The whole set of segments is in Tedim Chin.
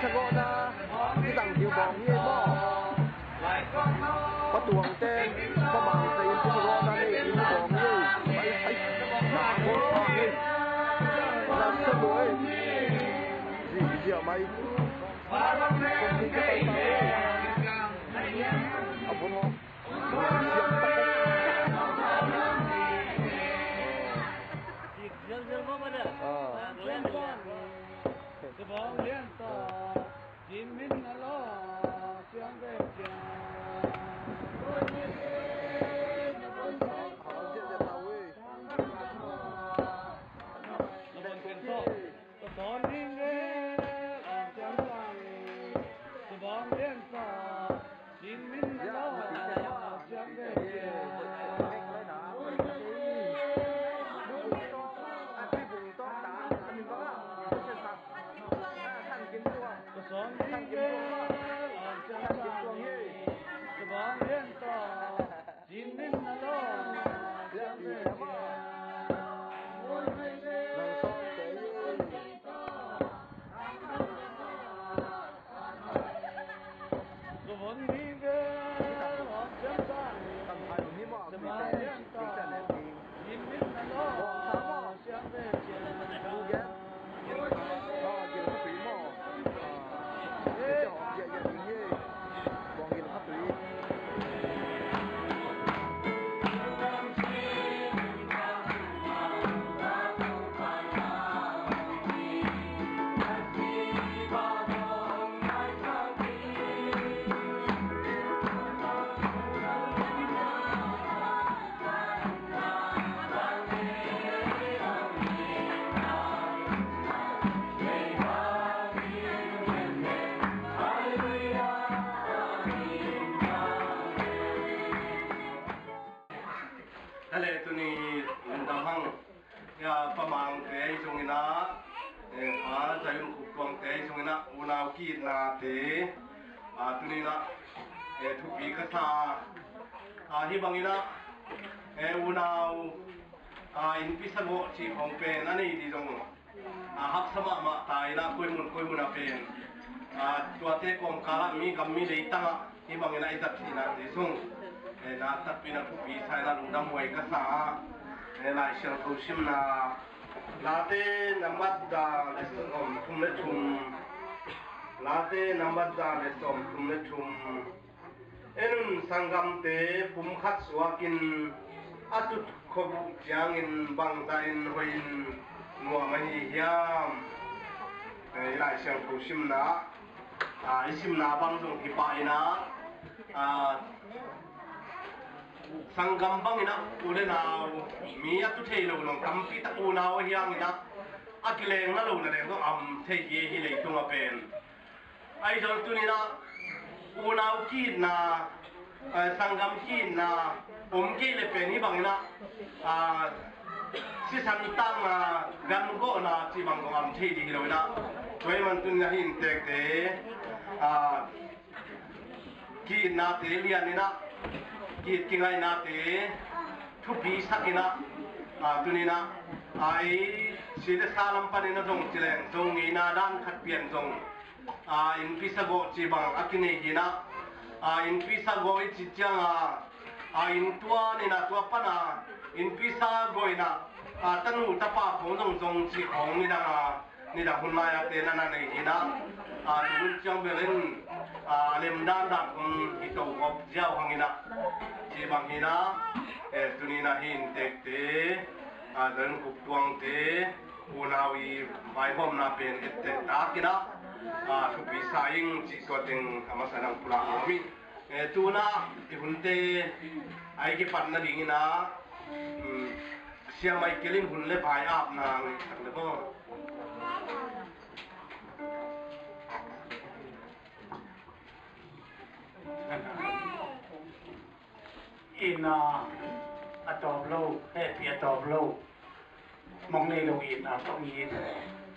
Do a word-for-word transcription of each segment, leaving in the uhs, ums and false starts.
Sagawhna i tang ding bawng hi ei maw? Pa Tuangte, Pa Mangte in pu sagawhna nei ding bawng hi ei. Ai, ai, na ko sa hi. Na sa lo ei. Zi, zi a mai. Sum ni ke pai ta ei. A bun ho. Siam tak ei. Zik zel zel maw, mother? Ah. Zik zel zel. Tabang lian ta, Cin Min na lo, siang ve siang. Na bon pen so. Tabang lian ta, Cin Min na lo, siang ve siang. Hale tuni lungdam hang. Ya, Pa Mangte zong ina, eh, Pa Zayun Khup Tuangte zong ina, unau ki-itnate, ah, tuni ina, eh, thupi ka sa. Ah, hih bang ina, eh, unau, ah, innpi sagawh cih khong pen a nei ding zong, ah, haksa mahmah ta ina, koi mun koi mun a pen, ah, tuate kawmkal ah mi gam mi leitang ah hih bangin a i zat theihna te sung, eh, na takpi na thupi sa ina lungdam huai ka sa a, eh, Lai Siangtho simna, Late nambat za le sawm thum le thum, Late nambat za le sawm thum le thum. En un, sanggamte pumkhat suakin a tut khop uh ciangin bangzah in hoih in nuam ahi hiam? Eh, i Lai Siangtho simna, ah, i simna bang zong hi pah ina, ah, sanggam bang ina u le nau, mi a tu thei lo zong tampi tak unau a hiang ina, a kilengna lo na leng zong om thei hi, hih leitung a pen. Ahi zong tuni ina unau ki-itna, eh, sanggam ki-itna om kei le pen hih bang ina, ah, sisan tangna, gan gawhna cih bang zong om thei ding hi lo ina. Tua ahih man tuni ina hih inntekte, ah, ki-itnate lian ina, ki-it kingaihnate thupi sak ina, ah, tuni ina, ah, ei si le sa lam pan ina zong ci leng, Zo ngeina dan khat pian zong, ah, innpi sagawh cih bang a kinei hi ina, ah, innpi sagawh i cih ciang a, ah, inntuan ina tua pan a innpi sagawh ina, ah, tanu tapa khong zong zong cih khong nidang a, nidang hun lai a te na na nei hi ina, ah, tu hun ciang bel in, ah, lem dan dan khong hi to gawp ziau hang ina, cih bang hi ina, eh, tuni ina hih inntekte, ah, Zayun Khup Tuangte, unau i vaihawmna pen etteh tak ina, ah, thupi sa ing cih tua teng a masa nang pulak nuam ing. Eh, tu ina i hunte a i kipat nading ina, um, Sia Michael in hun le vai apna ngaisak le maw? Itna a tawp lo, hehpih a tawp lo, mong nei lo itna tawh it,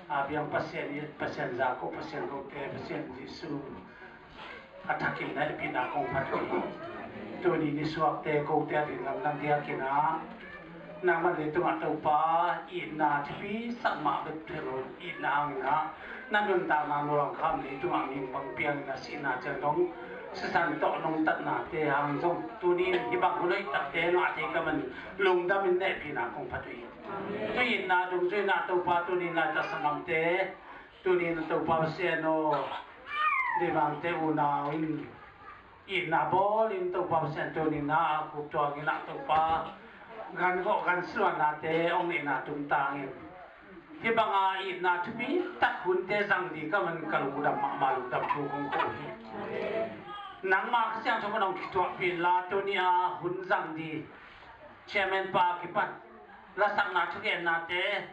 a biang Pasian it, Pasian za ko, Pasian kote, Pasian Jesu a thakin na hehpihna kong phat ko. Tuni nisuakte kote a din lamdang diakin a, Nangmah leitungah Topa, itna thupi sak mah bek thei lo, itna hangin ah na nuntakna, na langkham leitungah mihing pang piangin a sihna ciang dong sisan tawh nong tatnate hang zong tuni in hih bang hun hoih takte ngah thei ka man lungdam in nehpihna kong phat uh hi. Tu itna dungzui in ah Topa, tuni in Laitak sanggamte, tuni in Topa Pasian aw, Deimangte unau in itna bawlin Topa Pasian tuni in ah kup tuangin ah Topa gan gawh gan suannate hong neihna tungtangin hih banga itna thupi tak hunte zang ding ka man ka lungdam mahmah, lungdam thu kong ko hi. Nangmah Kha Siangtho in hong kituahpih inla tuni a hun zang ding chairman pa kipan lasakna thugennate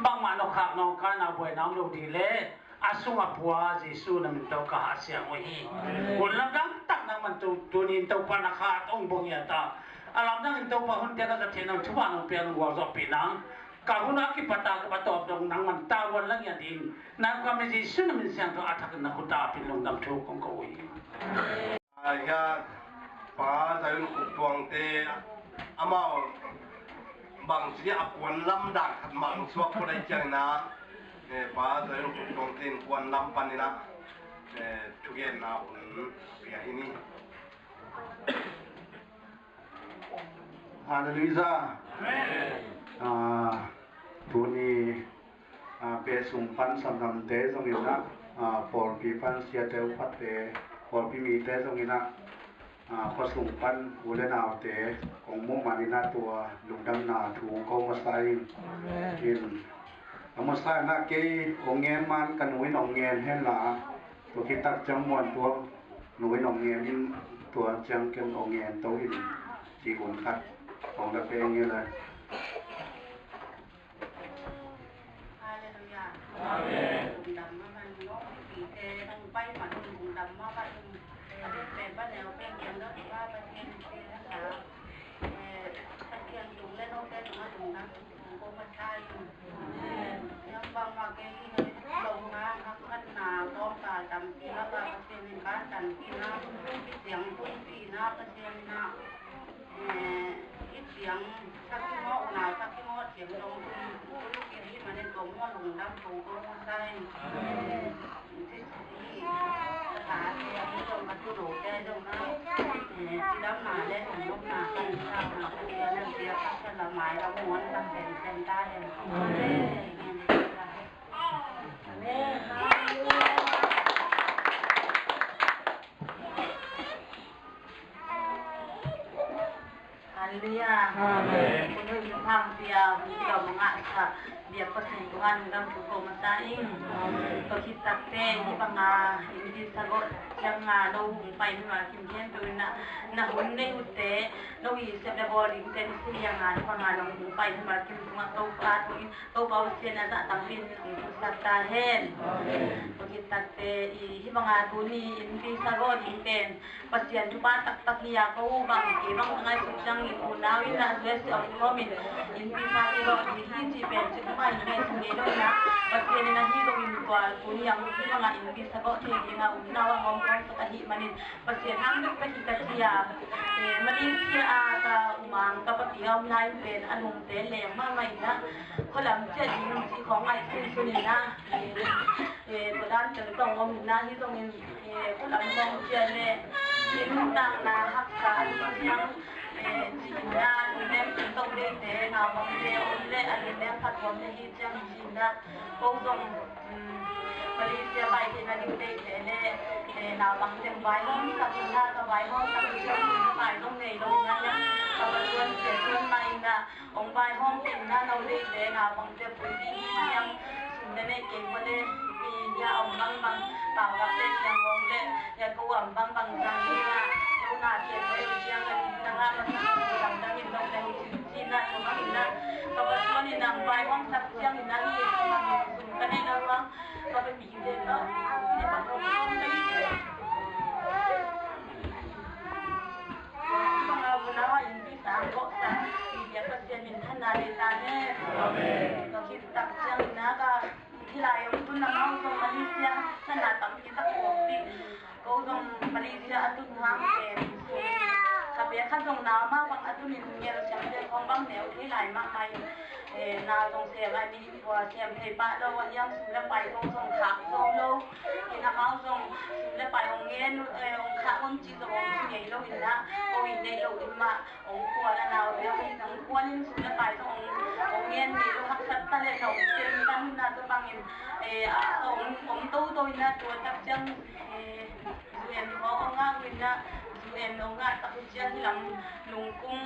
bangmah nawkkhak nawngkaina buaina om lo ding le a sung a pua Jesu na min tawh ka hahsiang uh hi. Hun lamdang tak nangman tu, tuni in Topa na kha hong bawng hi a ta, a lamdang in Topa hunte ka zat theih nang, thupha nong pia nang, gualzawhpih nang, ka hun a kipat a ka patawp dong nangman tavuan lang hi a ding, nang ka mi Jesu na min siangtho a thakin na khut a apin lungdam thu kong ko uh hi. Aia, Pa Zayun Khup Tuangte amau bangci a kuan lamdang khat mah suak ko dai ciangin ah, eh, Pa Zayun Khup Tuangte in kuan lam panin ah, eh, thugenna hun pia hi ni. Halleluiah. Amen. Ah, tuni, ah, peh sung pan sanggamte zongin ah, ah, pawlpi pan siate, upate, pawlpi mite zongin ah, ah, khua sung pan u le naute kong muh manin ah tua lungdamna thu kong ko masa ing. Amen. In, a masa in ah kei kong ngen man ka nu in hong ngen henla, tua khit tak ciang Muan Tuang nu in hong ngen in, tua ciang ken hong ngen to in, ci hun khat hong la pia ing ei lai. Halleluiah. Amen. Lungdam mah bang, nong pite nong pai mah un, lungdam mah bang un. A ding pen pa neu pen pen dot pa pa tian pen na ka. Eh, pa tian tung le nong pen ma tung nang tung ko ma thai. Amen. Yang bang ma ke i na lo ma hak khat na ko ka tam pi la ka pa tian ni ka tam pi na. Pi tiang pun pi na pa tian na. Eh, i piang sak i mawh, unau sak i mawh, thiam dong tum, uluk i hih manin kong mawh lungdam kong ko mawh sa in. Eh, i tate a hi dong ka tulote dong na. Eh, cidamna le hong mawhna kan sa na, kan sa na, sia ka sa la mai la muan ka sen sen ta hen. Amen. Amen. Halleluiah. Amen. Kong hei hong pia, hong pia mangah sa, biak Pasian tungah lungdam thu ko masa ing. Amen. Tua khit takte, hih banga innpi sa gawh cianga no hong pai mah kim hian peuh in ah, na hun nei uhte, no i sep le bawl dingte na si lianga, hih banga no hong pai mah kim tungah Topa tungin Topa Pasian a zah tampi in hong pulsak ta hen. Amen. Tua khit takte i hih banga tuni innpi sa gawh ding pen Pasian thupha taktak hi a, ko bang kei bang ka ngaihsut ciangin unau in ah U S A om khawmin innpi sa gawh ding hi cih pen cik mah in ngaihsun ngei lo in ah, Pasian in ahi zongin tua tuni a hih banga innpi sa gawh thei dinga unau a hong omsak ahih manin Pasian hang bek bek hi ka ci a, eh, Malaysia a ka u Mang ka papi a om lai in pen a nungte leng mahmah in ah, khualam ciah ding ci khawng ngaihsun sun in ah, eh, tua dan teng tawh om in ah, hi zongin, eh, khualam khawng ciah le, eh, nuntakna haksa a ding ciang, eh, ci in ah, lungnem teng tawh deite, naupangte om le a lungnem phat om le hi ciang ci in ah, ko zong, um, Malaysia pai theihna ding deite le, eh, naupang teng vaihawm sak in ah, ka vaihawm sak in ah, pai zong nei lo in ah, ka va tuan sia tuan mah in ah, hong vaihawm in ah, no deite naupangte pui ding hiam, sum le neih kei vua le, mi hia om bangbang, pau vakte siang hong le, ya ko am bangbang zang in ah, no na kei vua le, siang kan in ah, masa lamdang in no le, hong cin cin ah, cin ah, ka va tuan in ah, hong vaihawm sak ciang in ah, hi, sum ka neih lo vang, ka va mi Amen. Tua khit tak ciangin ah ka, hih lai-ah tun amau zong Malaysia na na tampi tak kawk ding. Ko zong Malaysia a tun hang pen ka bek Khat zong na mah bang a tunin ngelsiamte khawng bang neu thei lai mahmah in, eh, na zong sem a nih tua sem thei pah lo a hiam, sum le pai khawng zong khak zo lo. In amau zong sum le pai hong ngen, eh, hong khak hong ci zong hong ci ngei lo in na, ko in nei lo in mah hong kuan a nau bia in hong kuan in sum le pai zong hong, hong ngen ngei lo, haksat ta le na hong tel in na tua bangin, eh, a hong, hong toto in na tua tak ciang, eh, U N khawng hong ngah uh in na, U N hong ngah tak uh ciang hi lam lungkum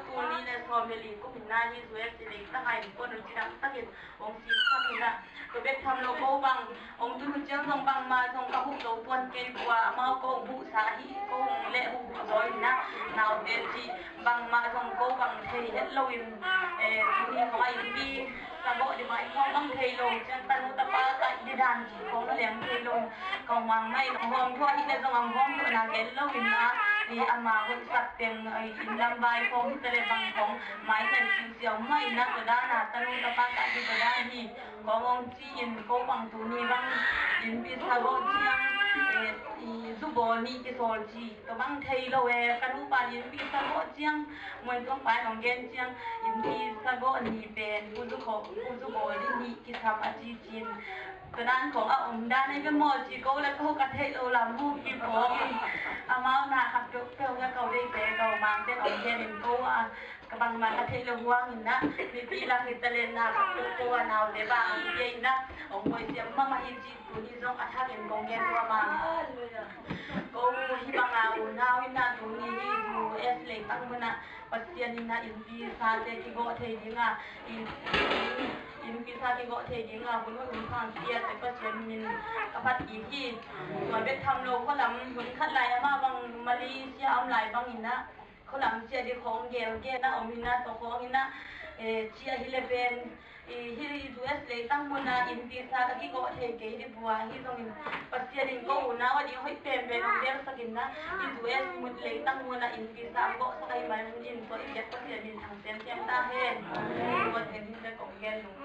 tul nih le sawm le li kum in na hi U S a leitang a innkuan uh cidam takin hong sik tak uh in na. Tua bek tham lo ko bang hong tun uh ciang zong bangmah zong ka huh zo tuan kei bua, amau ko huh sa hi, ko hong leh huh zaw in na, naute cih bangmah zong ko bang thei het lo in, eh, tuni khawng a innpi sagawh ding mah i khawng bang thei lo, ciang tanu tapa ka i dan cih khawng a leng thei lo in, ka hong mang mai, ka hong thuah hi le zong a hong thuah na gen lo in na, i ama hon sak teng, i inn lam vai khawng hi ta le bang khawng mai kan siusiau mai na, tua dan a tanu tapa ka hi tua dan hi, khawng hong ci in ko bang tuni bang innpi sagawh ciang, eh, i zu bawl nih kisawl ci, tua bang thei lo e, ka nupa innpi sagawh ciang, Muan Tuang pai hong gen ciang, innpi sagawh nih pen, u zu khawh, u zu bawl nih kisam a ci cin. Tua dan khawng a om dan ei ve maw ci ko le ko ka theih lo lam mu kiphawng in. Amau na khat peuhpeuh ka ko deite ko mangte hong gen in ko a, ka bangmah ka theih lo huang in na, mipi lak hi ta le na khat peuhpeuh a naute bang hong pia in na, hong huai siam mahmah hi ci tuni zong a thakin kong gen nuam a. Ko hi bang a unau in na tuni hi U S leitang mun ah Pasian in na innpi sate kigawh thei ding a, in, innpi sa kigawh thei ding a hun hoih hun thang piate Pasian min ka phat kik hi. Tua bek tham lo khualam hun khat lai amah bang Malaysia a om lai bang in na, khualam ciah ding khawng gelgel na om in na, tua khawng in na, eh, ciah hi le pen, eh, hi U S leitang mun ah innpi sa ka kigawh thei kei ding bua hi zongin Pasian in ko unau a ding hoih penpen hong gelsak in na, hi U S mun leitang mun ah innpi sa hong gawhsak ahih manin tua i biak Pasian min thang semsem ta hen. Tua teng hi le kong gen nung.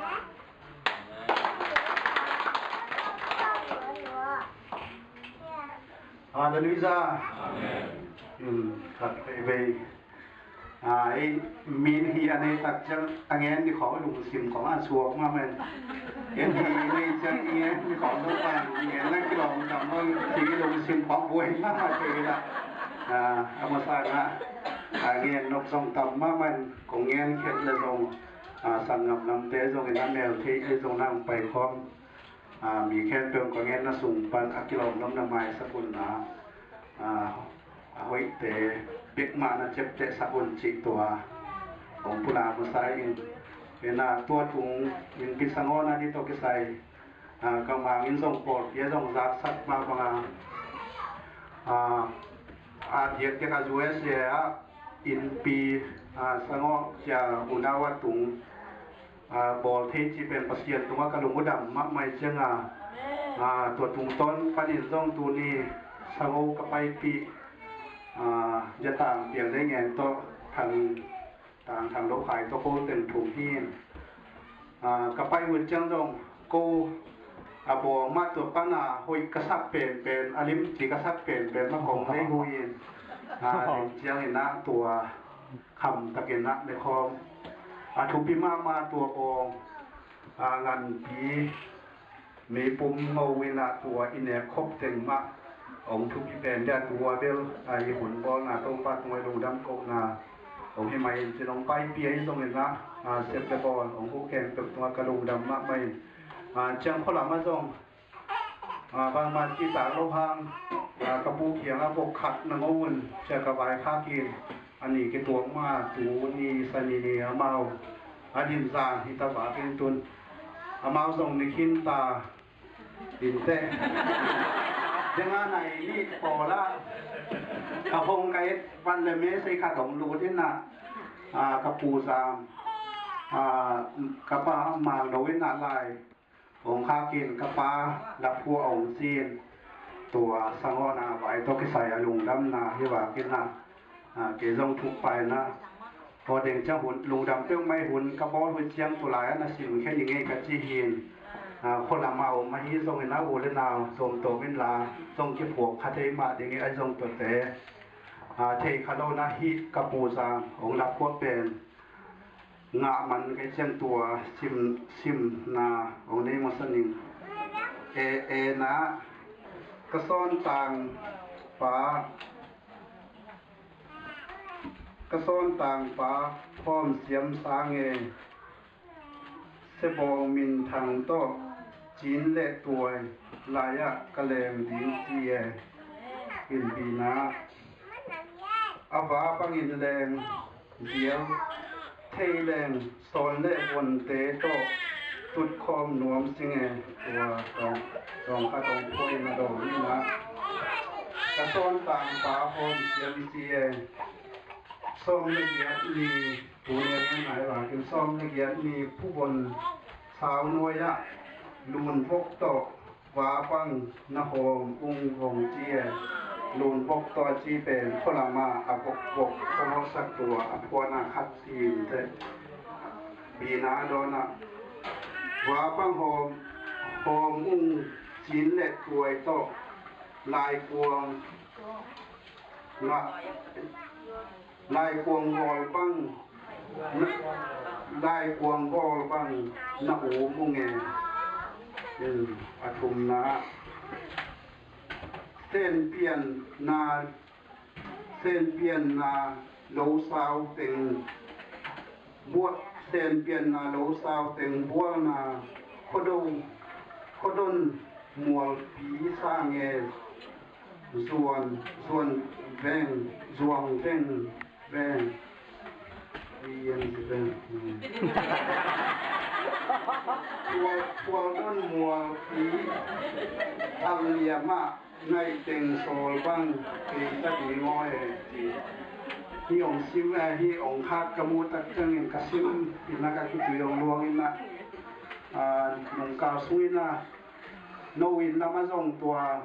Hallelujah. Amen. Khat veivei. Ei min hi a nei tak ciang a ngen ni khawng lungsim khawng a suak mahmah in. Ei hi nei ciang i ngen ni khawng zong pan ngen na kilawm tam bang hi lungsim khawng buai mahmah kei la. A masa na a ngen nok zong tam mahmah in kong ngen khet le zong sanggam namte zong in a mel thei ei zong nang pai khawm. Mi khempeuh ka ngenna sung pan a kilawm lomna maisak un na, a hoihte bekmah na ciaptehsak un cih tua kong pulak masa in. Ena tua tung in kisangawna ni tawh kisai, ka mang in zong pawlpi a zong zaksak mah banga, a diakdiak a U S A ah innpi sangawh cia unau a tung bawl thei cih pen Pasian tungah ka lung uh dam mahmah cianga, tua tungtawn panin zong tuni sango ka paipih, Jatang Piang Dei Ngen tawh Thang, Tang Thang Lo Khai tawh ko teng thum hi in. Ka pai uh ciang zong ko a bawl mah tua pana hoih ka sak penpen, a limci ka sak penpen mah kong lei hu in. Ciangin ah tua kham takin ah le khawm a thupi mahmah tua bawng a nganpi meipum ngo in ah tua i nek khop teng mah hong thupi pen dia tua bel a i hun bawlna Topa tungah i lungdam kohna hong hi mai in cin hong paipih ahi zongin ah sep le bawl hong huh khempeuh tungah ka lungdam mahmah in. Ciang khualam ah zong bangmah cihtak lo hang, ka pu kiangah vok khat na ngo un cia ka vaikhak in, a ni kituak ma tu ni sani ni amau a din zan hi ta vak in tun amau zong ni khin ta in teh. Denga nai nih pawlah ka hong ka et van le me sei khat hong lut in ah, ka pu zam, ka pa mang lo in ah lai hong khak in ka pa laphua hong cin. Tua sangawhna vai tawh kisai a lungdamna hi vak in ah, kei zong thuk pai in ah. Aw deng ciang hun lungdam peuhmah hun ka bawl hun ciang tulai a na sim khen i ngei ka ci hin. Khualam a om ahi zongin a u le nau zom tawm in la zong kiphuak kha thei mah ding i a zong tuate. A, thei kha lo na hi ka pu zang hong lak khua pen ngah man kei ciang tua sim, simna hong nei masa ning. E, e na ka sawn tang pa, ka sawn tang pa Hawm Siam Sang e. Sebawng Min Thang tawh Cin le Tuai lai-ah ka leng ding ci e. Inpi na a va bangin leng ziau thei leng sawn le vonte tawh tutkhawm nuam sing e. Tua tawng, tawng kha tawng phuai na dawng ni na ka sawn tang pa Hawm Siam ci e. Sawm le giat ni, tu ni a ngai vakin sawm le giat ni phubon sau nuai-ah lunvok tawh vapang na hawm ung hong ci e. Lunvok tawh a ci pen khualama a vokvok khualawsak tua a phuana khat sin te. Bina dawnah vapang hawm, hawm ung Cin le Tuai tawh laikuang ngah, laikuang gawl bang, laikuang gawl bang na um ung e. A thumna senpianna, senpianna lo sau teng bual, senpianna lo sau teng bualna khuado, khuadon mualpi sang e. Zuan, zuan veng, zuang veng, veng. Ian zi veng. Tual, tual don mual pi. Al liama ngai teng sol bang. Pi ta di ngoi. Hi ong sim e, hi ong khat ka mu tak ciangin ka sim. Ina ka ki tu ong luang ina. Nung ka sui na. No in lam a zong tua,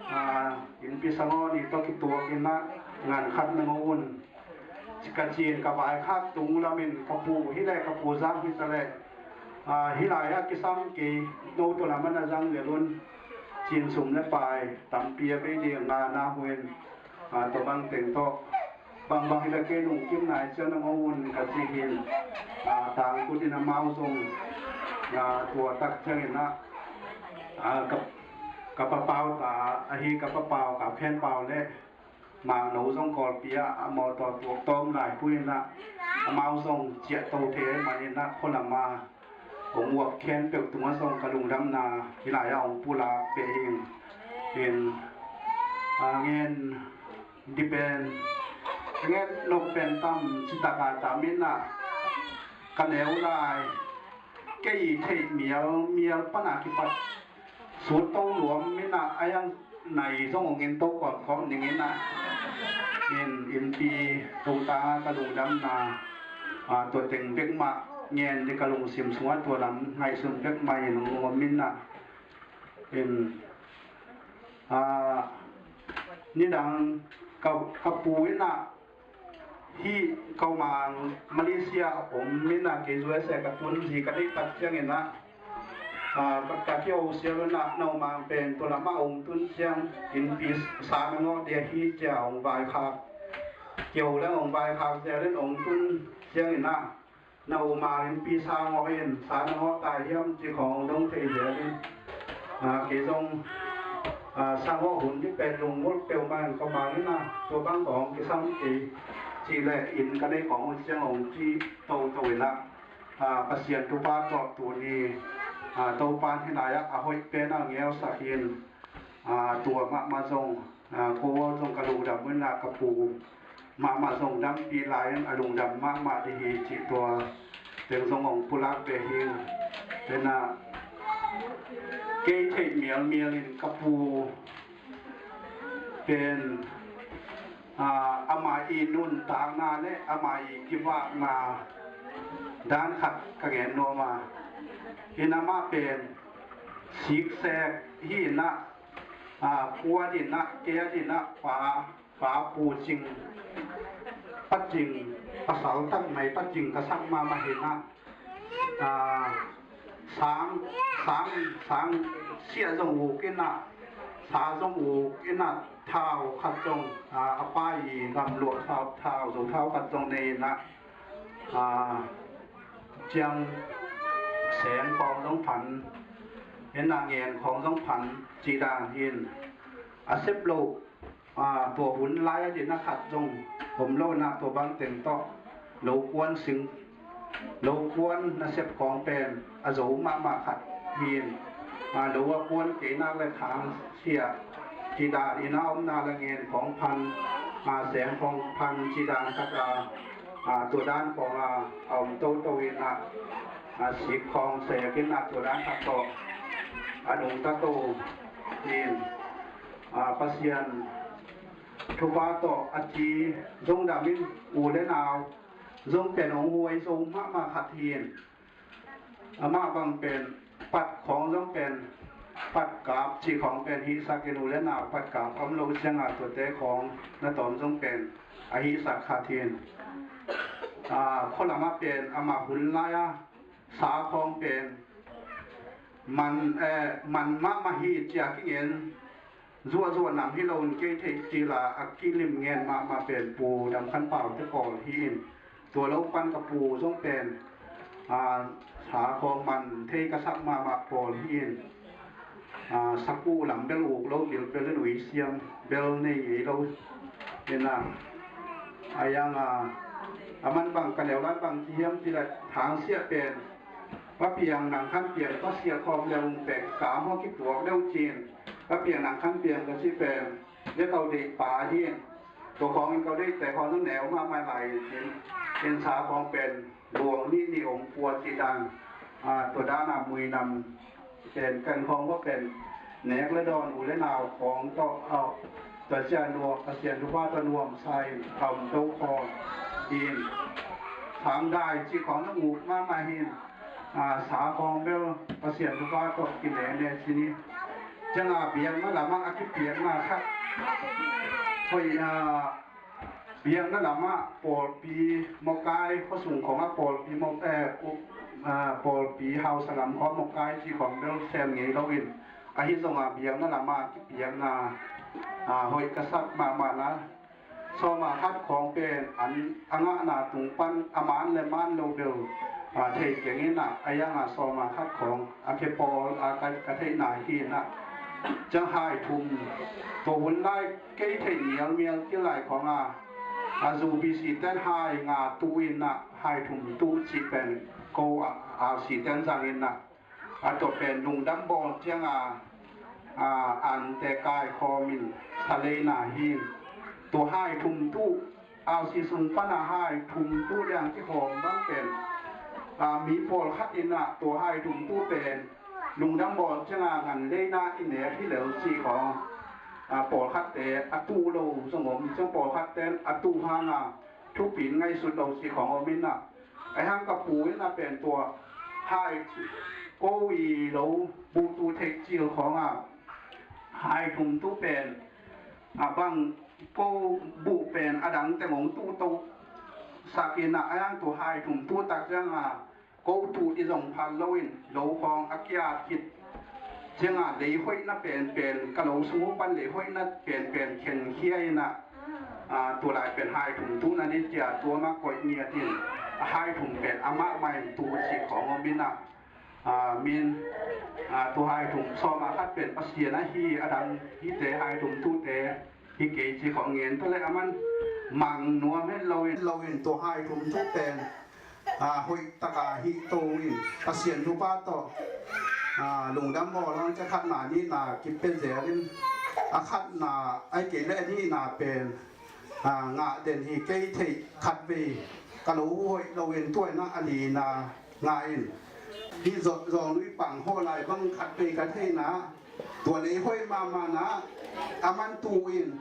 a, innpi sangaw nih tawh kituak in ah ngan khat na ngawh un. Ka cin ka vaikhak tung lamin ka pu hi le ka pu zak hi ta le, a, hi lai ah kisam kei no tua lam a na zang zel un. Cin sum le pai tampi a bei ding nga na huin, a, tua bang teng tawh. Bangbang hi le kei lungkim nai ciang na ngawh un ka ci hin, a, tangtun in amau zong, a, tua tak ciangin ah, a, ka, ka papau ta ahi ka papau ka phenpau le mangno zong kawlpi ah a mawtaw tuak tawm lai pu in ah amau zong ciah to thei man in ah khualam a hong uap khen peuh tungah zong ka lungdamna hi lai ah hong pulak peh hing. In, a, ngen Dipen nget lo pen tam citak a tam in ah ka neu lai kei theih mial mial pan a kipat sut to luam in ah a yang nai zong ong in to kawm kawm ning in ah in innpi to ta ka lungdamna, a, tua teng bek mah ngen di ka lungsim sungah tua lam ngaihsun bek mah in ong om in ah in, a, nidang ka, ka pu in ah hi ka mang Malaysia om in ah kei U S A ka tun zi ka deih tak ciangin ah, a, ka, ka kiho sial in ah no mang pen tua lam ah ong tun ciang innpi sa na ngawh dia hi cia ong vaikhak kiho le ong vaikhak zel in ong tun ciangin ah na u ma in pi sa ngawh in sa na ngawh ta hiam ci khawng dong thei zel in, a, kei zong, a, sa ngawh hun dih pen lungmul peuhmah in ka mang in a tua bang khawng kisam kei cih leh in ka nei khawng hun siang hong ci toto in a, a, Pasian thupha tawh tuni, a, Topa in hi lai ah a hoih pen a ngelsak in, a, tua mahmah zong, a, ko zong ka lungdam un a ka pu mahmah zong dampih lai in a lungdam mahmah dih hi cih tua teng zong hong pulak ve hi. Tena kei theih mialmial in ka pu pen, a, ama i nuntakna le ama i kivakna dan khat ka gen nuam a, in amah pen siksek hi in ah, a, kua din ah, kei a din ah, pa, pa pu cing, pa cing, pasal tak mai pa cing ka sak mahmah hi in ah, a, sang, sang, sang siah zong uk in ah, Tha zong uk in ah, thau khat zong, a, a pa i gamluah thau, thau zo thau khat zong nei in ah, a, ciang seng khawng zong phan in ah, ngen khawng zong phan ci dan hi in, a sep loh, a, tua hun lai a din a khat zong om lo in ah, tua bang teng tawh lo kuan sing, lo kuan nasep khawng pen a zo mahmah khat hi in, a, lo a kuan kei nak le thang siah ci dan in ah, omna le ngen khawng phan, a, seng khawng phan ci dan khat a, a, tua dan khawng a, a om toto in ah, a, sik khawng sek in ah, tua dan khat tawh a nungta to hi in, a, Pasian thupha tawh a ci zong dam in, u le nau zong pen hong huai zo mahmah khat hi in, amah bang pen pat khawng zong pen, pat kap cih khawng pen hihsak in, u le nau pat kap om lo ciang a, tuate khawng na tawm zong pen a hihsak khat hi in, a, khua lam ah pen amah hun lai a sa khawng pen man, eh, man mahmah hi ci a kingen zuahzuah nam hi lo in, kei theih cil a a kilim ngen mahmah pen Pu Dam Khan Pau te pawl hi in, tua lo pan ka pu zong pen, a, sa khawng man thei ka sak mahmah pawl hi in, a, sakuh lam bel uk lo, bil bel in ui siam bel nei ngei lo in ah, a yang a, a man bang ka neu lai bang ci hiam cih leh, thang siah pen va piang, nang khan piang, va siah khawm le ung pek, ka maw kipuak deuh ci in, va piang nang khan piang ka ci pen, le kau deih pa hi in, tua khawng in kau deih te khawng zong neu mahmah lai in, in sa khawng pen luang nih nih ong pua ci dan, a, tua dan a muinam pen kan khawng va pen nek le dawn, u le nau khawng tawh, a, tua ciang nuam, Pasian thupha tawh nuamsa in, a om to khawng in, sang dai ci khawng na uk mahmah hi in, a, sa khawng bel Pasian thupha tawh kinene ci ni. Ciang a biakna lam ah a kipiakna khat, hoih, a, biakna lam ah pawlpi mawkai, khuasung khawng ah pawlpi maw, eh, u-, a, pawlpi hausa lam khawng mawkai ci khawng bel sem ngei lo in, ahi zong a biakna lam ah kipiakna, a, hoih ka sak mahmah na, sawm a khat khawng pen an a ngahna tung pan a man le man lo bel, a, thei keng in ah, a yang a sawm a khat khawng a khe pawl a ka, ka theihna hi in ah, ciang hai thum, tua hun lai kei theih mialmial kei lai khawng a, a zu B C ten hai nga tu in ah, hai thum tu cih pen ko a, a si ten zang in ah, a tua pen lungdam bawl ciang a, a, ante kaikhawm in sa leina hi in, tua hai thum tu, a si sung pan a hai thum tu liang kihawm bang pen, a, mi pawlkhat in ah tua hai thum tu pen lungdam bawl ciang a ngan leina i nek hi lel ci khawng, a, pawlkhatte a tu lo zong om, ciang pawlkhatte a tu hang a thupi in ngaihsut lo ci khawng om in ah, a hang ka pu in a pen tua hai ko i lo buhtu theih cil khawng a, hai thum tu pen, a, bang ko buh pen a dang teng hong tu to sak in ah, a hang tua hai thum tu tak ciang a, ko tu i zong phal lo in, lo khawng a kia khit ciang a, lei hoihna penpen, ka lo sung uh pan lei hoihna penpen khenkhia in ah, a, tua lai pen hai thum tu na ni cia, tua mah koih ngiat in, a hai thum pen amah mah in tu ci khawng om in ah, a, min, a, tua hai thum, sawm a khat pen Pasian ahi, a dang hite hai thum tute hi kei ci khawng ngen ta le, a man mang nuam het lo in, lo in tua hai thum tu pen, a, hoih taka hi to in, Pasian thupha tawh, a, lungdam bawl hang ciang khatna nihna kipia zel in, a khatna ai kei le nihna pen, a, ngah den hi kei theih khat vei ka lo hoih lo in, tua in ah a lina ngah in, hi zawh zawh lui pang hawh lai bang khat vei ka theihna, tua lei hoih mahmah na, a man tu in,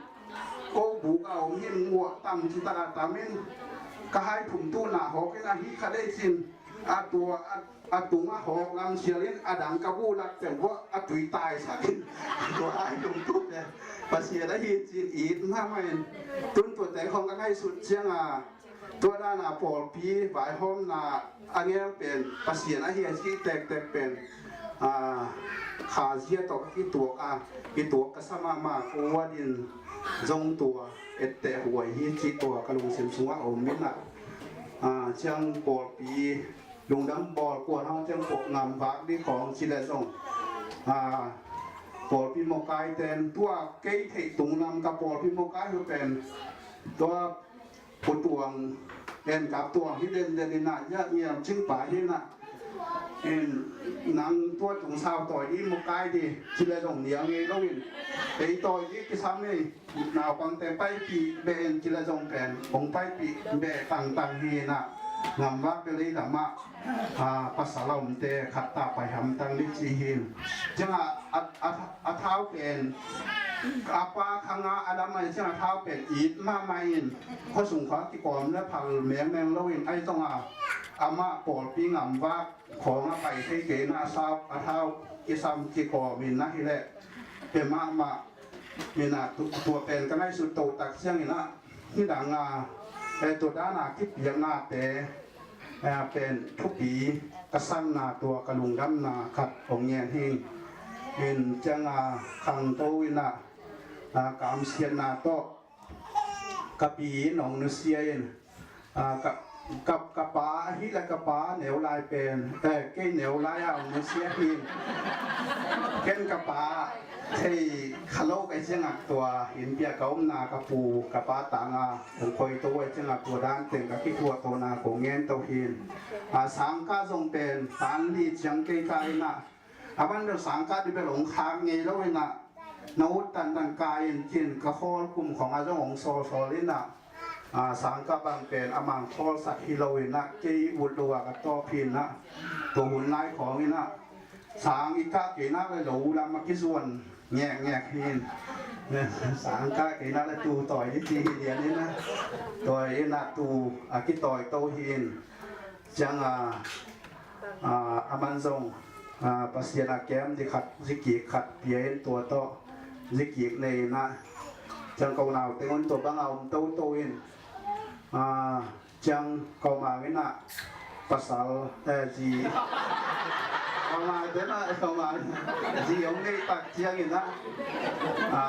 ko buk a om hin nguah tam ci tak a tam in, ka hai thum tu na hawk in a hi khat ei cin, a tua a, a tung a hawk lam sial in a dang ka bu lak teng vua a tui tai sak in, tua hai thum tu te Pasian ahi cin it mahmah in, tun tua te khawng ka ngaihsut ciang a, Tua dan a pawlpi vaihawmna a ngel pen Pasian ahi a cih tektek pen, a, khazia tawh ka kituak a, kituak ka sa mahmah, ko adin zong tua etteh huai hi cih tua ka lungsim sungah om in ah, a, ciang pawlpi lungdam bawl kuan hang ciang pawh ngamvak dih khawng ci leh zong, a, pawlpi mawkaiten tua kei theih tung lam ka pawlpi mawkai uh pen tua Pu Tuang, En Kap Tuang hi denden in ah, Ngiam Cing pa hi in ah, in nang tua tung sau tawi dih, mawkai dih ci leh zong nial ngei lo in, ei tawi dih kisam ei, naupangte paipih beh in ci leh zong pen hong paipih beh tangtang hi in ah, ngamvak beh lei lam ah, a, pasal a omte khat ta pai hamtang dih ci hi in. Ciang a, a, a, a thau pen a pa khang a a dam ahi ciang a thau pen it mahmah in, khuasung khua kikawm le phal mengmeng lo in, ahi zong a amah pawlpi ngamvak khawng a pai thei kei in ah, a sau a thau kisam kikawm in ah hi leh pia mahmah in ah, tu-, tua pen ka ngaihsut to tak ciang in ah, nidang a, eh, tua dan a kipiaknate, eh, pen thupi ka sanna tua ka lungdamna khat hong ngen hi in. Ciang a khangto in ah, a, ka amsiatna tawh ka pi in hong nusia in, a, ka, ka, ka pa ahi leh ka pa neu lai pen, eh, kei neu lai a hong nusia hi in. Ken ka pa thei kha lo ka hi ciang a tua inn piak ka omna ka pu ka pa tang a hong khoi to uh ahi ciang a tua dan teng ka kithuah tona kong ngen to hi in. A, sangkah zong pen tan li ciang kei ka in ah, a man bel sangkah dih bel hong khak ngei lo in ah, na ut tantan ka in ci in ka khawl kum khawng a zong hong sawlsawl in ah, a, sangkah bang pen a mang khawlsak hi lo in ah, kei ut lo a ka tawp hi in ah, tua hun lai khawng in ah, sang i kah kei nak leh lo lam a kizuan ngekngek hi in. Sang kah kei nak leh tu tawi dih ci hi lian in ah, tawi in ah tu a kitawi to hi in. Ciang a, a, a man zong, a, Pasian a kem dih khat, zikik khat pia in tua tawh zikik nei in ah, ciang ko nau teng un tua bang a om toto in, a, ciang ko mang in ah pasal, eh, zi, ko mang in ah, ko mang zi om nei tak ciang in ah, a,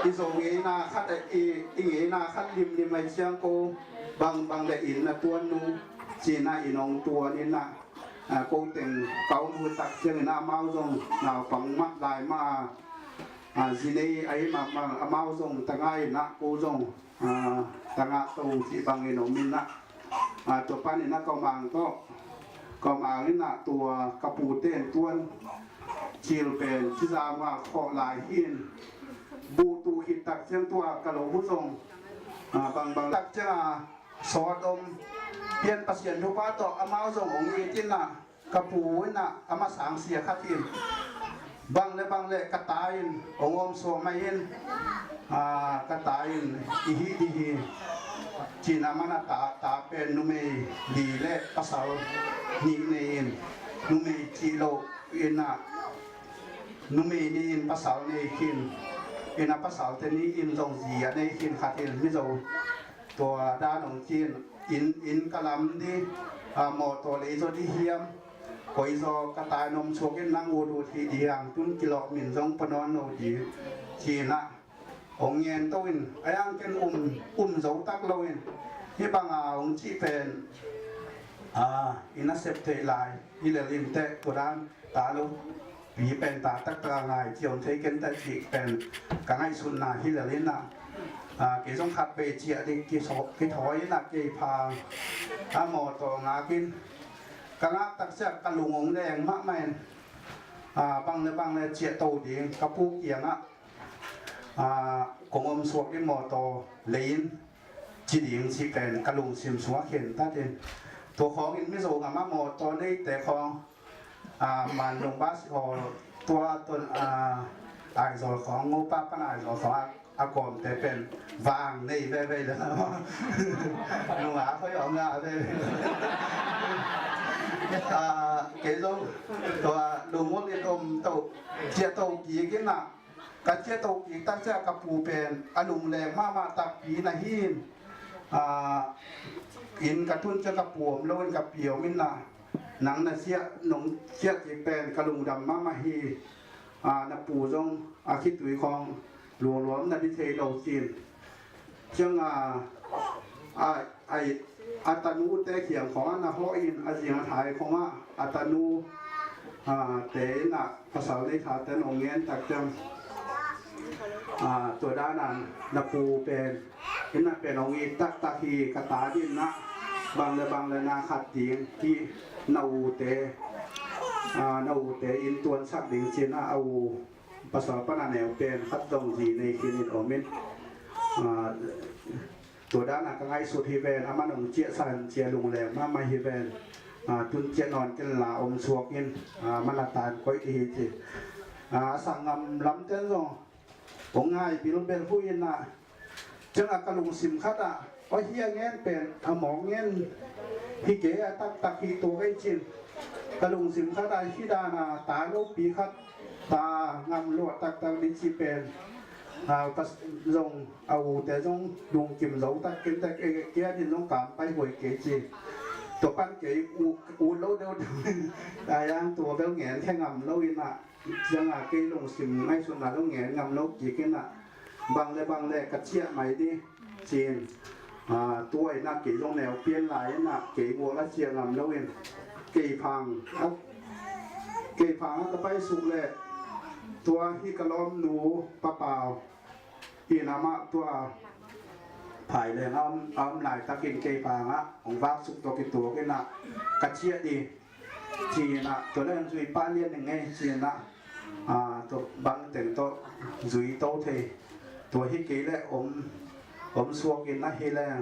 i zo ngeina khat, i, i ngeina khat limlim ahi ciang ko bang bang leh inn na tuan nu ci in ah inn hong tuan in ah, a, ko teng ka om uh tak ciang in ah amau zong naupang mah lai mah a, a, zi nei ahi mahmah, amau zong tangah in ah ko zong, a, tangah to cih bang in om in ah, a, tua pan in ah ka mang tawh, ka mang in ah tua ka pute in tuan cil pen ci zam a khawh lai hi in, buh tu khit tak ciang tua ka lo uh zong, a, bang bang tak ciang a sawt om, pian Pasian thupha tawh amau zong hong it in ah, ka pu in ah a masang sia khat in, bang le bang le ka ta in hong om suak mai in, a, ka ta in i hih dih hi ci in ah, a man a ta, ta pen numei li le pasal nih nei in, numei cih loh in ah numei nih in pasal nei khin in ah, pasalte nih in zong zi a nei khin khat in, Mizo tua dan hong ci in, inn, inn ka lam dih, a, mawtaw lei zaw dih hiam, koi zaw ka ta in om suak in, nang ut ut hi dih hang, tun kilawh min zong pua nawn lo dih ci in ah hong ngen to in, a yang ken um, um zo tak lo in, hih bang a hong cih pen, a, i nasep theih lai hi lel in teh, tua dan ta lo pi pen ta taktak a ngai ci om thei ken teh cih pen ka ngaihsutna hi lel in ah, a, kei zong khat vei ciah ding kithaw-, kithawi in ah kei pha a mawtaw ngak in ka ngak tak ciang ka lung hong leng mahmah in, a, bang le bang le ciah to ding ka pu kiangah, a, kong om suak ding mawtaw lei in ci ding cih pen ka lungsim sungah khen ta ding. Tua khawng in Mizo gam ah mawtaw neite khawng, a, Mandung bus hall tua tun, a, Aizawl khawng, Ngopa pan Aizawl khawng a, a kawmte pen vang nei veve le. Nunga khoi om nga veve. A, kei zong tua lungmut in om to, ciah to kik in ah, ka ciah to kik tak ciang ka pu pen a lungleng mahmah takpi na hi in, a, Inn ka tun ciang ka pu om lo in ka pi om in ah, nang na ciah, nong ciah cik pen ka lungdam mahmah hi. A, na pu zong a khitui khawng luangluam na di thei lo cin. Ciang a, a, a, a tanute kiang khawng ah na hawh in, a zing a thai khawng ah a tanu, a, te in ah pasal nei thate nong ngen tak ciang, a, tua dan a na pu pen in ah pen hong it taktak hi. Ka ta din ah bang le bang le na khat ding hi. Na ute, a, na ute in tuansak ding cin ah a u pasal pan a neu pen khat zong zi nei khin in om in, a, tua dan a ka ngaihsut hi ven. Aman hong ciahsan cia lungleng mahmah hi ven. A, tun ciah nawn ken la om suak in, a, man a tan koih hi ci. A, a sang ngam lamten zong hong ngai bilbel hu in ah, ciang a ka lungsim khat ah, aw, hi a ngen pen a mawk ngen hi kei a, taktak hi tua kei cin. Ka lungsim khat ah hi dan a ta lopi khat, ta ngam luah taktak di ci pen, a, pas zong a ute zong lungkim zo tak ken tak e, kia din zong kam pai huai kei ci. Tua pan kei u, u lo deuh deuh in, a, yang tua bel ngen khe ngam lo in ah, ciang a kei lungsim ngaihsutna zong ngen ngam lo kik in ah, bang le bang le ka ciah mai di cin. A, tua in ah kei zong neu pian lai in ah kei gual a ciah ngam lo in, kei phang a, kei phang a ka pai suk le tua hi ka lawmnu Pa Pau in amah tua Thailand a om, a om laitakin kei phang ah hong vak suk tawh kituak in ah ka ciah di. Ci-in ah, tua leh zui pah lian ning ei ci-in ah, a, tua bang teng tawh zui to thei. Tua hi kei leh om, om suak in ah hi leh,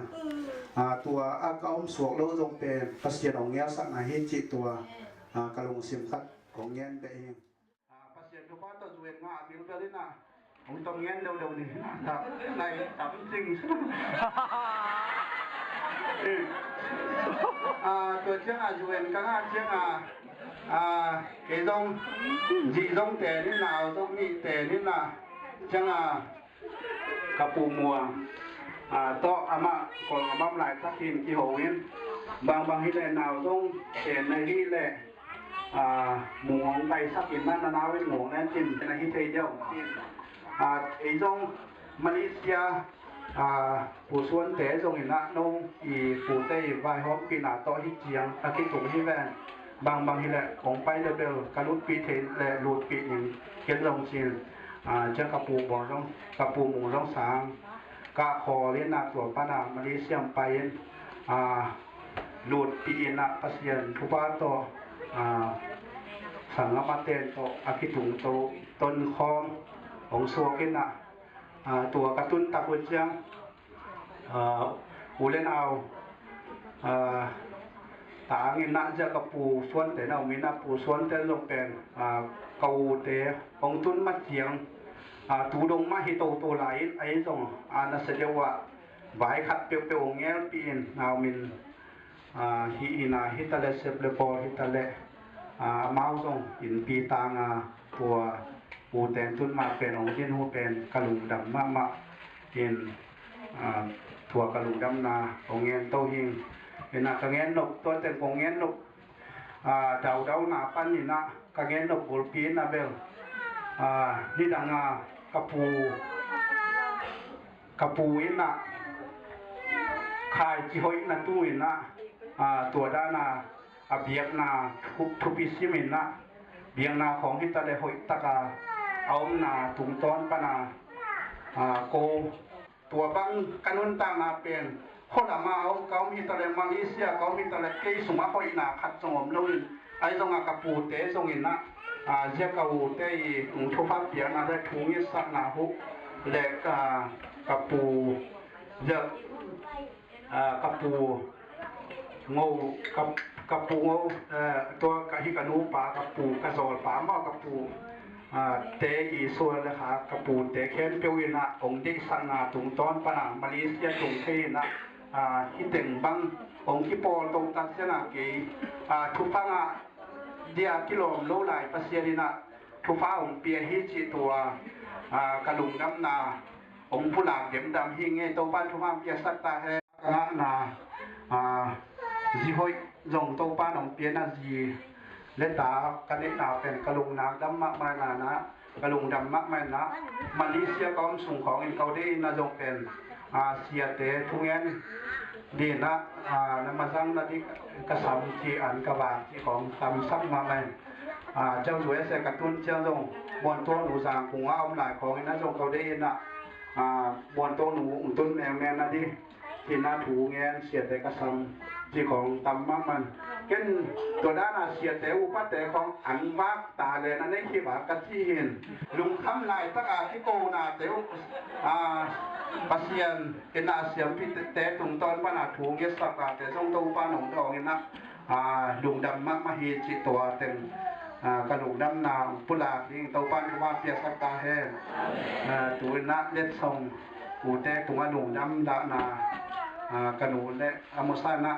a, tua a ka om suak lo zong pen Pasian hong ngialsakna hi cih tua, a, ka lungsim khat kong ngen beh hi. A, Pasian thupha tawh zui ngah bilbel in ah, hong tom ngen deuhdeuh ni. Nai tam cing. A, tua ciang a U N ka ngah ciang a, a, kei zong, zi zong te ni, nau zong ni te ni na, ciang a ka Pu Muang, a, tawh amah Kawlgam a om laitak in kiho in, bangbang hi leh nau zong te na hi leh, a, mung hong paisak in na, na nau in mung na cin na hi thei deuh. A, ei zong Malaysia, a, Pu Suante zong in ah no i pute i vaihawmpihna tawh hi ciang a kitung hi ven. Bangbang hi leh kong pai leh bel ka lutpih thei leh lutpih ning ken zong cin, a, ciang ka Pu Bawl zong, ka Pu Mung zong sang ka khawl in ah tua pan a Malaysia pai in, a, lutpih in ah Pasian thupha tawh, a, sanggam a ten tawh a kitung to tonkhawm hong suak in ah, a, tua ka tun tak uh ciang, a, u le nau, a, tang in ah zia ka Pu Suante na om in ah, Pu Suante zong pen, a, ka ute hong tun ma ciang, a, tu dong mah hi toto lai in, ahi zong, a, nasia deuh ah vai khat peuhpeuh hong ngelpih in, nau min, a, hi in ah, hi ta leh sep le pawl hi ta leh, a, amau zong innpi tang a, tua u ten tun mah pen hong din uh pen ka lungdam mahmah in, a, tua ka lungdamna kong ngen to hing. In ah ka ngen nop, tua teng kong ngen nop, a, daudauna pan in ah ka ngen nop bulpi in ah bel, a, nidang a ka pu, ka pu in ah khai kihoihna tu in ah, a, tua dan a a biakna thu, thupi sim in ah, biakna khawng hi ta leh hoih tak a a omna tungtawn pan a, a, ko tua bang ka nuntakna pen khualam a om, ka om hi ta leh Malaysia ka om hi ta leh kei sung a hoihna khat zong om lo in, ahi zong a ka pute zong in ah, a, zia ka ute i, um, thupha piakna le thu ngetsakna uh le ka, ka pu zia, a, ka pu Ngo, ka, ka pu Ngo, eh, tua ka hi ka nupa, ka pu, ka zawlpa maw, ka pu, ah, te i sual le kha, ka pute khempeuh in ah hong deihsakna tungtawn pan a Malaysia tung thei in ah, ah, hi teng bang hong kipawl to tak ciang a kei, ah, thupha ngah dia kilawm lo lai Pasian in ah thupha hong pia hi cih tua, ah, ka lungdamna hong pulak demdam hi ing ei. Topa thupha hong piasak ta hen. Ka ngahna, A, zi hoih zong Topa nong piakna zi le ta ka neihna pen ka lungdam mahmah na, ka lungdam mahmah na. Malaysia ka om sung khawng in ka u dei in a zong pen, a, siate thungen ding in a, a, na mazang na ding ka sam ci an ka vak ci khawng tamsak mahmah in. A, ciang U S A ka tun ciang zong Muantuang nu Zangkung a om lai khawng in a zong ka u dei in a, a, Muantuang nu ung tun mengmeng na ding. Hina thu ngen siate ka sam ci khawng tam mahmah in. Ken tua dana siate upate khawng an vak ta le na nei hi vak ka ci hin. Lungkham laitaka kikonate uh, a, Pasian ina siampite tungtawn pana thu ngetsak ate zong Topa nong dawng ina, a, lungdam mahmah hi ci tua teng, a, ka lungdamna pulak ding Topa in thupha piaksak ta hen. A, tu ina letsong ute tunga lungdam dahna, a, ka nu le a musa na,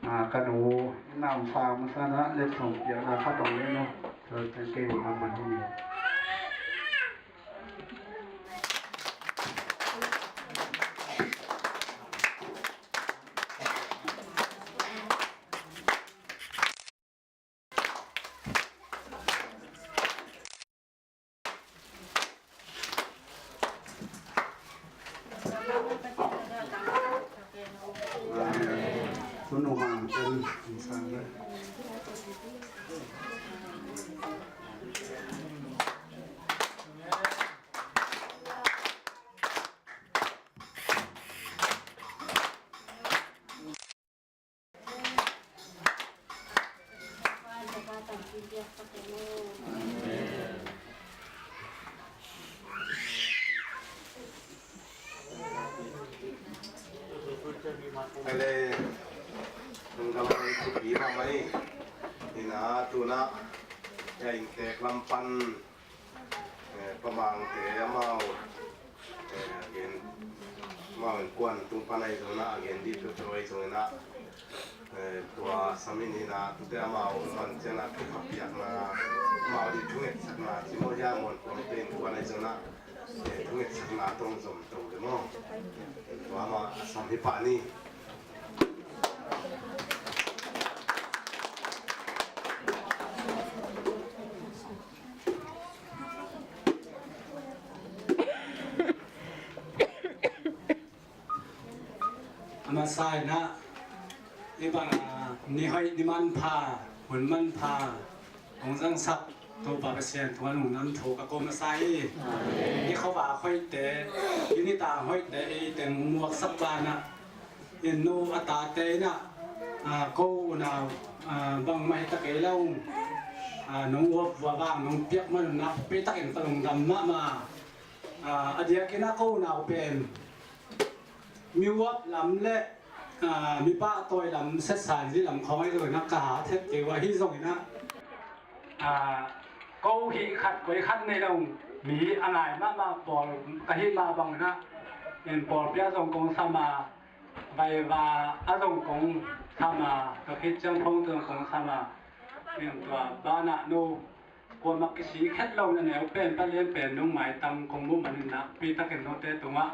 a, ka nu ina musa musa na letsong piakna khat ong le no. So thank you mama ni. Ele, nung gamai kupi ramai ina tuna ya in tek lam pan. Eh, pamangte amau, eh, a gen, amau in kuan tung pan ahi zongin ah, a gen dih peuhpeuh ahi zongin ah, eh, tua samin in ah, tute amau man cian ah, kikhapiakna, amau dih thungetsakna, ci maw hiam, Muantuangte in kuan ahi zongin ah, eh, thungetsakna tong zom to le maw. Tua amau a sam hi pah ni. A masa in ah, i bang a, ni hoih ni manpha, hun manpha hong zangsak Topa Pasian tungah lungdam thu ka ko masa hi. I khuavak hoihte, i nitang hoihte, i teng muaksak banah, in nu a tate in ah, a, ko unau, a, bangmah hi ta kei lo, a, nong uap vua vang nong piak man nakpi takin ka lungdam mahmah. A, a diakin ah ko unau pen mi uap lam le, a, mi pahtawi lam, setsan zi lam khawng ahi zongin ah ka hat het kei uh ahi zongin ah, a, ko hih khat koi khat nei lo mi a ngai mahmah pawl ka hih mah bangin ah, in pawlpi ah zong kong sam a, vaiva ah zong kong sam a, ka khit ciang phone tawh zong kong sam a, in tua banah no kuamah kisik het lo na neu pen, palian pen nong maitang kong muh manin nakpi takin note tungah,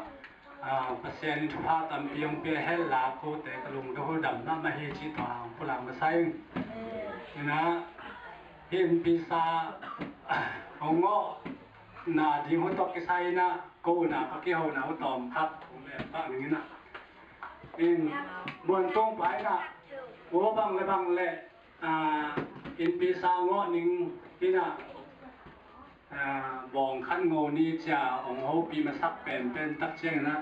a, Pasian in thupha tampi hong pia hen la, kote ka lungdam mahmah hi ci tua hong pulak masa ing. Ina, hih innpi sa hong ngawh na ding hun tawh kisai ina, ko una ka kihona uh tawm khat hong lem pah ning ina. In Muantuang pa ina, aw bang le bang le, a, innpi sa ngawh ning ina, a, bawng khan ngo ni cia hong hopih masak penpen tak ciang ina,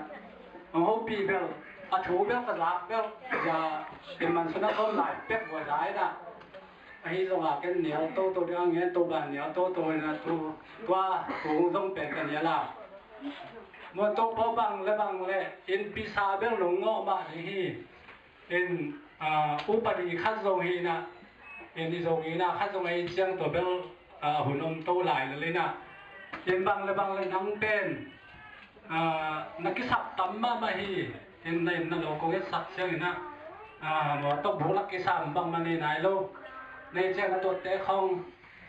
hong hopih bel, a thu bel ka zak bel, ya, in man suna kom lai pek bua zai ina. Ahi zongah ken nial toto ding a ngen to ban nial toto ina tu, tua tu zong pen ka nial a. Muantuang pa bang le bang le, innpi sa bel nong ngawh mah ding hi. In, a, upadi khat zong hi ina, in i zong ina khat zong ahi ciang tua bel, a, hun om to lai lel ina. In bang le bang le nang pen, a, na kisap tam mahmah hi. In na, in na lo kong etsak ciang ina, a, maw tawh bulak kisam bangmah nei nai lo. Nei ciang na tuatte khawng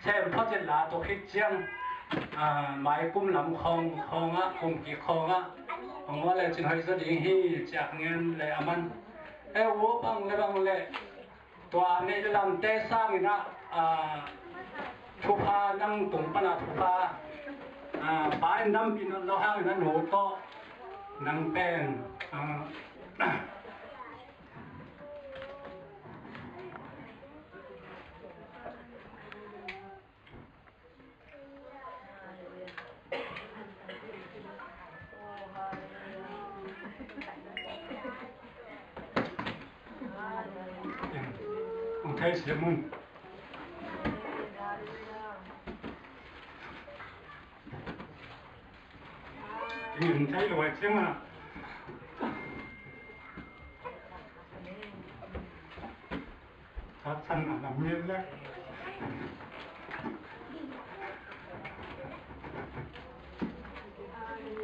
sem phot in la tua khit ciang, a, mai kum lam khawng, khawngah, kum kik khawngah hong ngawh le cin hoih zaw ding hi, ciak ngen le a man. E, u bang le bang le, tua nei le lamte sangin ah, ah, thupha nang tung pana thupha, ah, pa in nampi lo hangin ah nu tawh nang pen, ah, Hong thei siam un. Hong thei lo ai siam a. Thaksan a lam ngel lek.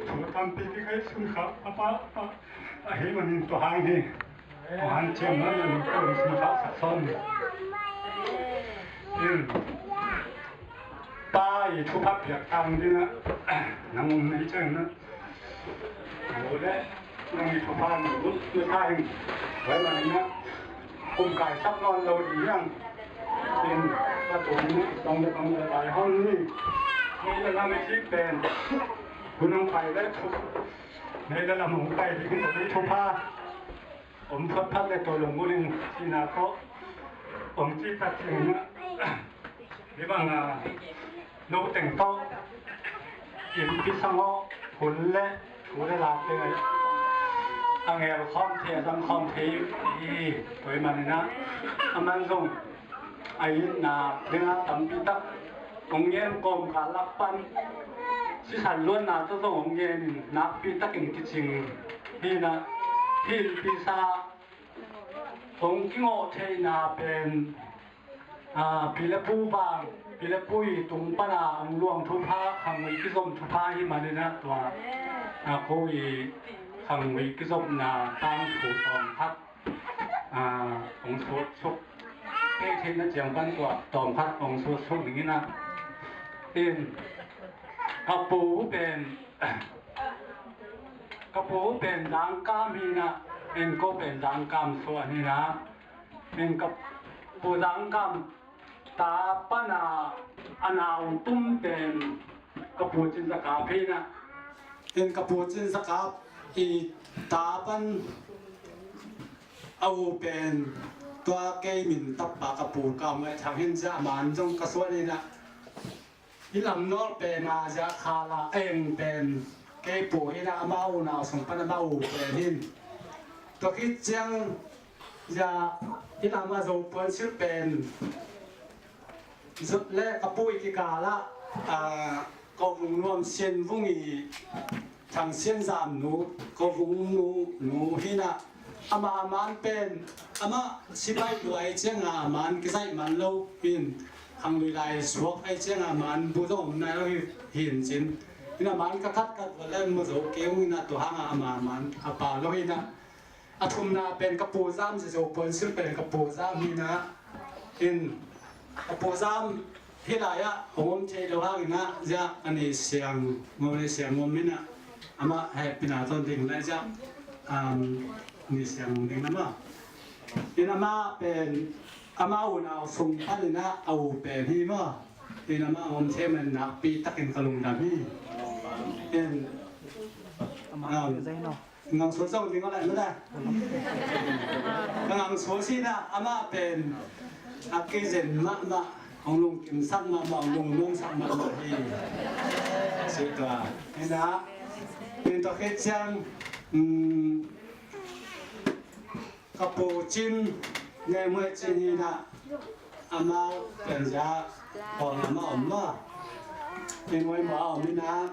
Thu tampi kikhen sun kha a pa, a pa. Ahi manin tua hang hi. Tua hang ciang manin tua hang sun kha sak sawm. Hmm. Pa i thupha piak tang ding a, nang um nei ciang na. Aw le, nang i thupha nang ut, ut thei ing. Tua ahih manin ah, kum kai sak nawn lo ding hiam. In, ka tung ni, tong le tong le lai hong ni. Nei le lam i cih pen. Hun hong pai le thu. Nei le lam hong pai ding hi, nei thupha. Om thot thot le tua lung mun in, sina ko. Om ci thot cing na. Hi bang a, lo teng tawh, innpi sang aw, hun le, thu le la teng a, a ngel khawm thei, a zang khawm thei hi, tua ahih manin ah, a man zong, a itna, ding a tampi tak, hong ngen kawmkal lak pan, sisan luanna tawh zong hong ngen in, nakpi takin kicing, hi na, hi innpi sa, hong kingawh theihna pen, aa, pi le pu vang, pi le pu i tung pana hong luang thupha, khangui kizom thupha hi manin ah tua, aa, ko i khangui kizopna tangthu tawmkhat, aa, hong suatsuk. Kei theihna ciang pan tua tawmkhat hong suatsuk dingin ah. In, ka pu pen, ka pu pen Zangkam hi na, in ko pen Zangkam suan hi na. In ka pu Zangkam ta pana a nau tum pen ka pu Cin Za Kap hi na. In ka pu Cin Za Kap i ta pan a u pen tua kei min tapa ka pu Kam Ngai Thang hi na, a man zong ka suan hi na. I lam nawl pen a zia khala eng pen kei pu hi na, ama unau sung pan ama u pen hi na. Tua khit ciang zia i lam a Zo puan silh pen zut le ka pu i kikal ah, aa, ko vung nuam Sian Vung i Thang Sian Zam nu, ko vung nu, nu hi na. Ama man pen, ama sipai tua i ciang a man kizaih man lo hi na, khanglui lai suak i ciang a man bu zong om nai lo hi, hi na cin. Hi na man ka khat khat va lem ma zo kei ung hi na, tua hang a ama man a pa lo hi na. A thumna pen ka pu Zam, zia Zo puan silh pen ka pu Zam hi na. In, ka pu Zam hi lai ah hong om thei lo hangin ah, zia a ni siang ngom, ni siang ngom hi na. Amah hehpihna tawh ding lai zia, um, ni siang ding na maw. In amah pen, ama unau sung panin ah a u pen hi maw. In amah hong om thei man nakpi takin ka lungdam hi. In, um, Ngang suak zong ding a lai mah na. Ka ngang suak si na, amah pen a kizen mahmah, hong lungkimsak mahmah, hong lungnuamsak mahmah hi. Si tua. Hi na, in tua khit ciang, um, ka pu Cin, Ngai Muai Cin hi na, amau pen zia, kong amah om maw. In Muai Muai om hi na,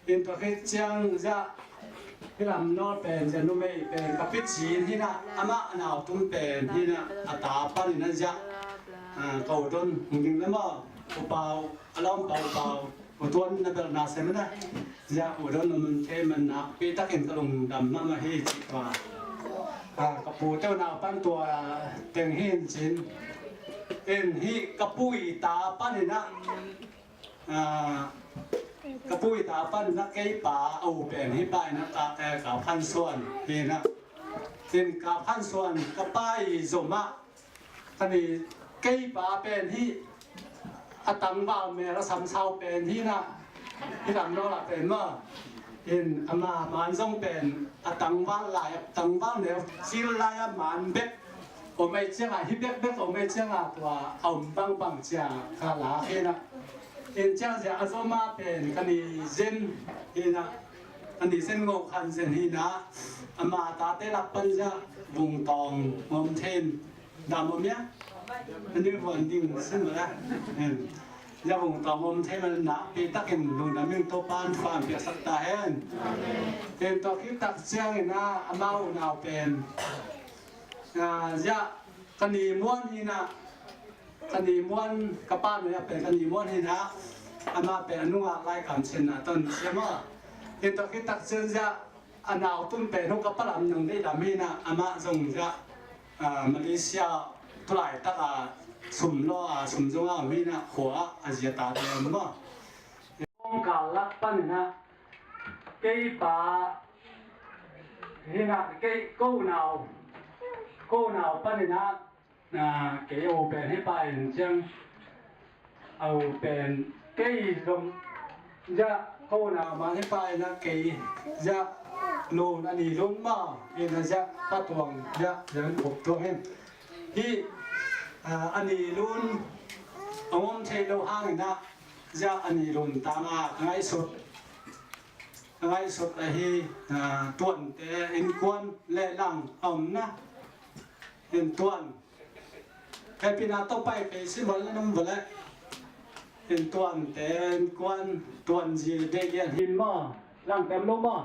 in tua khit ciang zia, i lam nawl pen zia numei pen ka pi Cin hi na, amah a nau tum pen hi na, a ta pan hi na zia, ah, ko don hong ding le maw, U Pau, a lawm Pau Pau, U Tuan na belh na sem na, zia U Don na mun thei man nakpi takin ka lungdam mahmah hi ci tua. Ah, ka pu teu nau pan tua teng hi in cin. In hi ka pu i ta pan hi na, ah, ka pu i ta pan na kei pa a u pen hi pa hi na ka, eh, ka phan suan hi na. In Kap Khan Suan ka pa i zom ah, ka ni, kei pa pen hi, a tangval mel a samsau pen hi na, hi lam lo la pen maw. In ama man zong pen a tangval lai, a tangval neu, sil lai a man bek om ei ciangah, hi bekbek om ei ciangah, tua a om bangbang ciang ka lak hi na. In ciang zia a zom ah pen ka ni zen hi na, ka ni zen ngo khan zen hi na, ama tate lak pan zia Vung Tawng om thei in, dam om ia? Ani vuan ding sin mala. Zia Vung Tawng om thei mala, nakpi takin lungdam ing, Topa'n thupha piaksak ta hen. Pen tua khit tak ciangin ah amau unau pen, ah, zia ka ni muan hi na, ka ni muan, ka pa nuai ah pen ka ni muan hi na, amah pen a nungak lai kamciamna ton siam a. Pen tua khit tak ciang zia a nau tun pen hu ka pa lam nung deih lam hi na, amah zong zia, ah, Malaysia tulai tak a sum lo a, sum zong a om hi na, khua ah a zia ta ding maw. Kong kal lak pan hi na, kei pa hi na, kei ko nau, ko nau pan hi na, na, kei u pen hi pa in ciang, a u pen kei zong zia ko nau ma hi pa in a, kei zia lun a ni lun ma, in a zia pa tuang zia, zia kop tuang in. Hi, a, a ni lun a om thei lo hangin a, zia a ni lun tang a, a ngaihsut, a ngaihsut ahi, a, tuante innkuan le lang a om na. In tuan, hepina topai kei si mol na num vale. In tuante innkuan, tuan zi dei lian hin ma, lang tem lo ma.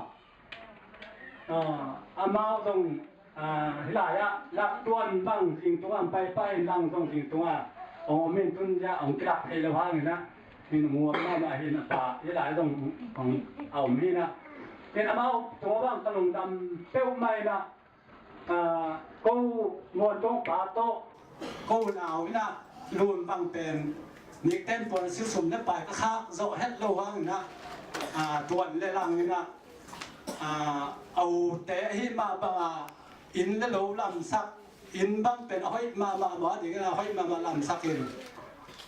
Ah, amau zong, ah, hi lai ah, lak tuan bang zing tung ah, pai pai lang zong zing tung ah, ong om in tun zia, ong kilak thei lo hangin ah, min ong om na ma hin a pa, hi lai zong ong, ong om hi na. Ken amau tung bang ka lungdam peuh mai na, ah, ko muan tung pa to, ko nau hi na, lun bang pen, nik ten puan silsum ne pai ka khak zo het lo hangin ah, ah, tuan le lang hi na, ah, a u te hi ma bang a, inn le lo lamsak, inn bang pen a hoih mahmah maw, a dingin a hoih mahmah lamsak in,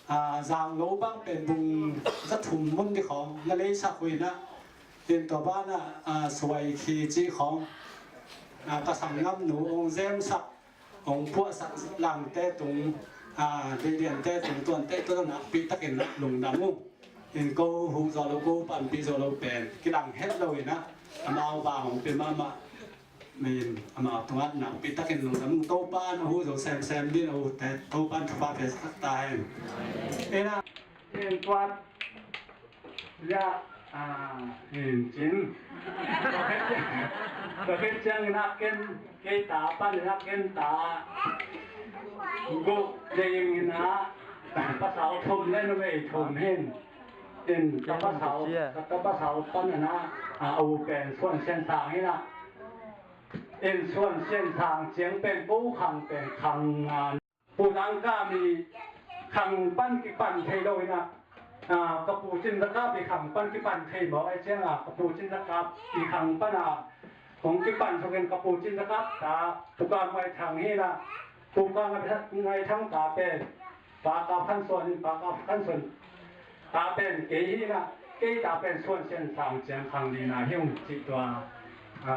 ah, zang lo bang pen bung za thum mun di khawng na leisak uh in ah, in tua banah, ah, suai khi ci khawng, ah, ka sanggam nu ong zemsak, ong puahsak langte tung, ah, deiliante tung tuante tua nakpi takin lungdam uh. In ko huh zaw lo, ko panpih zaw lo pen kilang het lo in ah, amau vang ong pia mahmah. Min amau tungah nakpi takin lungdam. Topa'n a huh zo semsem din a huhte Topa'n thupha piaksak ta hen. Ena, in tuat, ya, ah, in cin. Tua khit ciangin ah ken, kei ta pan in ah ken ta guk ding in ah, pasal thum le numei thum hin. In ka pasal, ka, ka pasal pan in ah, a, a u pen Suan Sian Sang in ah. In Suan Sian Sang ciang pen ko khang pen khang, a, Pu Zang Kam i khang pan kipan thei lo in ah, a, ka pu Cin Za Kap i khang pan kipan thei mawk ai ciang a, ka pu Cin Za Kap i khang pan a, hong kipan suk in ka pu Cin Za Kap ta, Pu Kam Ngai Thang hi in ah, Pu Kam Ngai Thang ta pen, Pa Kap Khan Suan in, Pa Kap Khan Suan ta pen kei hi in ah, kei ta pen Suan Sian Sang ciang khang lina hi ung cih tua, a,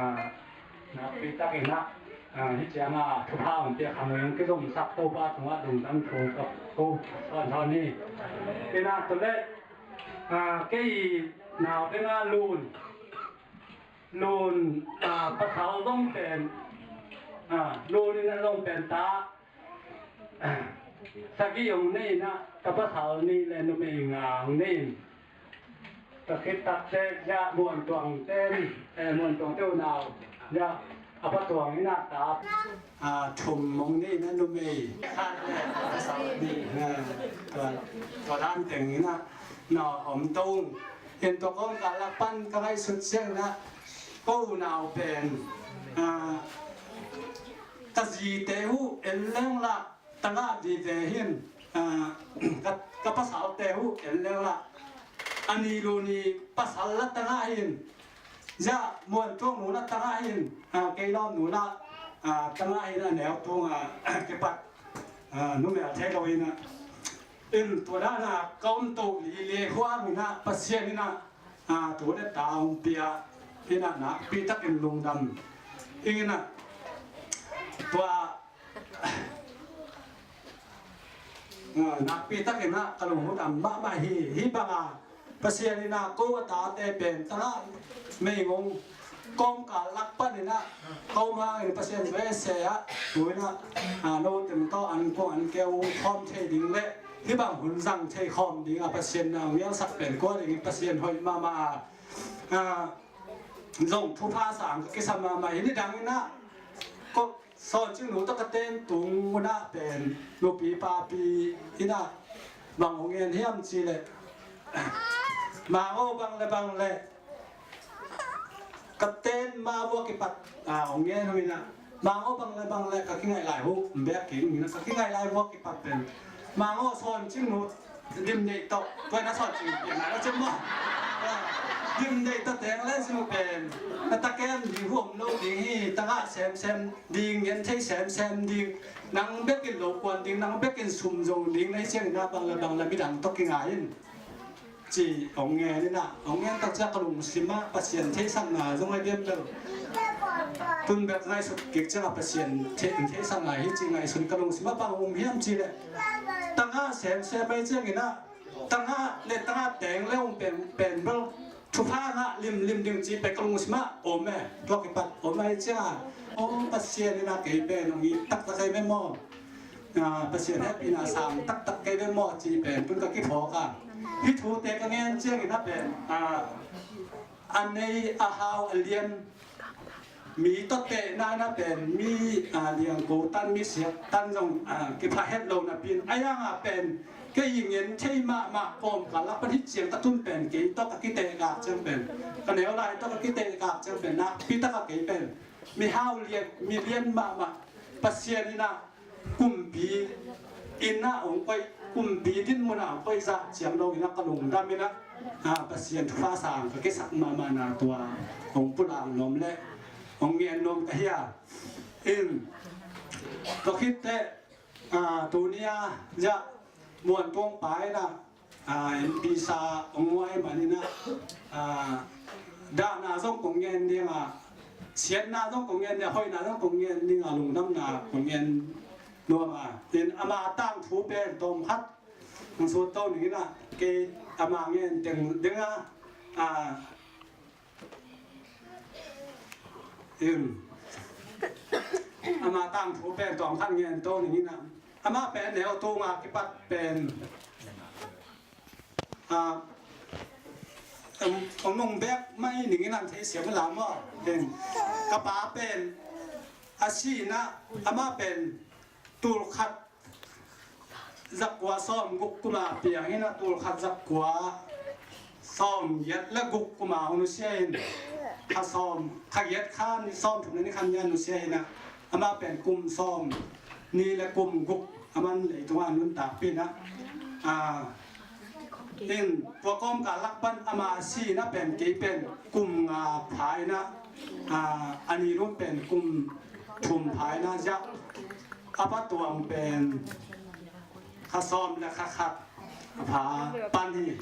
nakpi takin ah, a, hi ciang a thupha hong piak khang leng kizomsak Topa tungah lungdam thu ka ko suan thawn hi. Ina tua le, a, kei nau teng ah lun, lun, a, pasal zong pen, a, lun in a zong pen ta, sagih ong nei in ah, ka pasal nih le numei nga ong nei in. Ka khit takte, ya, Muan Tuang te, eh, Muan Tuang te unau, ya, a pa Tuang in ah ta, a, thum ong nei in ah numei khat le pasal nih, a, tua, tua dan teng in ah, na om tong. In tua kong ka lak pan ka ngaihsut ciang in ah, ko unau pen, a, ka zite uh en leng lah, tagah vive hin, ah, ka, ka pasalte uh en leng lah. A ni lu ni pasal la tagah hin. Zia Muan Tuang nu la tagah hin. Ah, kei lawm nu la, a, tangah in a neu tunga kipat, a, numel thei lo in a, in tua dana ka om to lili huang in a Pasian in a, a, tu le ta hong pia in a nakpi takin lungdam ing in a, tua a, nakpi takin a ka lungdam mahmah hi. Hih banga Pasian in a ko a tate pen tangah meigong kawmkal lak panin a ko hangin Pasian ve se a, tu in a, a, no teng tawh an kong an keu khawm thei ding le hih bang hun zang thei khawm ding a Pasian na ngialsak pen kua dingin Pasian hoih mahmah a, a, zong thupha sang ka kisa mahmah hi. Nidang in a ko Sawn Cing Nu tawh ka ten tung un a pen nupi papi in a bang hong en hiam ci le, Mang aw, bang le bang le ka ten ma vua kipat, a, hong en uh in a, Mang aw, bang le bang le ka kingaih lai uh, bek kik in a ka kingaih lai vua kipat pen Mang aw, Sawn Cing Nu dim neih tawh, tua in a Sawn Cing pian lai lo cem maw? Dim neih tawh teng le Cing Nu pen na takem ding huam lo ding hi, tangah semsem ding, ngen thei semsem ding, nang bekin lo kuan ding, nang bekin sum zong ding, na hi ciangin a bang le bang le midang tawh kingai in. Ci hong ngen in a, hong ngen tak ciang ka lungsim ah Pasian theihsakna zong a diam bel. Tun bek ngaihsut kik ciang a Pasian thei-, theihsakna hi ci ngaihsun ka lungsim ah bang um hiam ci le. Tangah semsem a hi ciangin a, tangah le tangah teng le um pen, pen bel. Thupha ngah limlim ding ci pen ka lungsim ah om e. Tua kipat om a hi ciang a, o Pasian in a kei pen hong it taktak kei ve maw? A, Pasian hehpihna sang taktak kei ve maw ci pen tun ka kiphawk a. Hih thute ka ngen ciangin a pen, a, a nei a hau a lian mi tawh tehna in a pen mi, a, liangko tan mi siak tan zong, a, kipha het lo napi in a yang a pen kei i ngen thei mahmah kawmkal lak pan hih ciang ka tun pen kei tawh ka kitehgak ciang pen ka neu lai tawh ka kitehgak ciang pen nakpi tak a kei pen mi hau lian, mi lian mahmah Pasian in a kumpi in a hong koih, kumpi dinmun a hong koih zah ciang dong in a ka lungdam in a, a, Pasian thupha sang ka kisak mahmahna tua hong pulak nuam le hong ngen nuam ka hi a. In tua khit teh, a, tuni a zah Muan Tuang pa in a, a, M P sa hong nuai man in a, a, dahna zong kong ngen ding a, siatna zong kong ngen ding a, hoihna zong kong ngen ding a, lungdamna kong ngen nuam a. In ama tangthu pen tawm khat hong sut to ning in a, kei ama ngen teng ding a, a, in ama tangthu pen tawm khat ngen to ning in a, ama pen neu tunga kipat pen, a, um, hong nung bek mai ning in a thei siam la maw? In ka pa pen a si in a, ama pen tul khat zakua sawm guk kuma piang in a, tul khat zakua sawm giat le guk kuma hong nusia in, kha sawm, kha giat kha ni sawm thum le ni khat ni a nusia in a, ama pen kum sawm ni le kum guk a man leitung a nuntakpih in a, a, in tua kawmkal lak pan ama si in a pen kei pen kum nga pha in a, a, a ni lum pen kum thum pha in a ziah a pa tuang pen kha sawm le kha khat a pha pan hi.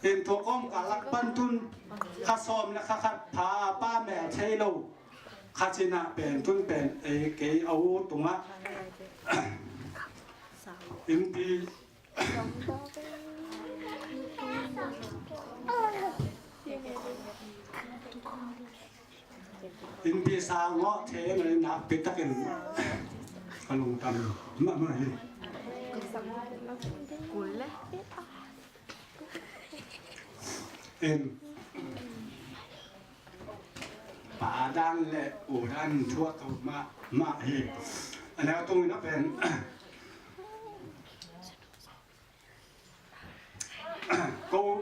In tua kawmkal lak pan tun kha sawm le kha khat pha pa mel thei lo kha cin a pen tun pen ei kei a u tungah innpi Innpi sa ngawh thei ngei nakpi takin ka lungdam mahmah hi. In pa dan le u dan thuak to mahmah hi. A neu tung in a pen ko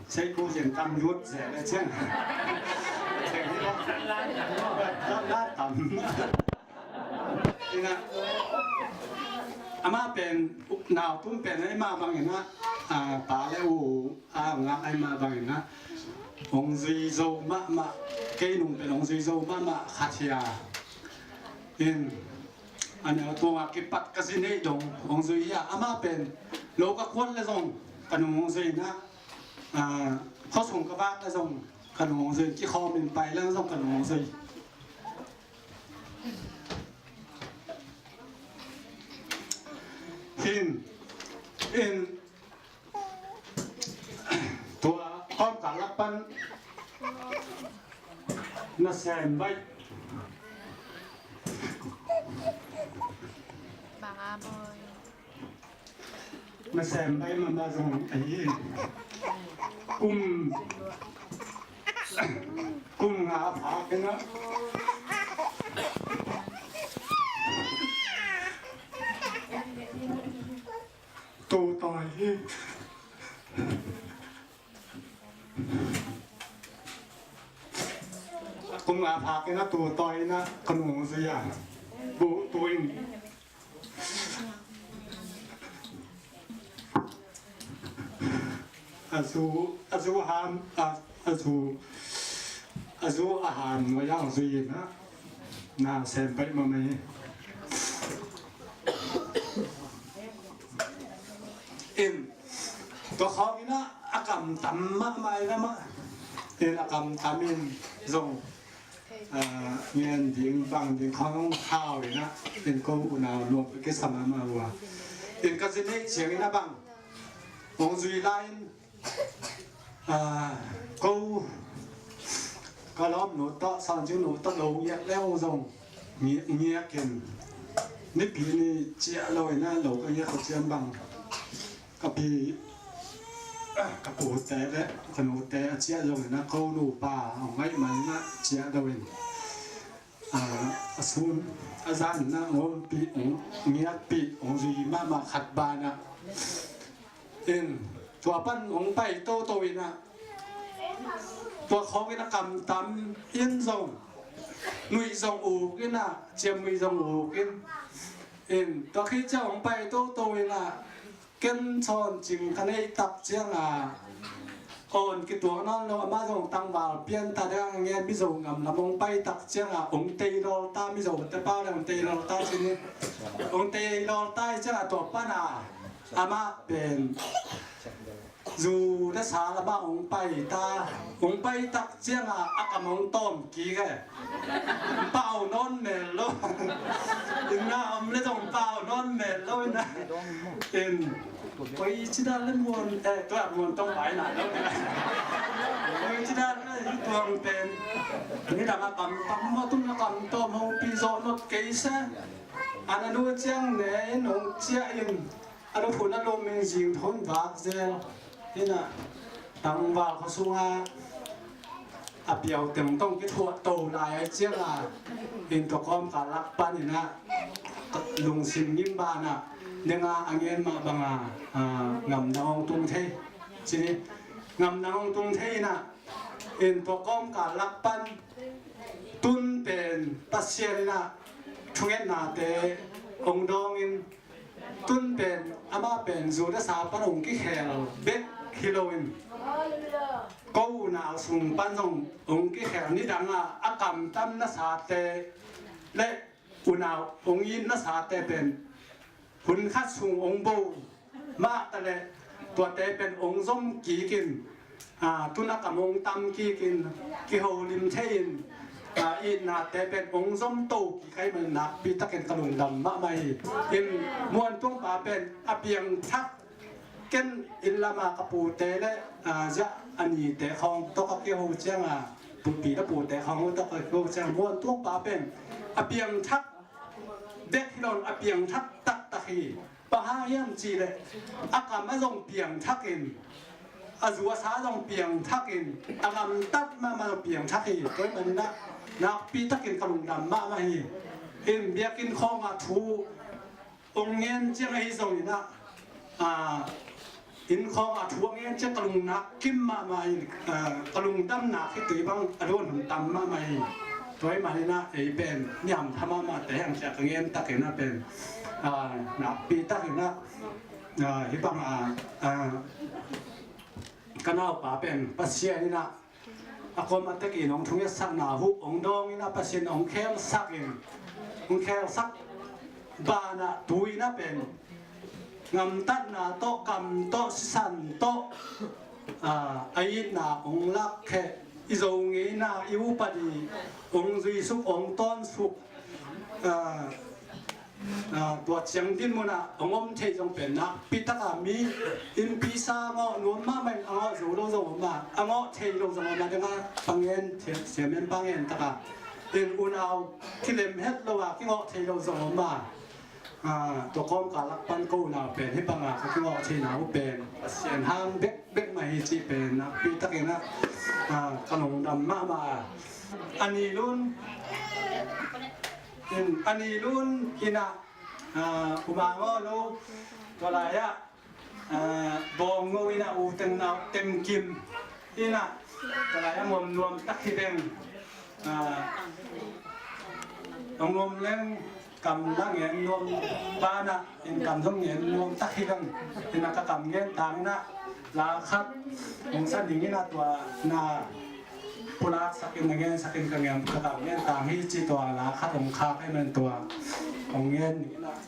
sei ko zen tam yut zen le chen. Zen hi lo. Tam la tam. Ina ama pen nau tum pen ai ma bang ina, a, pa le u a nga ai ma bang ina. hong zui zo mahmah, kei nung pen hong zui zo mahmah khat hi a. In, a neu tung a kipat ka zi neih dong hong zui hi a, amah pen lo ka kuan le zong ka nung hong zui na, a, khuasung ka vak le zong ka nung hong zui, kikhawm in pai leng zong ka nung hong zui. Hin, in, tua kawmkal lak pan nasem baih. Bang a mawi. Nasem baih mahmah zong ahi. Kum, kum nga a phak in a, tu tawi hi. Kum nga phak in a, tu tawi in a ka nung zui a. Bu tu in. A zu, a zu a han, a, a zu, a zu a han nuai a hong zui in a, nasem baih mahmah hi. In, tua khawng in a, a kam tam mahmah in a mah. In, a kam tam in zong, a, ngen ding bang ding khawng hong hau in a, in ko unau nuam kisam mahmah uh a. In ka zi neih ciang in a bang hong zui lai in, a, ko ka lawmnu tawh, Sang Cing nu tawh lo ngiat le hong zong ngi-, ngiat in, nipi ni ciah lo in a, lo ka ngiat ko ciang bang ka pi, ka pute le ka nute a ciah zong in a, ko nupa hong ngaih man in a ciah lo in, a, a sun a zan in a hong ompih, hong ngiatpih, hong zui mahmah khat ban a. In, tua pan hong pai toto in a, tua khawng in a kam tam in zong, nuih zong uk in a, ciamnuih zong uk in. In, tua khi ciang hong pai toto in a, ken Sawn Cing ka neih tak ciang a, awn kituak nawn lo, amah zong tangval pian ta dang a ngen, Mizo ngam lam hong pai tak ciang a, hong tei lawl ta, Mizo te pau le hong tei lawl ta ci ni. Hong tei lawl ta ciang a, tua pan a, amah pen zu le sa lam ah hong pai ta, hong pai tak ciang a, a kam hong tawm kik e. Pau nawn mel lo. Inn ah om le zong pau nawn mel lo in a. In, koi ci dan le muan, eh, tua muan tong pai na lo. Koi ci dan le tuang pen. Ni dang a kam, kam ma tung a kam tawm hong pi zawh not kei se. An a nu ciang ne in hong ciah in. A nuphun a lum in zing thon vak zel. Hi na, tangval khua sungah a piau teng tong kithuah to lai a ciang a, in tua kawmkal lak pan in a, lungsim ngim ban a, neng a a ngen mah bang a, a, ngamdang hong tung thei. Ci ni, ngamdang hong tung thei in a, in tua kawmkal lak pan tun pen Pasian in a, thungetnate hong dawng in, tun pen, amah pen zu le sa pan hong kikhel bek hi lo in, ko unau sung pan zong hong kikhel, nidang a a kamtam nasate le unau hong it nasate pen hun khat sung hong bo mah ta le, tuate pen hong zom kik in, a, tun a kam hong tam kik in, kiholim thei in, a, itnate pen hong zom to kik ahih man nakpi takin ka lungdam mahmah hi. In, Muantuang pa pen a piangthak, ken inn lam a ka pute le, a, ziah a nite khawng tawh ka kiho ciang a, pupi le pute khawng tawh ka kiho ciang, Muantuang pa pen a piangthak bek hi lo in, a piangthak taktak hi. Bang hang hiam cih leh a kam a zong piangthak in, a zu a sa zong piangthak in, a gamtat mahmah zong piangthak hi. Tua ahih manin ah nakpi takin ka lungdam mahmah hi. In, biakinn khawng ah thu hong ngen ciang ahi zongin ah, a, inn khawng a thu a ngen ciang ka lungnak kim mahmah in, a, ka lungdamna khitui bang a dawn hun tam mahmah hi. Tua ahih manin ah ei pen ni hamtha mahmah te hang ciah ka ngen takin ah pen, a, nakpi takin ah, a, hih bang a, a, ka naupa pen Pasian in ah a kuamah tekin hong thungetsakna uh hong dawng in ah, Pasian hong khelsak in, hong khelsak banah tu in ah pen gamtatna tawh, kam tawh, sisan tawh, ah, a itna hong lakkhia, i Zo ngeina, i upadi hong zuisuk, hong tawnsuk, ah, ah, tua ciang dinmun ah hong om thei zong pen nakpi taka mi innpi sa ngawh nuam mahmah in, a ngawh zo lo zong om a, a ngawh thei lo zong om a, dang a pangen, siamen pangen taka in unau kilem het lo a, kingawh thei lo zong om a, ah, tua kawmkal lak pan ko unau pen hih banga ka kingawh theina uh pen Pasian hang bekbek mah hi cih pen nakpi takin ah, ah, ka lungdam mahmah a. A Ni Lun in, a Ni Lun in ah, ah, U Ma Ngaw No, tua lai-ah, ah, Bawng No in ah, U Teng Nau, Teng Kim in ah, tua lai-ah ngom nuam tak hi veng. Ah, hong nuam leng kam la ngen nuam banah in, kam zong ngen nuam tak hi veng. In ah ka kam ngen tang in ah, la khat hong sa ning in ah, tua na pulaksak in, na ngensak in, ka ngen, ka kam ngen tang hi ci, tua la khat hong khak ahih man tua hong ngen ning in ah.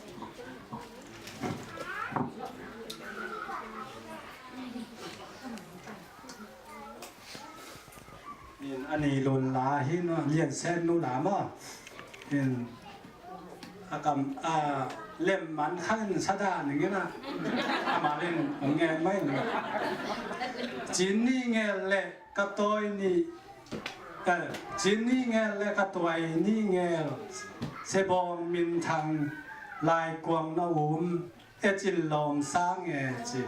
In, a Ni Lun la hi no, Lian Sen Nu la maw. In, a kam, a, lem man khan sa dah ning in ah, amah in hong ngen mai ning. Cin ni ngel le ka tawi ni, eh, cin ni ngel le ka tawi ni ngel, Sia Bawng Min Thang, Lai Kuang na um e, cin lawm sang e, ci.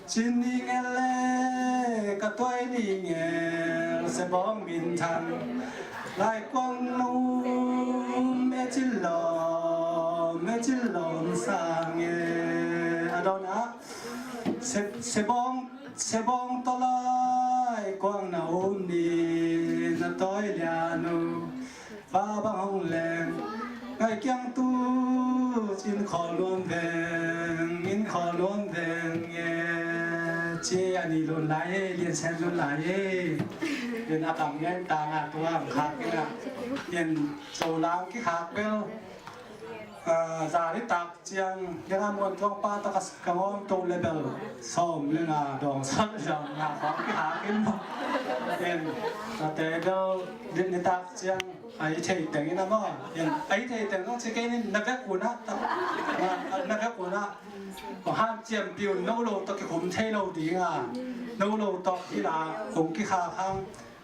Cin ni ngel le ka tawi ni ngel, Sia Bawng Min Thang, Lai Kuang na um e, cin lawm e, cin lawm sang e. A dawnah, Sia, Sia Bawng, Sia Bawng tawh Lai Kuang na um ni, na tawi lian uh pa bang hong leng, ngai kiang tu in khawl nuam veng, in khawl nuam veng e, ci. A Ni Lun lai e, Lian Sen Lun lai e. In a kam ngen tang a, tua hong khak in ah, in Zo lang kikhak bel, ah, za ni tak ciang, dena muan tuang pa taka ka ngawm to le bel sawm le nga dawng sawm le nga khawng kikhak in maw. In, tate bel din ni tak ciang, a i thei teng in a maw. In, a i thei teng zong ci kei in, na vek un ah, na, na vek un ah, kong hanciampih un, no lo tawh kikhum thei lo ding a, no lo tawh hi la, kong kikhak hang,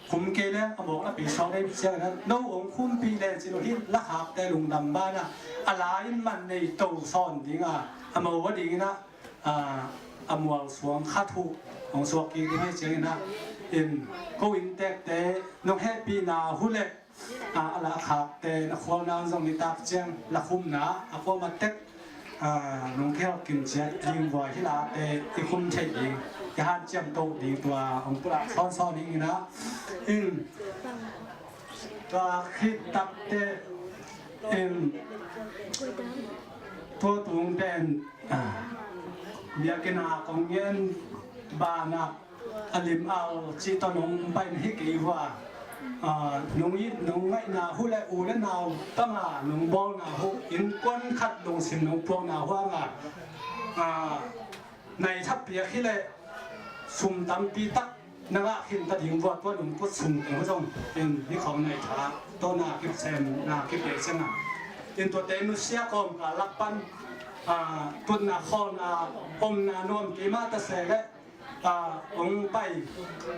khum kei leng a mawk lapi suak dei ciangin ah, no hong khumpih leng ci lo hi, lakhakte lungdam banah a la in man nei to sawn ding a, a mo a dingin ah, a, a mual suang khat huh hong suak kik ding ahih ciangin ah, in ko inntekte nong hehpihna huh leh, a, a lakhakte na khualna zong nitak ciang lakhumna a kuamah tek, a, nong kihel kim ciat ding vua hi late i khum theih ding, i hanciam to ding, tua hong pulak sawnsawn hi ing in ah, in tua khit takte in tua tung pen, a, biakinn a kong ngen banah a lim au cih tawh nong pai na hi kei uh a, a, nong it nong ngaihna huh le u le nau tanga nong bawlna huh, innkuan khat lungsim nong puakna huh a nga, a, nai thapiak hi leh sum tampi tak na ngah khin ta ding vua, tua lungput sung teng uh zong in hi khawng nai tha tawh na kisem na kipia ciang a, in tuate nusia kawmkal lak pan, a, tutna khawlna omna nuam kei mah ta se leh, a, hong pai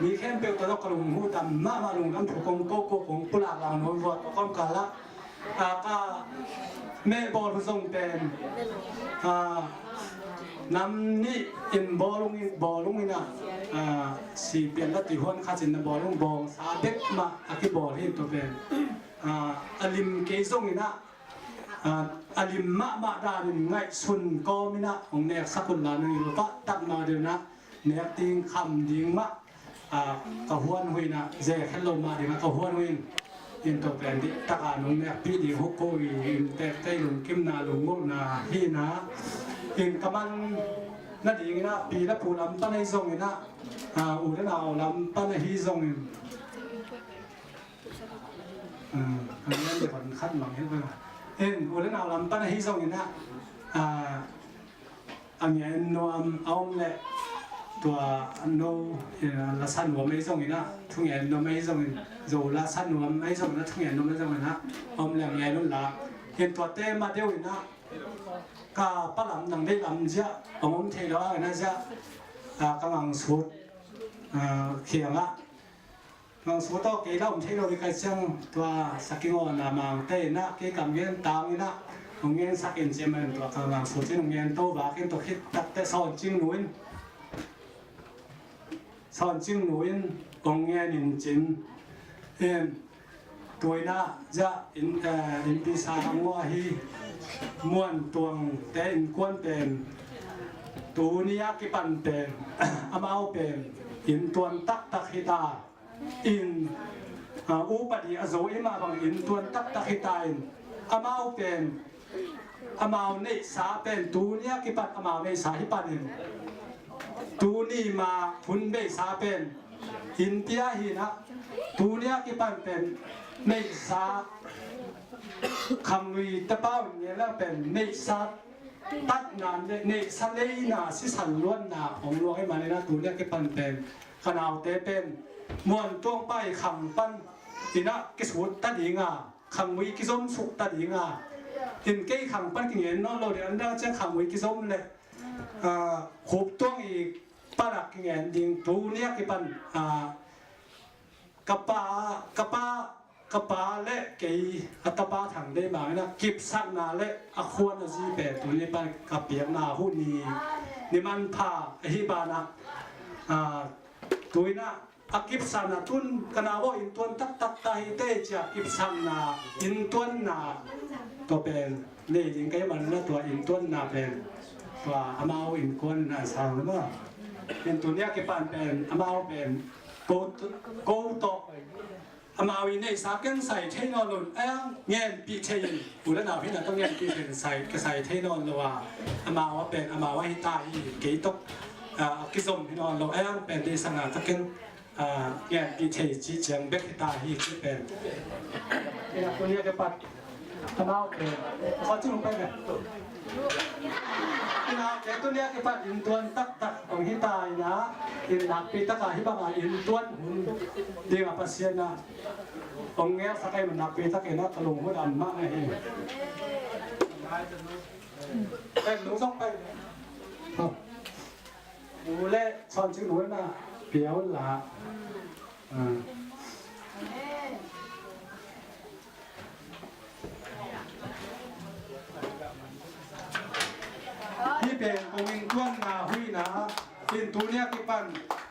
mi khempeuh tawh ka lungdam mahmah, lungdam thu kong ko, ko kong pulak lang nuam vua, tua kawmkal ah, a, ka meh bawl uh zong pen, a, nam nih in bawl ung in, bawl ung in ah, a, si pian la ti huan khat in na bawl ung, bawngsa bek mah a kibawl hi tua pen, a, a lim kei zong in ah, a, a lim mahmah danin ngaihsun kawm in ah hong neksak un la, nang i lupah tak mah deuh in ah nek ding kham ding mah, a, ka huan uh in ah, ze khen lo mah ding ah ka huan uh in, in tua pen dih taka nong nekpih ding uh ko i, in tek tei lungkimna lungngulhna hi in ah, in ka man nadingin ah, pi le pu lam pan ahi zongin ah, a, u le nau lam pan ahi zongin, a, a ngen le van khat mang hi ve. In, u le nau lam pan ahi zongin ah, a, a ngen nuam a om leh, tua no, eh, lasa nuam ahi zongin ah, thungen nuam ahi zongin, Zo lasa nuam ahi zongin ah, thungen nuam ahi zongin ah, a om leh a ngen un la. In, tuate ma deuh in ah, ka pa lam, nang deih lam ziah hong om thei lo a, in ah ziah, a, ka ngangsut, a, kiangah, ngangsut tawh kei la om thei lo ding ka hih ciang, tua sakingawna mangte in ah kei kam ngen tang in ah, hong ngensak in ci-in, tua ka ngangsut in hong ngen to vak in, tua khit takteh Sawn Cing Nu in, Sawn Cing Nu in hong ngen in cin. Em, tu in ah ziah in, eh, innpi sa hong uh ahi Muan Tuangte innkuan pen tuni a kipan pen amau pen inntuan taktak hi ta in, a, upadi a zo i mah bang inntuan taktak hi ta in, amau pen, amau neihsa pen tuni a kipat amau neihsa hi pan in, tuni ma hun beisa pen innpi ah hi in ah, tuni a kipan pen neihsa, khanglui tapa un ngen le pen neihsa tatna, ne-, neihsa leina, sisan luanna hong luang ahih manin ah, tuni a kipan pen ka naute pen Muan Tuang pa i khang pan in ah kisut ta ding a, khanglui kizom suk ta ding a, in kei khang pan kingen nawn lo ding, an dang ciang khanglui kizom leh, a, Khup Tuang i pan ah kingen ding, tuni a kipan, a, ka pa, ka pa, ka pa le kei a tapa Thang Deih Mang in ah kipsakna le a khuan a zi pen tuni pan ka piakna hun ni, ni manpha ahi banah, a, tu in ah a kipsakna tun ka nau aw inntuan taktak ta hi teh ci-a kipsakna, inntuanna, tua pen nei ding ka hih manin ah tua inntuanna pen tua amau innkuan in ah sang lo maw. In tuni a kipan pen amau pen ko, ko tawh amau i neihsa ken sai thei nawn lo, a, ngenpih thei in, u le nau hi in ah ka ngenpih thei in sai, ka sai thei nawn lo a, amau a pen amau a hi ta hi, kei tawh, a, a kizom hi nawn lo, a, pen deihsakna ka ken, a, ngenpih thei cih ciang bek hi ta hi cih pen. Ina tuni a kipat amau pen, khaw cing pai ve. Ina, kei tuni a kipat inntuan taktak hong hi ta in ah, in nakpi tak a hih bang a inntuan hun ding a Pasian in ah hong ngelsak ahih man nakpi tak in ah ka lunghun am mah na hi. Pen lung zong pai. U le Sawn Cing Nu in ah pia un la. A. Hih pen kong innkuanna hui in ah, in tuni a kipan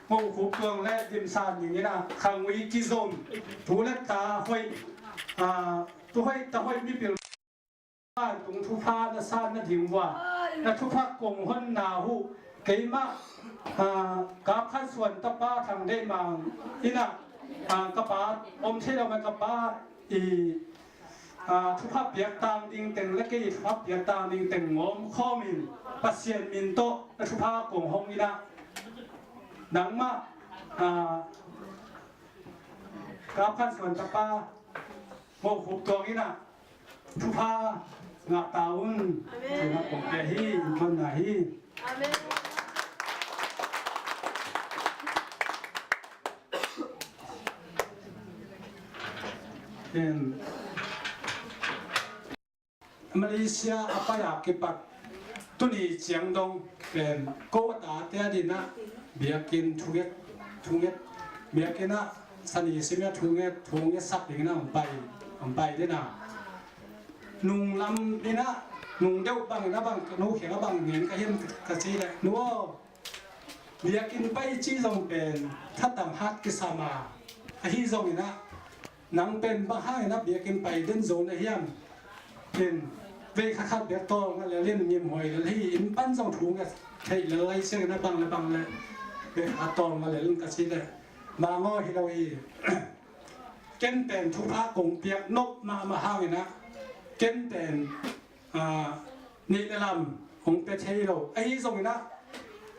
Mo Khup Tuang le Dim San Ning in ah khangui kizom, tu le ta hoih, a, tu hoih ta hoih mipil vantung thupha na san nading uh a, na thupha kong honna uh, keimah, a, Kap Khan Suan tapa Thang Deih Mang in ah, a, ka pa om thei lo mah, ka pa i, a, thupha piak tang ding teng le kei i thupha piak tang ding teng ngawm khawm in, Pasian min tawh na thupha kong hong in ah, nangmah, a, Kap Khan Suan tapa Mo Khup Tuang in ah thupha ngah ta un. Amen. Thupha kong pia hi, innkuanna hi. Amen. Amen. Malaysia a pai a kipat tuni ciang dong pen ko a tate a dingin ah biakinn thunget, thunget, biakinn ah Sani Simia thunget, thungetsak dingin ah hong pai, hong pai dingin ah. Nung lam in ah, nung deuh bangin ah bang, nu kiangah bang ngen ka hiam ka cih leh, nu aw, biakinn pai cih zong pen thatang hat kisam a, ahi zongin ah, nang pen bang hangin ah biakinn pai den zo na hiam? In, vei khat khat bek tawlnga lel in, ngimhuai lel hi, inn pan zong thu nget theih lel lai ciangin ah bang le bang le, vei khat tawlnga lel in ka cih leh, Mang aw, hi lo hi. Ken pen thupha kong piak nop mahmah hangin ah, ken pen, a, neih le lam hong pia thei lo. Ahi zongin ah,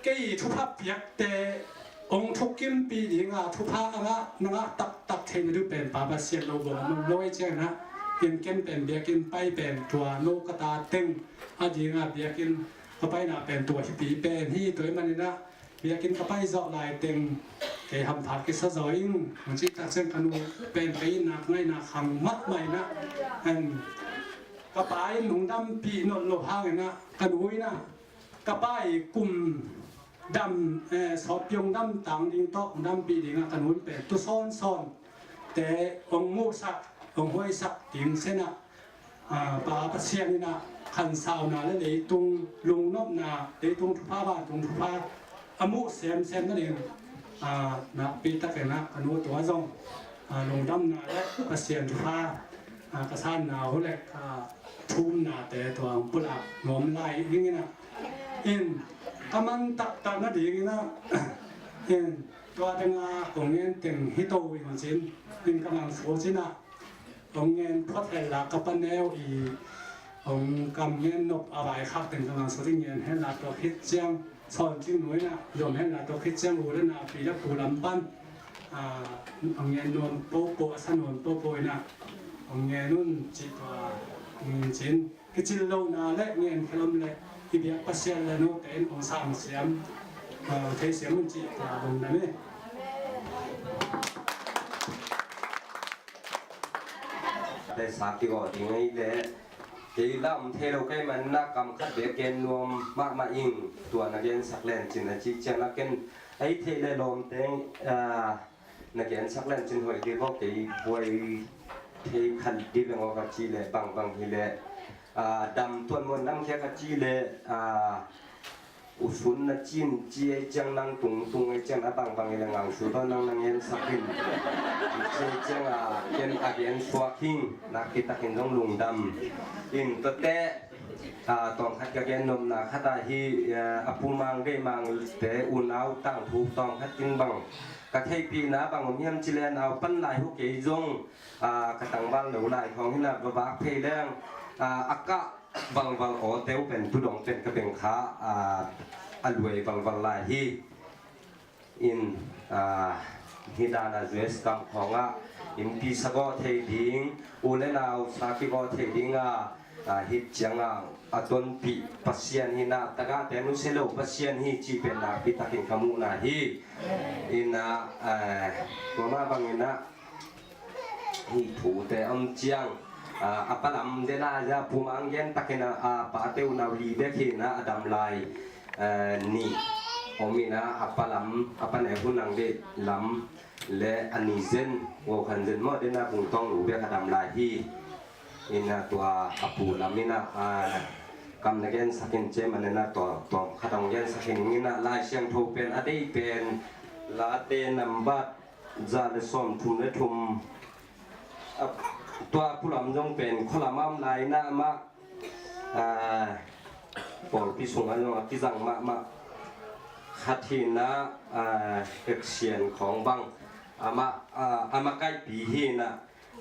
Kei thupha piakte hong thukimpih dinga thupha a ngah, na ngah taktak theihna ding pen Pa Pasian lo bawng a om lo ahih ciangin ah, in ken pen biakinn pai pen tua no ka ta teng a dinga biakinn ka paina pen tua hipi pen hi. Tua ahih manin ah biakinn ka pai zawh lai teng kei hampha kisa zaw ing, hong cih tak ciang ka nu pen ka itna ka ngaihna khang mahmah in ah, en, ka pa in hong dampih nawn loh hangin ah ka nu in ah ka pa i kum dam, eh, sawtpi hong dam tang ding tawh hong dampih dingah ka nu in pen tu sawnsawnte hong muhsak, hong huaisak ding sen ah, ah, Pa Pasian in ah khansauna le leitung lungnopna, leitung thupha, vantung thupha a muh semsem nading, ah, nakpi takin ah ka nu tua zong, ah, lungdamna le Pasian thupha, ah, ka sanna uh le, ah, thumnate tua hong pulak nuam lai dingin ah, in, ka man taktak nadingin ah, in, tua tengah kong ngen teng hi to in cin, in ka mang so cin ah, hong ngen phot henla ka pa neu i hong kam ngen nop a vaikhak teng ka mang so cin ngen henla tua khit ciang, sawn cing nu in ah zom henla tua khit ciang u le nau pi le pu lam pan, ah, hong ngen nuam popo, a sa nuam popo in ah hong ngen un cih tua, in cin. Kicin lohna le ngen khelom le i biak Pasian le note in hong sang siam, ah, thei siam un cih tua lungdam hi. Le sa kigaw ding ei le kei lam thei lo kei man na kam khat bek gen nuam mahmah ing, tua na gensak len cin a cih ciang a ken ei thei le lawmte, ah, na gensak len cin hoih dih maw, kei buai thei khat dih leng aw ka ci le bangbang hi le, ah, dam tuan muan dam khia ka ci le, ah, usun na cin ci ei ciang nang tungtung ei ciang na bangbang hi le ngau su tawh nang na gensak in ci ei ciang a gen a gen suak hing nakpi takin zong lungdam in tuate, ah, tawm khat ka gen nopna khat ah hi, ah, a pu mang gei mangte unau tangthuk tawm khat in bang ka theihpihna bang om hiam ci le nau pan lai hu kei zong, ah, ka tangval lo lai khawng hi na va vak phei leng, ah, a kah valval aw teu pen tu dong pen ka beng kha, ah, a luai valval lai hi. In, ah, hi dan a U S kam khawng ah innpi sa gawh thei ding, u le nau sa kigawh thei ding a, ah, hi ciang a a tonpih Pasian hi na, tagahte nusia lo Pasian hi cih pen nakpi takin ka muhna hi. In ah, eh, tua mah bangin ah hih thute om ciang, ah, a palam dena ja pum ang gen takin ah, ah, pate unau li bek hi na a dam lai, eh, nih om in ah a palam, a pane hun ang deh lam le a ni zen, gokhan zen maw dena bung tawng lu bek a dam lai hi. In ah tua a pu lam in ah, ah, kam na gensak in cem an in ah tua, tua khat ang gensak in in ah Lai Siangtho pen a dei pen Late nambat za le sawm thum le thum. A, tua pu lam zong pen khualam a om lai na amah, ah, pawlpi sungah zong a kizang mahmah khat hi na, ah, Eksian khawng bang amah, ah, amah kaihpi hi na.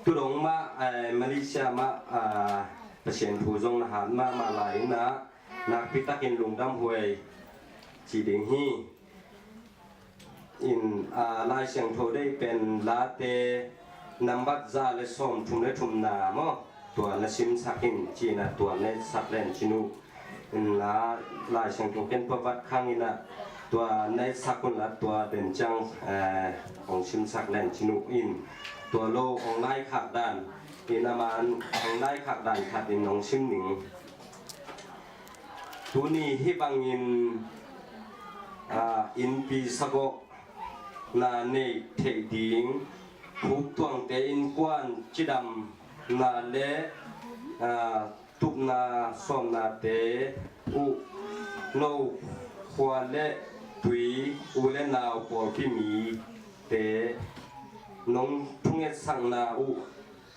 Tu dong mah, ah, Malaysia mah, ah, Pasian thu zong na hat mahmah lai na, nakpi takin lungdam huai ci ding hi. In, ah, Lai Siangtho dei pen Late nambat za le sawm thum le thumna maw, tua na simsak in ci na tua na etsak len cin uh. In la Lai Siangtho ken pavat khang in ah tua na etsak un la tua den ciang, eh, hong simsak len cin uh in tua lo hong lai khak dan in a man hong lai khak dan khat in hong sim ning. Tuni hih bangin, ah, innpi sagawh na neih theih ding Phuktuangte innkuan cidamna le, ah, tupna sawmnate uh no khua le tui u le nau pawlpi mite nong thungetsakna uh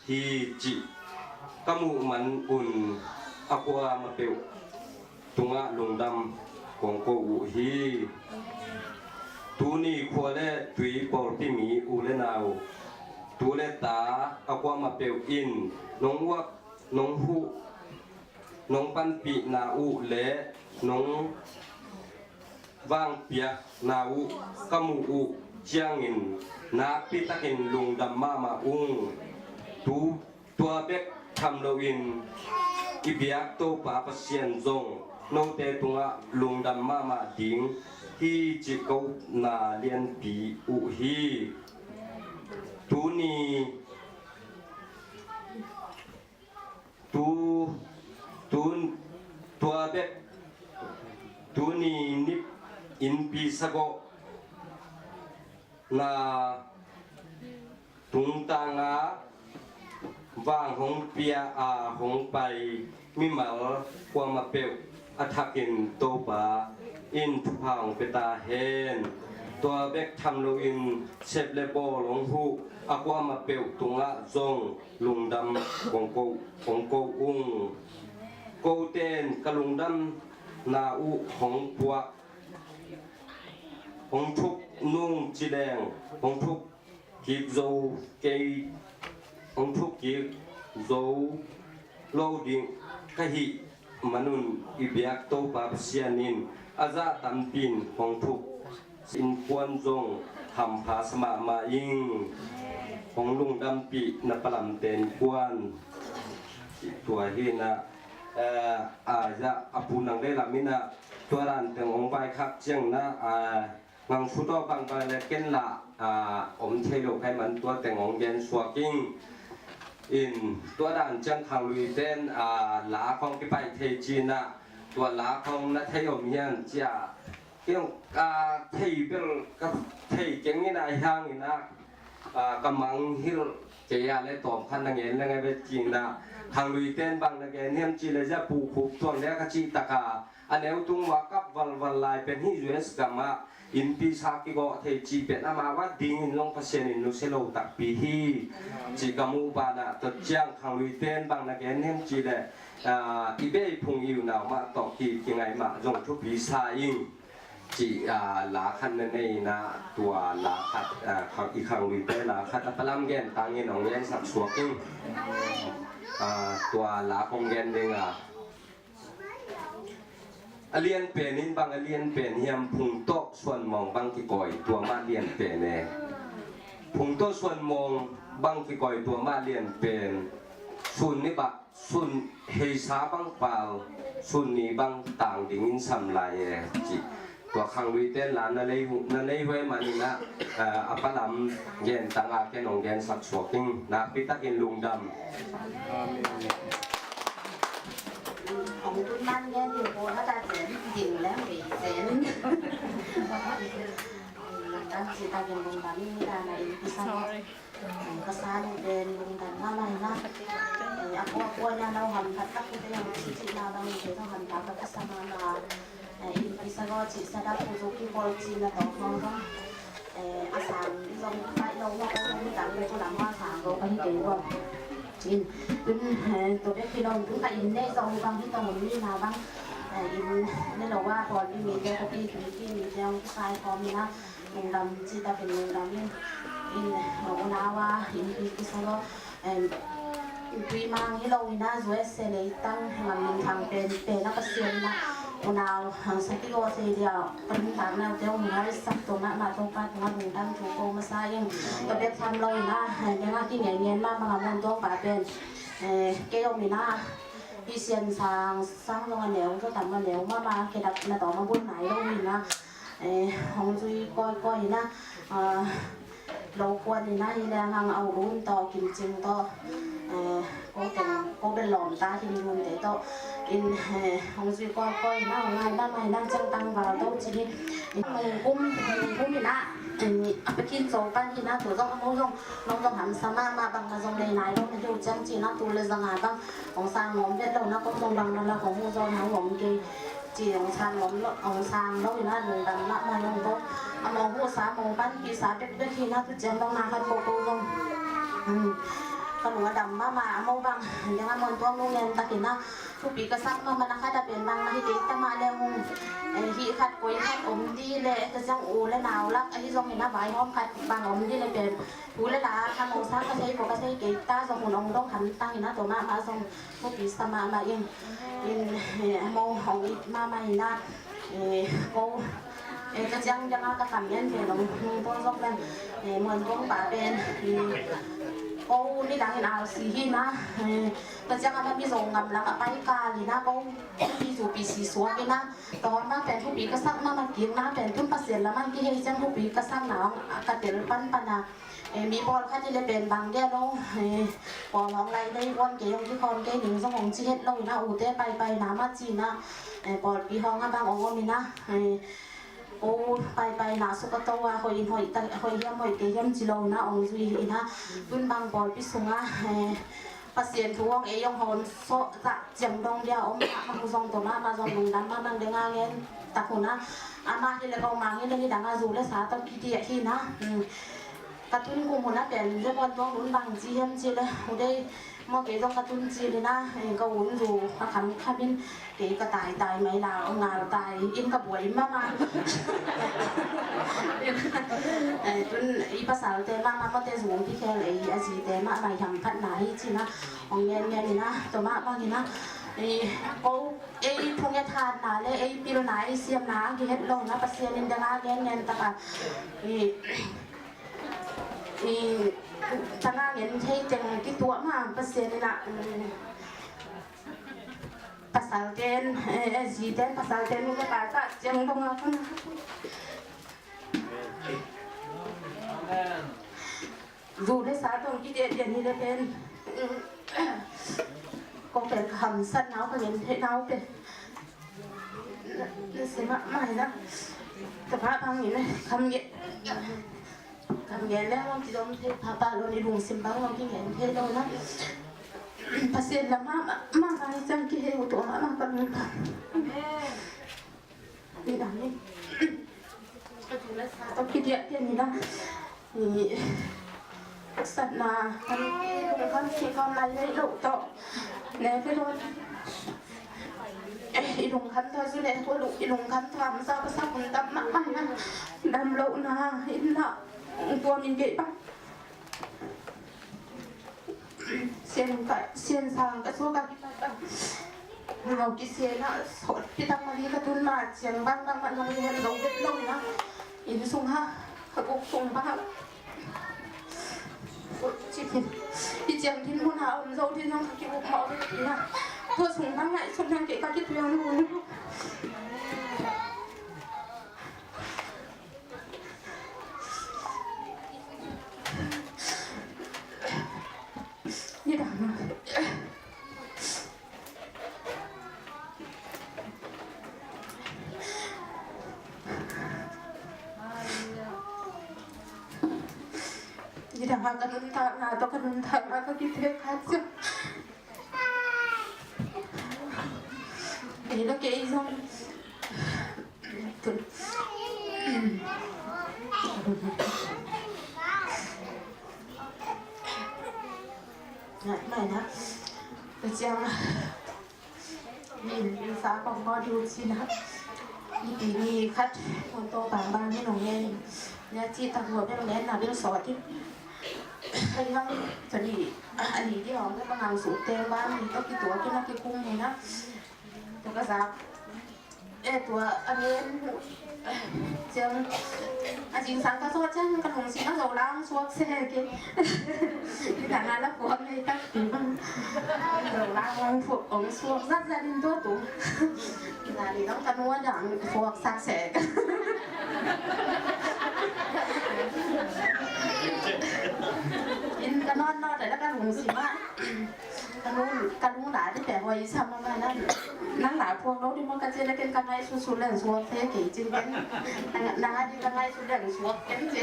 hi cih ka muh man un a kuamah peuh tungah lungdam kong ko uh hi. Tuni khua le tui pawlpi mi u le nau, tu le ta a kuamah peuh in nong uak, nong huh, nong panpihna uh le nong vangpiakna uh ka muh uh ciangin nakpitakin lungdam mahmah ung. Tu, tua bek tham loin i biak Topa Pasian zong note tungah lungdam mahmah ding hi cih ko na lianpi uh hi. Tuni tu, tu, tua bek tuni nip innpi sagawh na tungtanga vang hong pia a hong pai mimal kuamah peuh a thakin Topa in thupha hong pia ta hen. Tua bek tham loin sep le bawl hong huh a kuamah peuh tungah zong lungdam kong ko, kong ko ung. Koten ka lungdamna uh hong puak, hong thuk nung cileng, hong thuk kik zo kei, hong thuk kik zo lo ding ka hih manun i biak Topa Pasian in a zah tampi in hong thuk innkuan zong hampha sa mahmah ing. Hong lungdampih na palamte innkuan tua hi na, eh, a zah a pu nang lei lam in a tua dan teng hong vaikhak ciang na, ah, ngang sut aw bang bang le ken la, ah, om thei lo khai man tua teng hong gen suak ing. In tua dan ciang khangluite in, ah, la khong kipai thei ci na tua la khong na thei om hiam ci a. Kei zong, ah, thei bel ka thei keng in a hi hang in a, ah, ka mangngilh kei a le tawm khat na ngen le ngai vet ci na khangluite in bang na gen hiam ci le zia pu khup tuang le ka cih tak a a neu tung ua kap valval lai pen hih U S gam ah innpi sa kigawh thei cih pen amau a dingin zong Pasian in nusia lo takpi hi cih ka muh banah tua ciang khangluite in bang na gen hiam cih leh, ah, i bei phung i unau mah tawh ki, kingai mah zong thupi sa ing cih, ah, la khat na nei na tua la khat, ah, khang, i khangluite la khat a palam gen tangin hong gensak suak ing. Ah, tua la kong gen ding a A lian pen in bang a lian pen hiam, phung tawh suan mawng bang kikawi tua mah lian pen e. Phung tawh suan mawng bang kikawi tua mah lian pen sun ni bah sun heisa bang pal sun ni bang tang dingin sam lai e ci. Tua khangluite la na lei hu, na lei huai manin ah, eh, a palam gen tanga ken hong gensak suak ing. Nakpi takin lungdam. Amen. Hong tun man gen ding ko na ta zen ding leng bei zen. Lungdam ci takin lungdam in ni dana in kisa. Sorry. Ka sa ni pen lungdam mahmah hi na. Eh, a kua kua na no ham khat tak kute yang ci ci na bang te no ham tak ka sa mahmah. Eh, in kisa go ci sa dak ku zu ki bol ci na to hong hong. Eh, a sang zong pai lo na ko zong dang ko lam ma sang go ka hi kei go. In, tun, eh, to bek hi lo, tun ka inn nei zong bang hi tong ni na bang, eh, inn nei lo wa pon ni mi te ko pi pi pi mi te ong ki sai ko mi na, lungdam ci takin lungdam in, in, eh, una wa, in pi ki sa lo, em, tui mang hi lo ina, U S A leitang, ngam minthang pen, pen a ka siam na, unau, hang sa ki lo se dia, Ka nuntakna uh te hong muhai sak tua mahmah Topa tungah lungdam thu ko masa ing. Tua bek tham lo ina, eh, nengah kingen ngen mahmah a mun tuang pa pen. Eh, kei om ina, i sian sang, sang zong a neu, tua tam a neu mahmah, kei dak na tawm a bun nai lo ina. Eh, hong zui koi koi ina, ah, Lo kuan in a hi leng hang au lun tawh, kim cing tawh, eh, ko teng, ko bel lawm ta hin lun te tawh. In, eh, hong zui kawikawi in a, hong ngai lam, ngai lam ciang tangval to ci hi. In mung kum, mung kum in a, eh, a pekin zo pan hi na, tu zong a mo zong, nong zong hamsa mahmah bang na zong nei nai lo na hi uh ciang ci na, tu le zang a bang, hong sang ngawm vet lo na, ko zong bang na la, hong hu zong hang ngawm kei. Ci hong sang lo, hong sang lo in a lungdam mahmah in hong ko. A mawh huhsa, a mawh panpihsa bekbek hi in a, tu ciang bang na khat ko ko zong. Hmm. Ka lung a dam mahmah a mawh bang. Deng a muan tuang lung ngen tak in a. Thupi ka sak mahmah na khat a pen bang na hi kei ta mah le hong. Eh, hih khat koi khat om di le, ka ciang u le nau lak ahi zong in a vaihawm khat bang om di le pen. Thu le la khat hong sang ka thei ko ka thei kei ta zong hun hong dong hamtang in a tua mahmah zong. Ko pisa mahmah in, in, eh, a mo hong it mahmah in a, eh, ko, Eh, tua ciang dang a ka kam ngen ve lo, nung tua zong pen, eh, Muan Kong pa pen, eh, ko nidang in R C hi na, eh, tua ciang a na Mizo ngam lam a pai kal hi na, ko Mizo P C suak hi na, tua ma pen thupi ka sak na, ma kik na pen tun Pasian lam an kihei ciang thupi ka sak na, ka tel pan pan a, eh, mi pawlkhat hi le pen bang dia lo, eh, pawl hong lai dei buan kei hong kikhawm kei ning zong hong ci het lo hi na, ute pai pai na ma ci na, eh, pawlpi hong a bang hong om hi na, eh, O, paipai na suk a to a, hoih in hoih ta, hoih hiam hoih kei hiam ci lo na, ong zui hi na. Tun bang pawlpi sung a, eh, Pasian thu hong ei hong hawm sawh zah ciang dong dia om na, mang zong to ma, ma zong lungdam ma, mang deng a ngen tak hun a. Ama hi le ko mang hi le hi dang a zu le sa to ki dia hi na. Hmm. Ka tun kum hun a pen, ze buan tuang hun bang ci hiam ci le, u dei, maw kei zong ka tun ci le na, eh, ka un zu, ka kham kham in, kei ka tai tai mai la, ngal tai, in ka buai mama. Eh, tun, i pasal te mama, maw te zu, pi khel, eh, a zi te mama, i ham khat na hi ci na, ong ngen ngen na, to ma bang na, eh, ko, ei, phung e than na le, ei pil na, ei siam na, ki het lo na, Pasian in dang a ngen ngen taka, eh, I, tana ngen thei teng kituah ma Pasian in a, mm, pasal ten, eh, eh, zi ten, pasal ten, nu le pa ka ciang dong a kan. Zu le sa tong ki de de ni le ten. Ko pen ka hamsat nau ka ngen thei nau pen. Na, na se ma, ma hi na. Ka pa bang ni na, kam ngen. Kam ngen le, mong ci dong thei, pa pa lo ni lungsim bang lo ki ngen thei lo na. Pasian la ma, ma, ma, ma, hi ciang ki hei u to ma, ma, ka lung pa. Amen. Ni dang ni. Ka tu na sa to ki dia dia ni na. Ni. Satna, kan ki, kan ki, kan lai lai lo to. Ne, pe lo. Eh, i lungkham thaw zu le, tua lu, i lungkham thaw, masa ka sa kun dam mahmah na, dam lo na, in na, tua min gei pa. Sian ka, sian sang ka suak a kipat a. Ngau kisian a, sawt pitak mali ka tun ma, ciang bang bang ma nong lian lo vet lo na. Inn sung ha, ka kuk sung bang ha. Ui, ci khin. I ciang khin mun ha om zo ding nong ka ki uk ma om ding na. Tua sung bang ngai sung nang ke ka ki tuang lu. Ni dang. Ni dang ha ka nuntakna tawh ka nuntakna ka kithek khat sia. Kei la kei zong. Ngai mai na. Ka ciang. Min, min sa kong ko diu ci na. Ni pi ni khat. Kon to bang bang ni nong ngen. Nia ci tak hua bel ngen na bel sawt in. Hei hang. Tadi. Ani di hong ka ngang su teng bang ni to ki tua ki na ki kung ni na. To ka zak. Eh, tua, a ngen, ciang, a zingsang ka suak ciang, ka lungsim a Zolang suak se ke. Ni dang a la puak nei tak ti bang. Zolang ong pu-, ong suak zat zat in tua tu. Ni dang ka nua dang puak sak se. In ka non non la ka lungsim a. Ka lung, ka lung la di pe hoi sa ma ma na. Nang la puak lo di ma ka ci le ken ka ngai su su leng suak te kei cin ken. Nang, nang a di ka ngai su leng suak ken ci.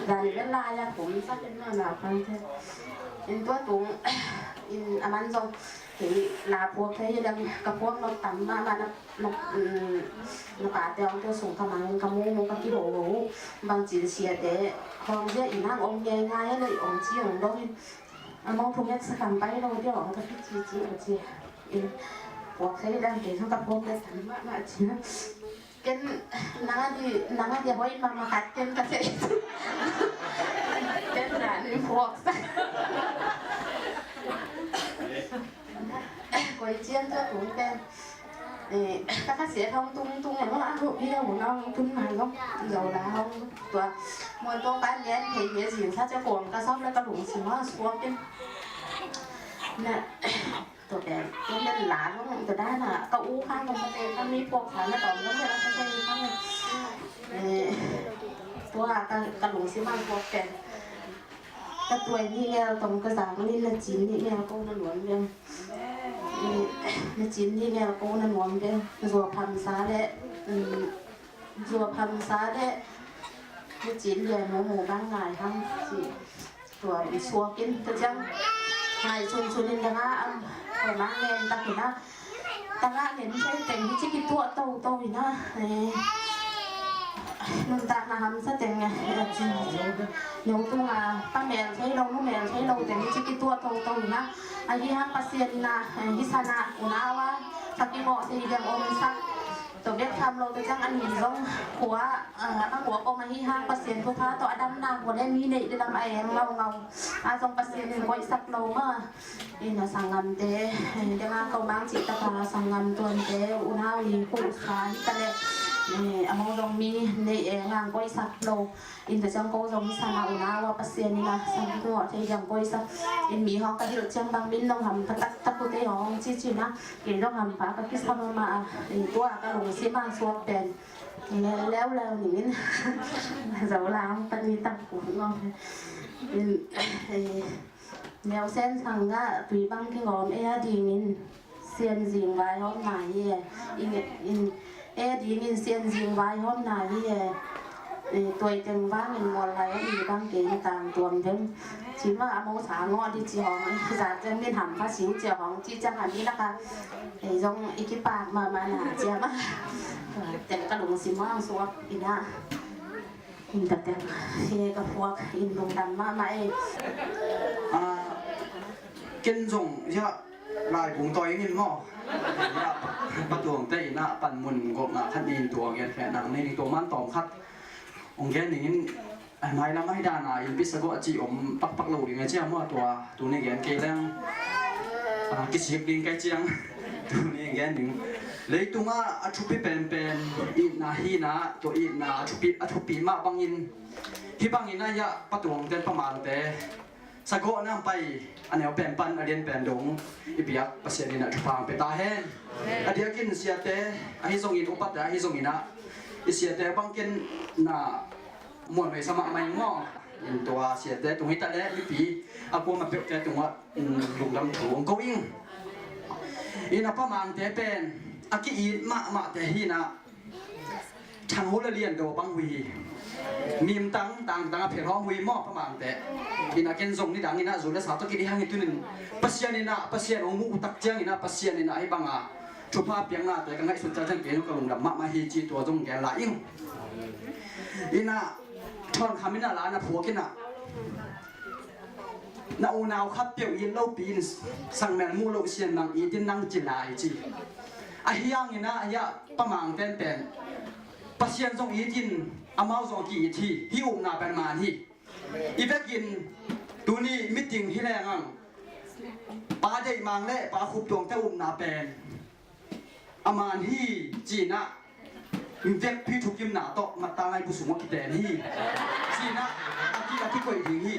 Zan ken la ya kum sa ken ma la pang te. In tua tung, in a man zong. Kei la phuak thei hi leng ka phuak nop tam mahmah na, na, um, na pate hong tua sung ka mang in ka mumu ka kiho ho uh bang cil siate hong zia in hang om ngeingai a lei ong ci ong dong in a mong phung et sa kam pai lo dia ong ka pi ci ci ong ci in phuak thei hi leng kei hong ka phuak nop tam mahmah ci na. Ken nang a di, nang a di a hoih mahmah khat ken ka thei. Ken na nin phuak sa. Koi ciang Ka tung pen, eh, ka kha sia hong tung tung eh, a hu hi a hu na hong tun na hong zo la hong tua. Muan tong pan gen thei hi a zing sa cia kuang ka sawm le ka lung sim a suak in. Na, tua pen, tua pen la hong tua da na, ka u khang kong ka te ka mi puak sa na tawm hong le la ka te khang. Eh, tua ka, ka lung sim a suak pen. Ka tuai nih ngel tong ka zak nih na cin nih ngel ko na nuam ngel. Na cin nih ngel ko na nuam ngel. Zuap hamsa le, zuap hamsa le na cin lian mu mu bang ngai hang ci. Tua i suak in ta ciang ngai sun sun in dang a am ko na ngen tak in a. Tangah ngen thei teng hi ci kituah toto hi na. Eh, nuntakna hamsa teng, eh, ci. Neu tunga pa mel thei lo, nu mel thei lo teng hi ci kituah toto hi na. Ahi hang Pasian in a, eh, hi sana unau a, sa kingawh thei ding om sak. Tua bek tham lo te ciang a ni zong khua, eh, a khua om ahi hang Pasian thupha tawh a damna khua le mi neih le lam a eng ngaungau. A zong Pasian in koihsak lo ma. Ina sanggamte, denga ko mang cih taka sanggam tuante, unau i pu sa hi ta le, eh, a mo zong mi nei e ngang koihsak lo. In ta ciang ko zong hi sana unau a Pasian ina sang ki ngawh thei diang koihsak. In mi hong ka hilh ciang bang min nong ham ka tak tak ute hong ci ci na. Kei zong ham pa ka kisam ma a, eh, tua ka lungsim a suak pen. Leu leu ning in. Zo la hong pani tak ku ngawh. In, eh, Neu sen sang ngah tui bang kingawm e a dingin sian zing vaihawmna hi e. In, in, e a dingin sian zing vaihawmna hi e. E, tuai teng vangin mual lai a ni bang kei na tang tuam deng. Cima a mo sa ngawh di ci hong, za teng min ham kha siu ci hong, ci ciang a mi na ka. E, zong i kipak ma ma na cia ma. Teng ka lungsim hong suak ina. In ka teng, he ka phuak, in lungdam mahmah ei. Ah, ken zong, ya, lai kung tawi ngin maw. Ya, pa, pa tuang te ina, pan mun gok na khat nin tuang ya, khe nang nin tuang man tawm khat. Ong gen ning in, ai, mai lam ai dana, in pisa gok a ci om pak pak lo ding a cia maw tua, tu ni gen kei leng. Ah, kisik ding kai ciang. Tu ni gen ding. Leitunga a thupi pen pen, itna hina, tua itna a thupi, a thupi mah bangin. Hi bangin a ya, pa tuang ten pa mang te. Sa gawh nang pai, a neu pen pan, a lian pen dong, i biak Pasian in a thupha ang pe ta hen. A diakin siate, ahi zongin upate, ahi zongin a. I siate bangkin na muan hei sa mahmah in maw. In tua siate tung hi ta le, mipi, a kuama peuhte tungah, mm, lungdam thu ong ko ing. In a pa mangte pen, a ki-it mahmahte hi na, thang ho le lian do bang hui hi. Mim tang, tang, tang a phelhawm hui maw pa mangte. In a ken zong ni dang in a zu le sa tawh ki di hang hi tunin. Pasian in a, Pasian ong muh tak ciang in a, Pasian in a hi bang a. Thupha piang nate ka ngaihsut ciang ciang kei no ka lungdam mahmah hi ci tua zong gen la ing. In a, thawn kham in a la na phuak in a. Na unau khat peuh it lopi in sang mel muh loh sian nang it in nang ci lai ci. A hiang in a, a hia pa mang pen pen. Pasian zong it in, amau zong ki it hi, hi upna pen man hi. I vekin, tuni meeting hi leng ang. Pa deih mang le, pa khup tuang te upna pen. A man hi, ci na, vekpi thukimna tawh, mat ta ngai bu sung a kiten hi. Ci na, a ki, a kikoih ding hi.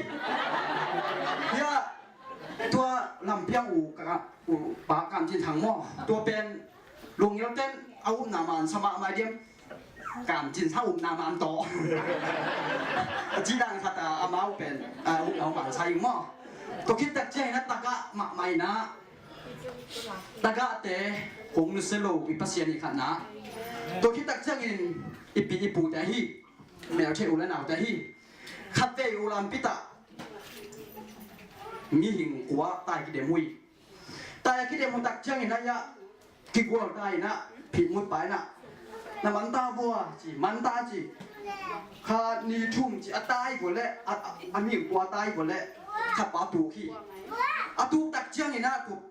Ya, tua lampiang u, ka, u, pa kam cin thang maw. Tua pen, lungil ten, a upna man, sa mahmah diam, kam cin sa upna man tawh. A ci dan khat a, a mau pen, a, upna man sa ing maw. Tua khit tak ciang in a taka, mahmah in a, Tagahte hong nusia lo i Pasian i khatna. Tua khit tak ciangin i pi i pute ahi. Mel thei u le naute ahi. Khatvei u lampi tah. Mihing kua tai kidem uh hi. Tai a kidem uh tak ciangin a ia kigual tai na phit mut pai na. Na man ta vua ci, man ta ci. Kha ni thum ci a tai vua le, a, a, a mihing kua tai vua le. Khat pa tuk hi. A tuk tak ciangin a tuk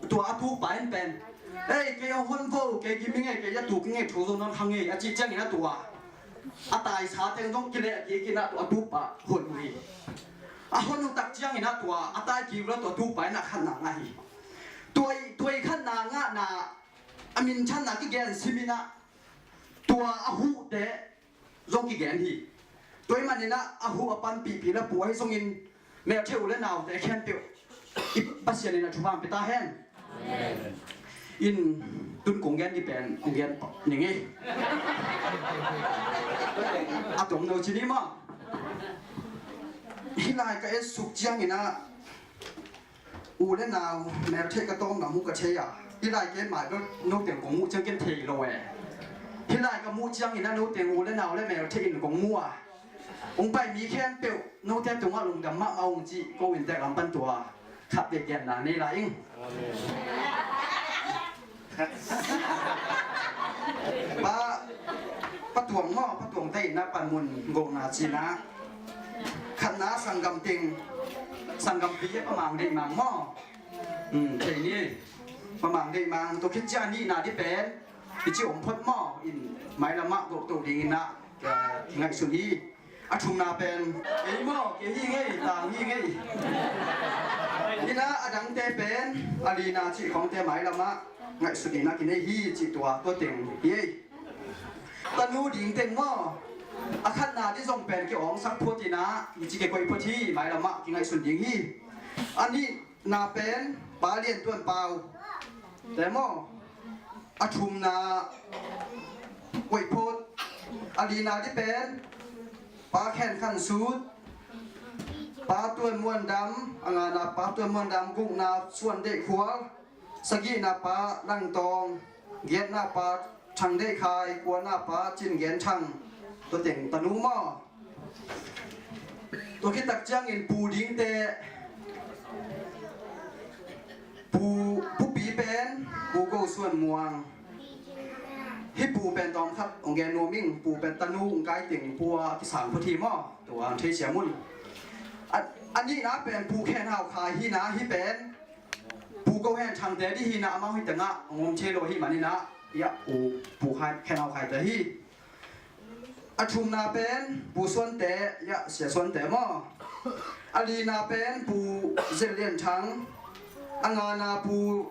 Tua a tukpa in pen, "Ei, kei a hon vo, kei gim i ngei, kei a tuk i ngei, thu zo nawn kha ngei," a cih ciangin a tua a taisa teng zong kileh kik in a tua a tukpa hon uh hi. A hon uh tak ciangin a tua a tai kik uh la tua tukpa in a khatna ngah hi. Tuai, tuai khatna ngahna a minthanna kigen simin ah, tua a huhte zong kigen hi. Tua ahih manin ah a huh a panpihpih le puah ahi zongin, meltheih u le naute khempeuh i Pasian in a thupha pia ta hen. Amen. In tun kong gen ding pen kong gen ning ei. A tom no ci ni maw. Hih lai ka et suk ciangin ah, u le nau meltheih ka tawm lam uh ka thei a. Hih lai ken mai bel no teng kong muh ciang ken thei lo e. Hih lai ka muh ciangin ah no teng u le nau le meltheih in kong muh a. Hong pai mi khempeuh note tungah lungdam mahmah ung ci ko in tek lam pan tua khat bek genna nei lai ing. Amen. Pa, Pa Tuang maw, Pa Tuang te in ah panmun gawhna cihna. Khatna sanggam teng, sanggampi a Pa Mang Deih Mang maw. Hmm, thei ni. Pa Mang Deih Mang, tua khit ciang a nihna ding pen i ci om phot maw, in mailam ah gawh to dingin ah, eh, kingaihsun hi. A thumna pen, kei maw, kei hi ngei, tang hi ngei. Ina a dangte pen, a lina cih khawngte mailam ah ngaihsut in a kinei hi cih tua, tua teng hi ei. Tanu ding teng maw, a khatna ding zong pen ki awngsak phot in ah, i ci kikoih phot hi, mailam ah kingaihsun ding hi. A nihna pen, Pa Lian Tuan Pau te maw. A thumna Koih Phot, a lina ding pen Pa Khen Khan Sut, Pa Tuan Muan Dam, a ngana Pa Tuan Muan Dam, gukna Suan Deih Khual, sagihna Pa Lang Tawng, giatna Pa Thang Deih Khai, kuana Pa Cin Gen Thang, tua teng tanu maw. Tua khit tak ciangin pu dingte, pu, pupi pen, Pu Go Suan Muang. Hih pu pen tawm khat hong gen nuam ing, pu pen tanu hong kai teng pu a kisang phot hi maw. Tua hong thei siam un. A, a nihna pen Pu Khen Hau Khai hi na, hih pen Pu Go Hen Thang te ding hi na, amau hih tengah hong om thei lo hi manin ah, ya, Pu, Pu Khai, Khen Hau Khai te hi. A thumna pen Pu Suante, ya, Sia Suante maw. A lina pen Pu Zel Lian Thang. A ngana Pu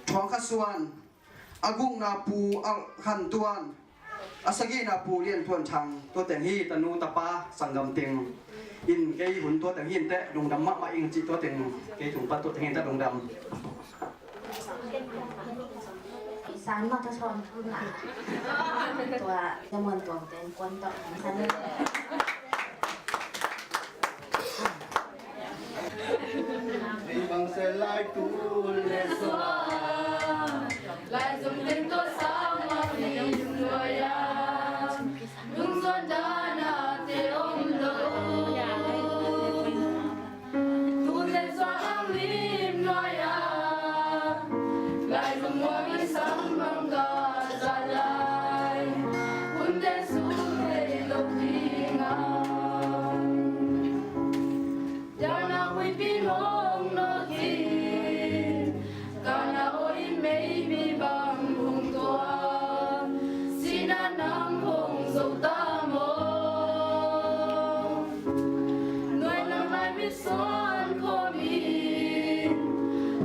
Thuang Kha Suan. A gukna Pu Al Khan Tuan. A sagihna Pu Lian Tuan Thang. Tua teng hi, tanu tapa sanggam teng. In kei hun tua teng hi inteh, lungdam mahmah ing ci tua teng. Kei tung pan tua teng hi inteh, lungdam. San mah ka sawn pun ah. Tua, Sia Muan Tuang ten kuan tawh san. Ei bang se lai tu le sa. Lai zong teng tua sa ma mi nuai a. Lungzuan dan a te om lo. Tute zuan ang lim nuai a. Lai lungmuang i sam bang ka za lai. Hunte sung thei lo ding a. Dana huipi mong no tin. Kana oi mei mi bang hong tua. Sina nang hong zo ta mo. Nuai nang lai mi suan khawm in.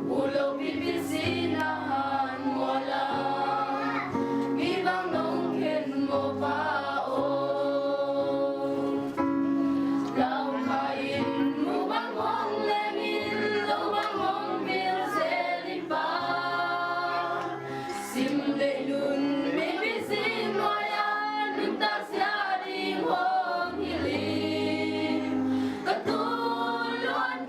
U lo pipi sina han muala. Mi bang nong khen mo pa o. Lau kha in mu bang hong leng in lo bang hong bil zel in pa. Sim lei nun mei pi sin nuai a nuntak sia ding hong hilh in. Ka tun luan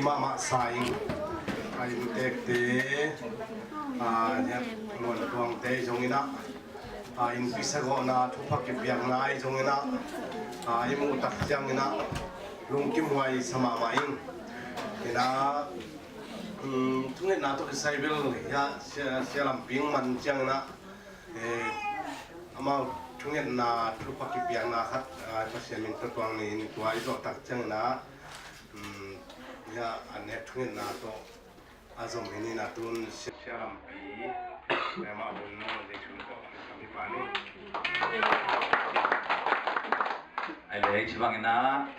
Mahmah sa ing. A inntekte, a, Luan Tuangte zong in ah, a, innpi sagawhna thupha kipiakna ahi zong in ah, a, i muh tak ciang in ah lungkimhuai sa mahmah ing. In ah, um, thungetna tawh kisai bel, ya, sia, sia lampi man ciang in ah, eh, amau thungetna thupha kipiakna khat, a, Pasian min tawh tuang ni in tua i zawh tak ciang in ah, um, ya, a nek thungetna tawh a zom hi ni in ah tun sia, sia lampi, eh, mah hun, no, Jesu tawh, kami pa ni. Ai le, ci bang in ah,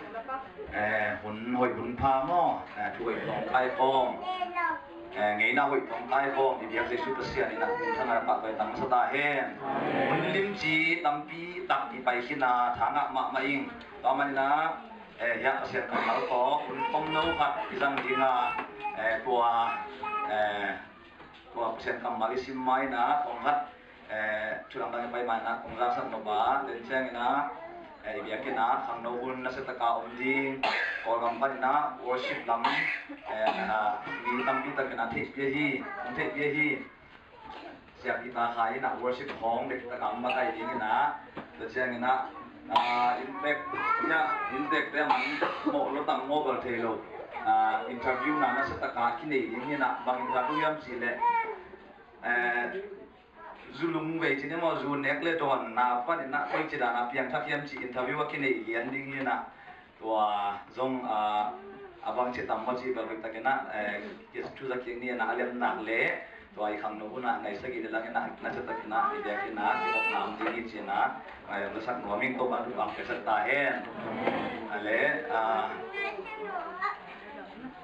eh, hun hoih hun pha maw, eh, thu hoih tawh kaikhawm, eh, ngeina hoih tawh kaikhawm, i biak Jesu Pasian in ah hun thangah pahtawi tang masa ta hen. Hun limci tampi tak i pai khin a, tha ngah mahmah ing. Tua man in ah, eh, hiah Pasian kammal tawh hun tomno khat i zang ding a, eh, tua, eh, tua Pasian kammal i sim ma in ah, kong khat, eh, thu dangdang i pai ma in ah, kong zaksak nop a, den ciang in ah, eh, i biakinn ah khangno hun nasia tak a om ding, Kawlgam pan in ah worship lam, eh, ah, mi tampi tak in ah theihpih hi, hong theihpih hi. Siapi ta khai in ah worship hong dek tak a om makai ding in ah, tua ciang in ah, ah, inntek, ya, inntekte man mawh lo tang mawh bal thei lo. Ah, interview na nasia tak a kinei ding in ah, bang interview hiam cih leh, eh, zu lungvei ci ni maw, zu nek le dawnna pan in ah koici dan a piangthak hiam cih interview a kinei lian ding in ah, tua zong, ah, a bangci tam maw cih bel hoih tak in ah, eh, kisu za kik ni in ah, a lem nak leh tua i khangno hun ah nai sagih le lang in ah, nasia tak in ah i biakinn ah kihopna om ding hi ci in ah, eh, lasak nuam ing. Topa thupha piaksak ta hen. A le, ah,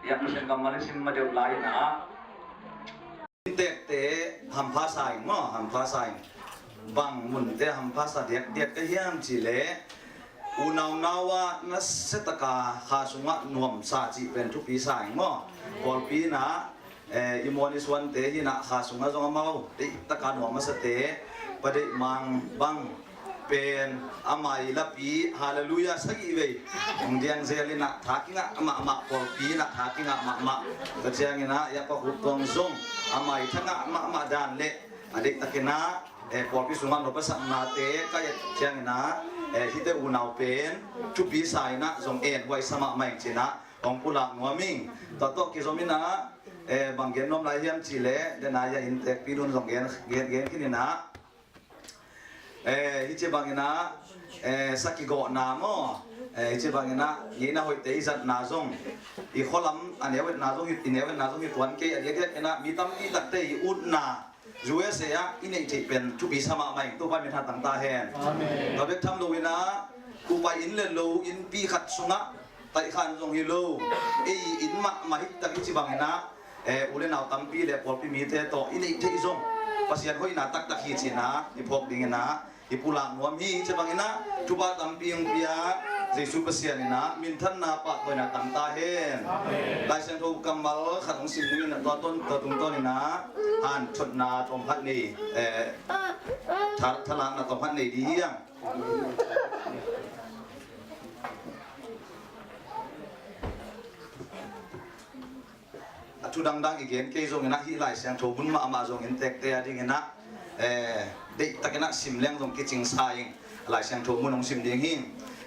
hiah Pasian kammal i sim ma deuh lai in ah, inntekte hampha sa ing maw, hampha sa ing. Bang munte hampha sa diakdiak ka hiam cih leh, unau nau ah nasia tak a kha sungah nuamsa cih pen thupi sa ing maw. Pawlpi in ah, eh, i muan i suante hi in ah kha sungah zong amau deih tak a nuam masate, Pa Deih Mang bang pen a mai lapi, halleluiah, sagih vei hong diang zel in ah, tha kingah mahmah, pawlpi in ah tha kingah mahmah. Tua ciang in ah, ya, Pa Khup Tuang zong a mai tha ngah mahmah dan le a deih tak in ah, eh, pawlpi sungah nopsaknate ka et ciang in ah, eh, hihte unau pen thupi sa in ah, zong en huai sa mahmah ing ci in ah hong pulak nuam ing. Tua tawh kizom in ah, eh, bang gen nuam lai hiam cih leh, den a, ya, inntekpi nu in zong gen, gen, gen khin in ah, eh, hih ci bang in ah, eh, sa kigawhna maw, eh, hih ci bang in ah ngeina hoihte i zatna zong, i khualam a neu etna zong hi, i neu etna zong hi tuan kei, a diakdiak in ah mi tampi takte i utna U S A ah i neih theih pen thupi sa mahmah ing. Topa min tha tang ta hen. Amen. Tua bek tham lo in ah, kupai inn le lo, innpi khat sungah taihkhan zong hi lo, ei inn mahmah hi tak i ci bang in ah, eh, u le nau tampi le pawlpi mite tawh i neih theih zong Pasian hoihna taktak hi ci in ah i phawk ding in ah i pulak nuam hi. Ci bang in ah thupha tampi hong pia Jesu Pasian in ah minthanna pahtawina tang ta hen. Amen. Lai Siangtho kammal khat hong sim ding in ah, tua ton, tua tungtawn in ah hanthotna tawm khat nei, eh, tha-, thalakna tawm khat nei ding hi hang. A thu dangdang i gen kei zong in ah, hih Lai Siangtho mun mahmah zong inntekte a ding in ah, eh, deih tak in ah sim leng zong kicing sa ing. Lai Siangtho mun hong sim ding hi.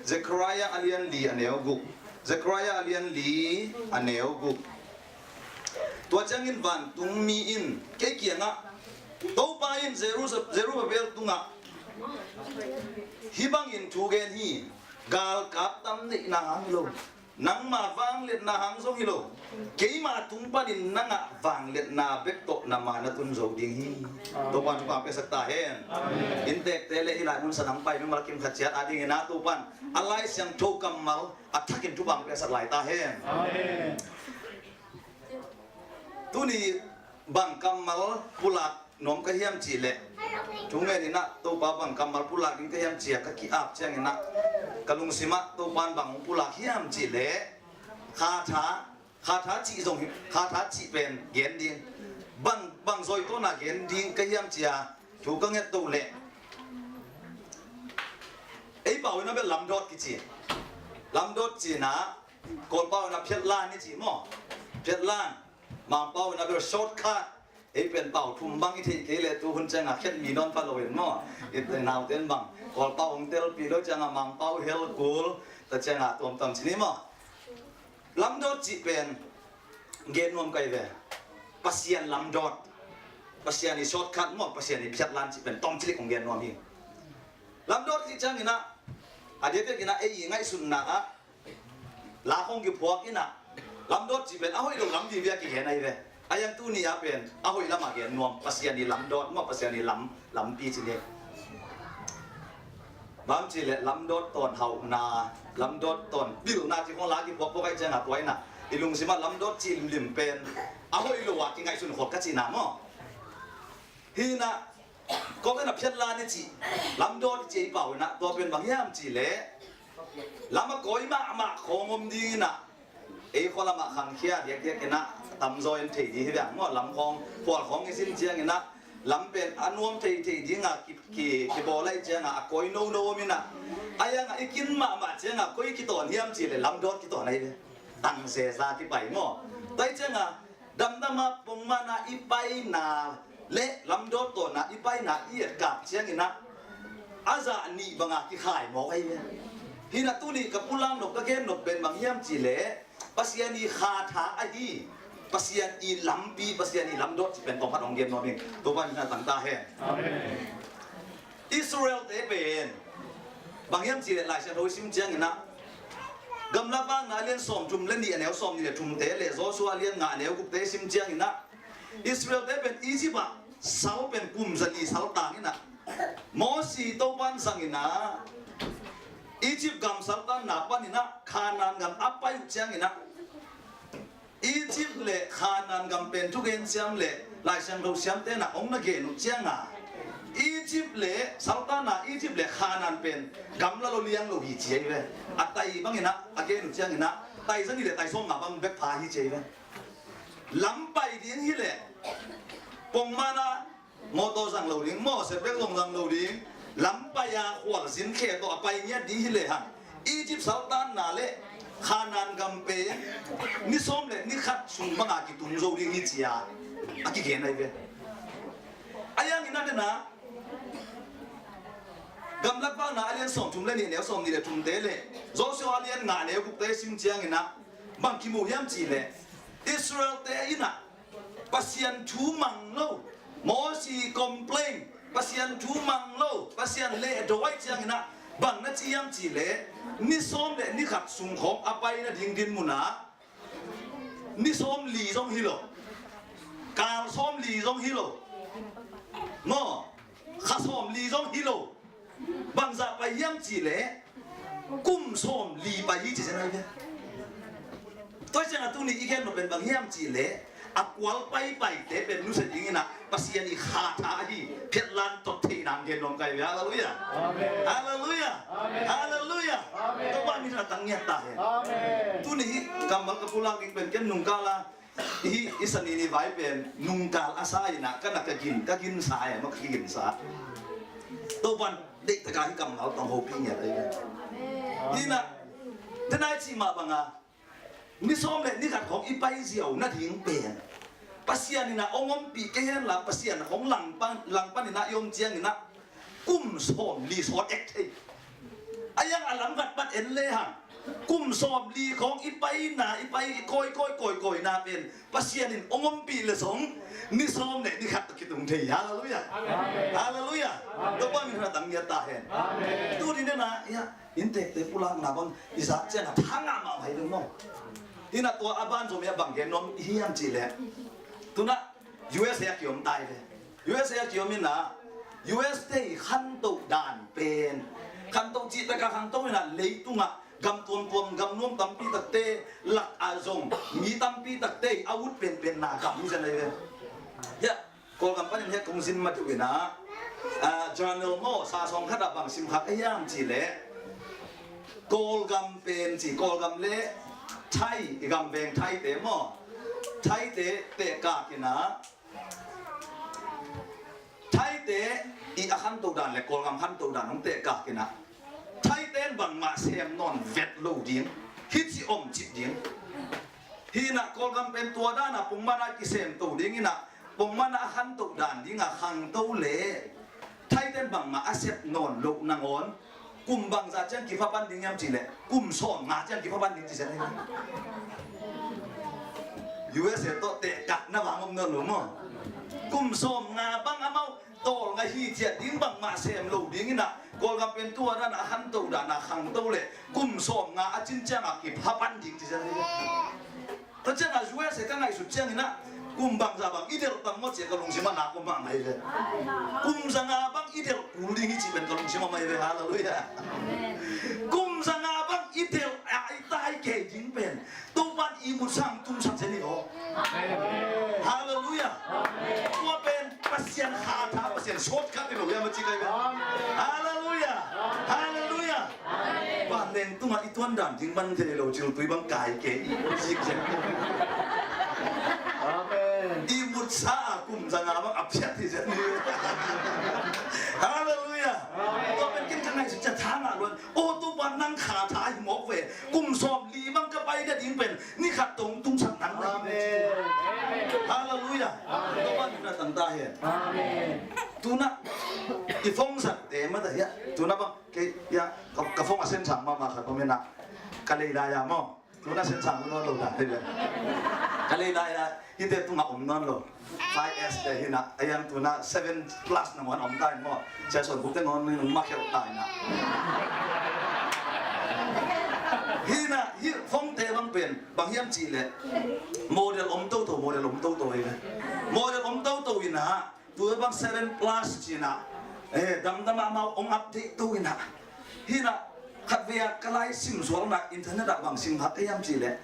Zekhariah a lian li a neu guk. Zekhariah a lian li a neu guk. Tua ciangin vantungmi in kei kiangah, Topa in Zeru-, Zerubbabel tungah hih bangin thu gen hi: Galkap tam neihna hang hi lo, nangma vangliatna hang zong hi lo, keima tung panin na ngah vangliatna bek tawh na ma na tun zo ding hi. Topa in thupha piaksak ta hen. Amen. Inntekte le hih lai mun sanam pai mimal kim khat ciat a ding in ah Topa in a Lai Siangtho kammal a thakin thupha piaksak lai ta hen. Amen. Tuni bang kammal pulak nuam ka hiam cih leh, thungen in ah Topa bang kammal pulak ding ka hiam ci-a ka ki-ap ciangin ah, ka lungsim ah Topa in bang hong pulak hiam cih leh, khatha, khatha cih zong hi, khatha cih pen gen ding. Bang, bang zawi tawna gen ding ka hiam ci-a thu ka nget toh leh, ei pau in ah bel lamdawt kici. Lamdawt ci-in ah Kawlpau in ah phiatlan i ci maw. Phiatlan, Mangpau in a bel shortcut. Ei pen pau thum bang i theih kei leh tu hun ciangah khet mi nawn pha lo in maw. I naute in bang Kawlpau hong telpih lo ciangah Mangpau hel kul ta ciangah tuamtuam ci ni maw. Lamdawt cih pen gen nuam kai ve. Pasian lamdawt. Pasian i shortcut maw, Pasian i phiatlan cih pen tawmcilik kong gen nuam hi. Lamdawt cih ciangin ah, a diakdiakin ah ei i ngaihsutna ah la khong kiphuak in ah, lamdawt cih pen a hoih lo lam vive a kigen ahi ve. A hiang tuni ah pen a hoih lamah gen nuam, Pasian i lamdawt maw, Pasian i lam, lampi ci ni. Bang cih leh lamdawt tawn hauhna, lamdawt tawn pilna cih khong la kiphuakphuak ahih ciangah tua in ah i lungsim ah lamdawt cih limlim pen a hoih lo ah kingaihsun khol ka cihna maw. Hi in ah, kawk in ah phiatlan i cih, lamdawt i cih ei pau in ah, tua pen bang hiam cih leh lam a kawi mahmah khawng om ding in ah, ei khua lamah khangkhia diakdiakin ah tamzaw in thei ding hi veng maw. Lam khawng, khual khawng i sin ciangin ah lam pen a nuam thei thei dingah ki, ki, kibawl ahih ciangah a kawi nono om in ah, a hiangah i kin mahmah ciangah koi kitawn hiam cih leh lamdawt kitawn ahi ve. Tang zeza kipai maw. Tua ahih ciangah damdam a pongman a i paina le lamdawt tawn a i paina i etkak ciangin ah a zah nih banga kikhai mawk ahi ve. Hi in ah tuni ka pulak nop, ka gen nop pen bang hiam cih leh Pasian i kha tha ahi, Pasian i lampi, Pasian i lamdawt cih pen tawmkhat hong gen nuam ing. Topa min tangtak hen. Amen. Israel-te pen bang hiam cih leh Lai Siangtho i sim ciangin ah, Gamlak Vakna a lian sawmthum le nih a neu sawmnih le thumte le Joshua a lian nga a neu gukte i sim ciangin ah, Israel-te pen Egypt ah sal pen kum zali saltang in ah, Mosi Topa'n zang in ah, Egypt gam saltanna panin ah Kanaan gam a pai uh ciangin ah, Egypt le Kanaan gam pen thugen siam le Lai Siangtho siamte in ah hong na gen uh ciangah, Egypt le saltanna, Egypt le Kanaan pen gamla lo liang lo hi ci ahi ve. A tai bangin ah a gen uh ciangin ah tai zani le tai sawmnga bang bek pha hi ci ahi ve. Lam pai ding hi leh pongman a mawtaw zang lo ding, mawhset bek zong zang lo ding, lam pai a khualzin khe tawh a pai ngiat ding hi lehang, Egypt saltanna le Kanaan gam pen ni sawm le ni khat sung banga kitung zo ding hi ci-a a kigen ahi ve. A hiangin a dena Gamlak Vakna a lian sawmthum le nih a neu sawmnih le thumte le Joshua a lian nga a neu gukte sim ciangin ah bang kimu hiam cih leh Israel-te in ah Pasian thu mang lo, Mosi complain, Pasian thu mang lo, Pasian lehdo ahih ciangin ah bang na ci hiam cih leh ni sawm le ni khat sung khawng a pai nading dinmun ah ni sawmli zong hi lo, kal sawmli zong hi lo, maw, kha sawmli zong hi lo. Bangzah pai hiam cih leh kum sawmli pai hi ci zen ahi ve. Tua ciangah tuni i gen nop pen bang hiam cih leh a kual paipaite pen nusia dingin ah Pasian i kha tha ahi phiatlan tot theihna gen nuam kai ve. Halleluiah. Amen. Halleluiah. Amen. Halleluiah. Amen. Topa min a tang ngiat ta hen. Amen. Tuni hi kammal ka pulak ding pen ken nungkal a Hi, i sani ni vai pen nungkal a sa in ah ka na ka gin, ka ginsa e maw, ka kiginsa. Topa'n deih taka hi kammal tawng hopih ngiat ahi. Hi in ah, tena i cih mah banga ni sawm le ni khat khawng i pai ziau nading pen Pasian in ah hong ompih kei hen la, Pasian hong langpan, langpan in ah i om ciangin ah kum sawmli sawt ek thei. A hiang a lam khat pat en lehang kum sawmli khawng i paina, i pai, i kawikawi kawikawina pen Pasian in hong ompih leh zong ni sawm le ni khat kitung thei. Halleluiah. Amen. Halleluiah. Amen. Topa min a tang ngiat ta hen. Amen. Tuni nena, ia, inntekte pulakna bang i zak ciangah thangah mahmah hi ding maw. Hi in ah tua a ban zom ia bang gen nuam hiam cih leh, tu in ah U S A a kiom tai ve. U S A a kiom in ah, U S te i khantoh dan pen, khantoh cih taka khantoh in ah leitungah gam tuamtuam, gam nuam tampi takte lakah zong mi tampi takte a ut penpenna gam hi zen ahi ve. Hiah Kawlgam panin hiah kong zin mah tu in ah, ah, journal maw, sasawng khatah bang sim khak ahi hiam cih leh, Kawlgam pen ci, Kawlgam le Thai, i gam veng Thaite maw, Thaite tehkak in ah, Thaite i a khantoh dan le Kawlgam khantoh dan hong tehkak in ah, Thaite in bangmah sem nawn vet lo ding, hih ci om cip ding. Hi inah Kawlgam pen tua dan a pongman a kisemto ding inah, pongman a khantoh dan ding a khangto le thaiten bangmah a sep nawn loh nangawn, kum bangzah ciang kipha pan ding hiam cih leh kum sawmnga ciang kipha pan ding ci sia. U S A tawh tehkakna vang om nawn lo maw? Kum sawmnga bang amau tawlnga hi ciat ding bangmah sem lo ding inah, Kawlgam pen tua dan a khanto dan a khangto le kum sawmnga a cin ciang a kipha pan ding ci sia. Tua ciangah U S A ka ngaihsut ciang inah, kum bangzah bang i delh tam maw ci a ka lungsim ah nak om mahmah hi ve. Kum zanga bang i delh kul ding hi cih pen ka lungsim ah mah hi ve. Halleluiah. Kum zanga bang i delh a i tai kei ding pen Topa'n ihmutsa hong tungsak zen hi aw. Halleluiah. Tua pen Pasian khatha, Pasian shortcut hi lo hiam a ci kai ve. Halleluiah. Halleluiah. Vanleng tungah i tuan dan ding man thei lo, ciltui bang kai kei i zik zen. Amen. Ihmutsa a kum zanga bang a phiat hi zen hi. Halleluiah. Tua pen ken ka ngaihsut ciang tha ngah luan. O Topa, nang khatha hi mawk ve. Kum sawmli bang ka pai nading pen ni khat tawh tungsak nang na hi. Amen. Halleluiah. Amen. Topa min a tangta hen. Amen. Tuna i phone zatte mah ta hiah. Tuna bang kei hiah ka, ka phone a sensang mahmah khat om inah, ka lei lai-a maw. Tuna sensang nawn lo ta hiah. Ka lei lai-a hihte tungah om nawn lo. Five S te hi inah, a hiang tuna seven plus nangawn om ta in maw. Sia Suan Buk te nangawn ma kheuh ta inah. Hi inah, hih phone te bang pen bang hiam cih leh model om toto, model om toto hi ve. Model om toto inah, tua bang seven plus ci inah, eh, damdam a amau hong update to inah. Hi inah, khatvei a ka lai sim sual inah, internet ah bang sim kha ka hiam cih leh,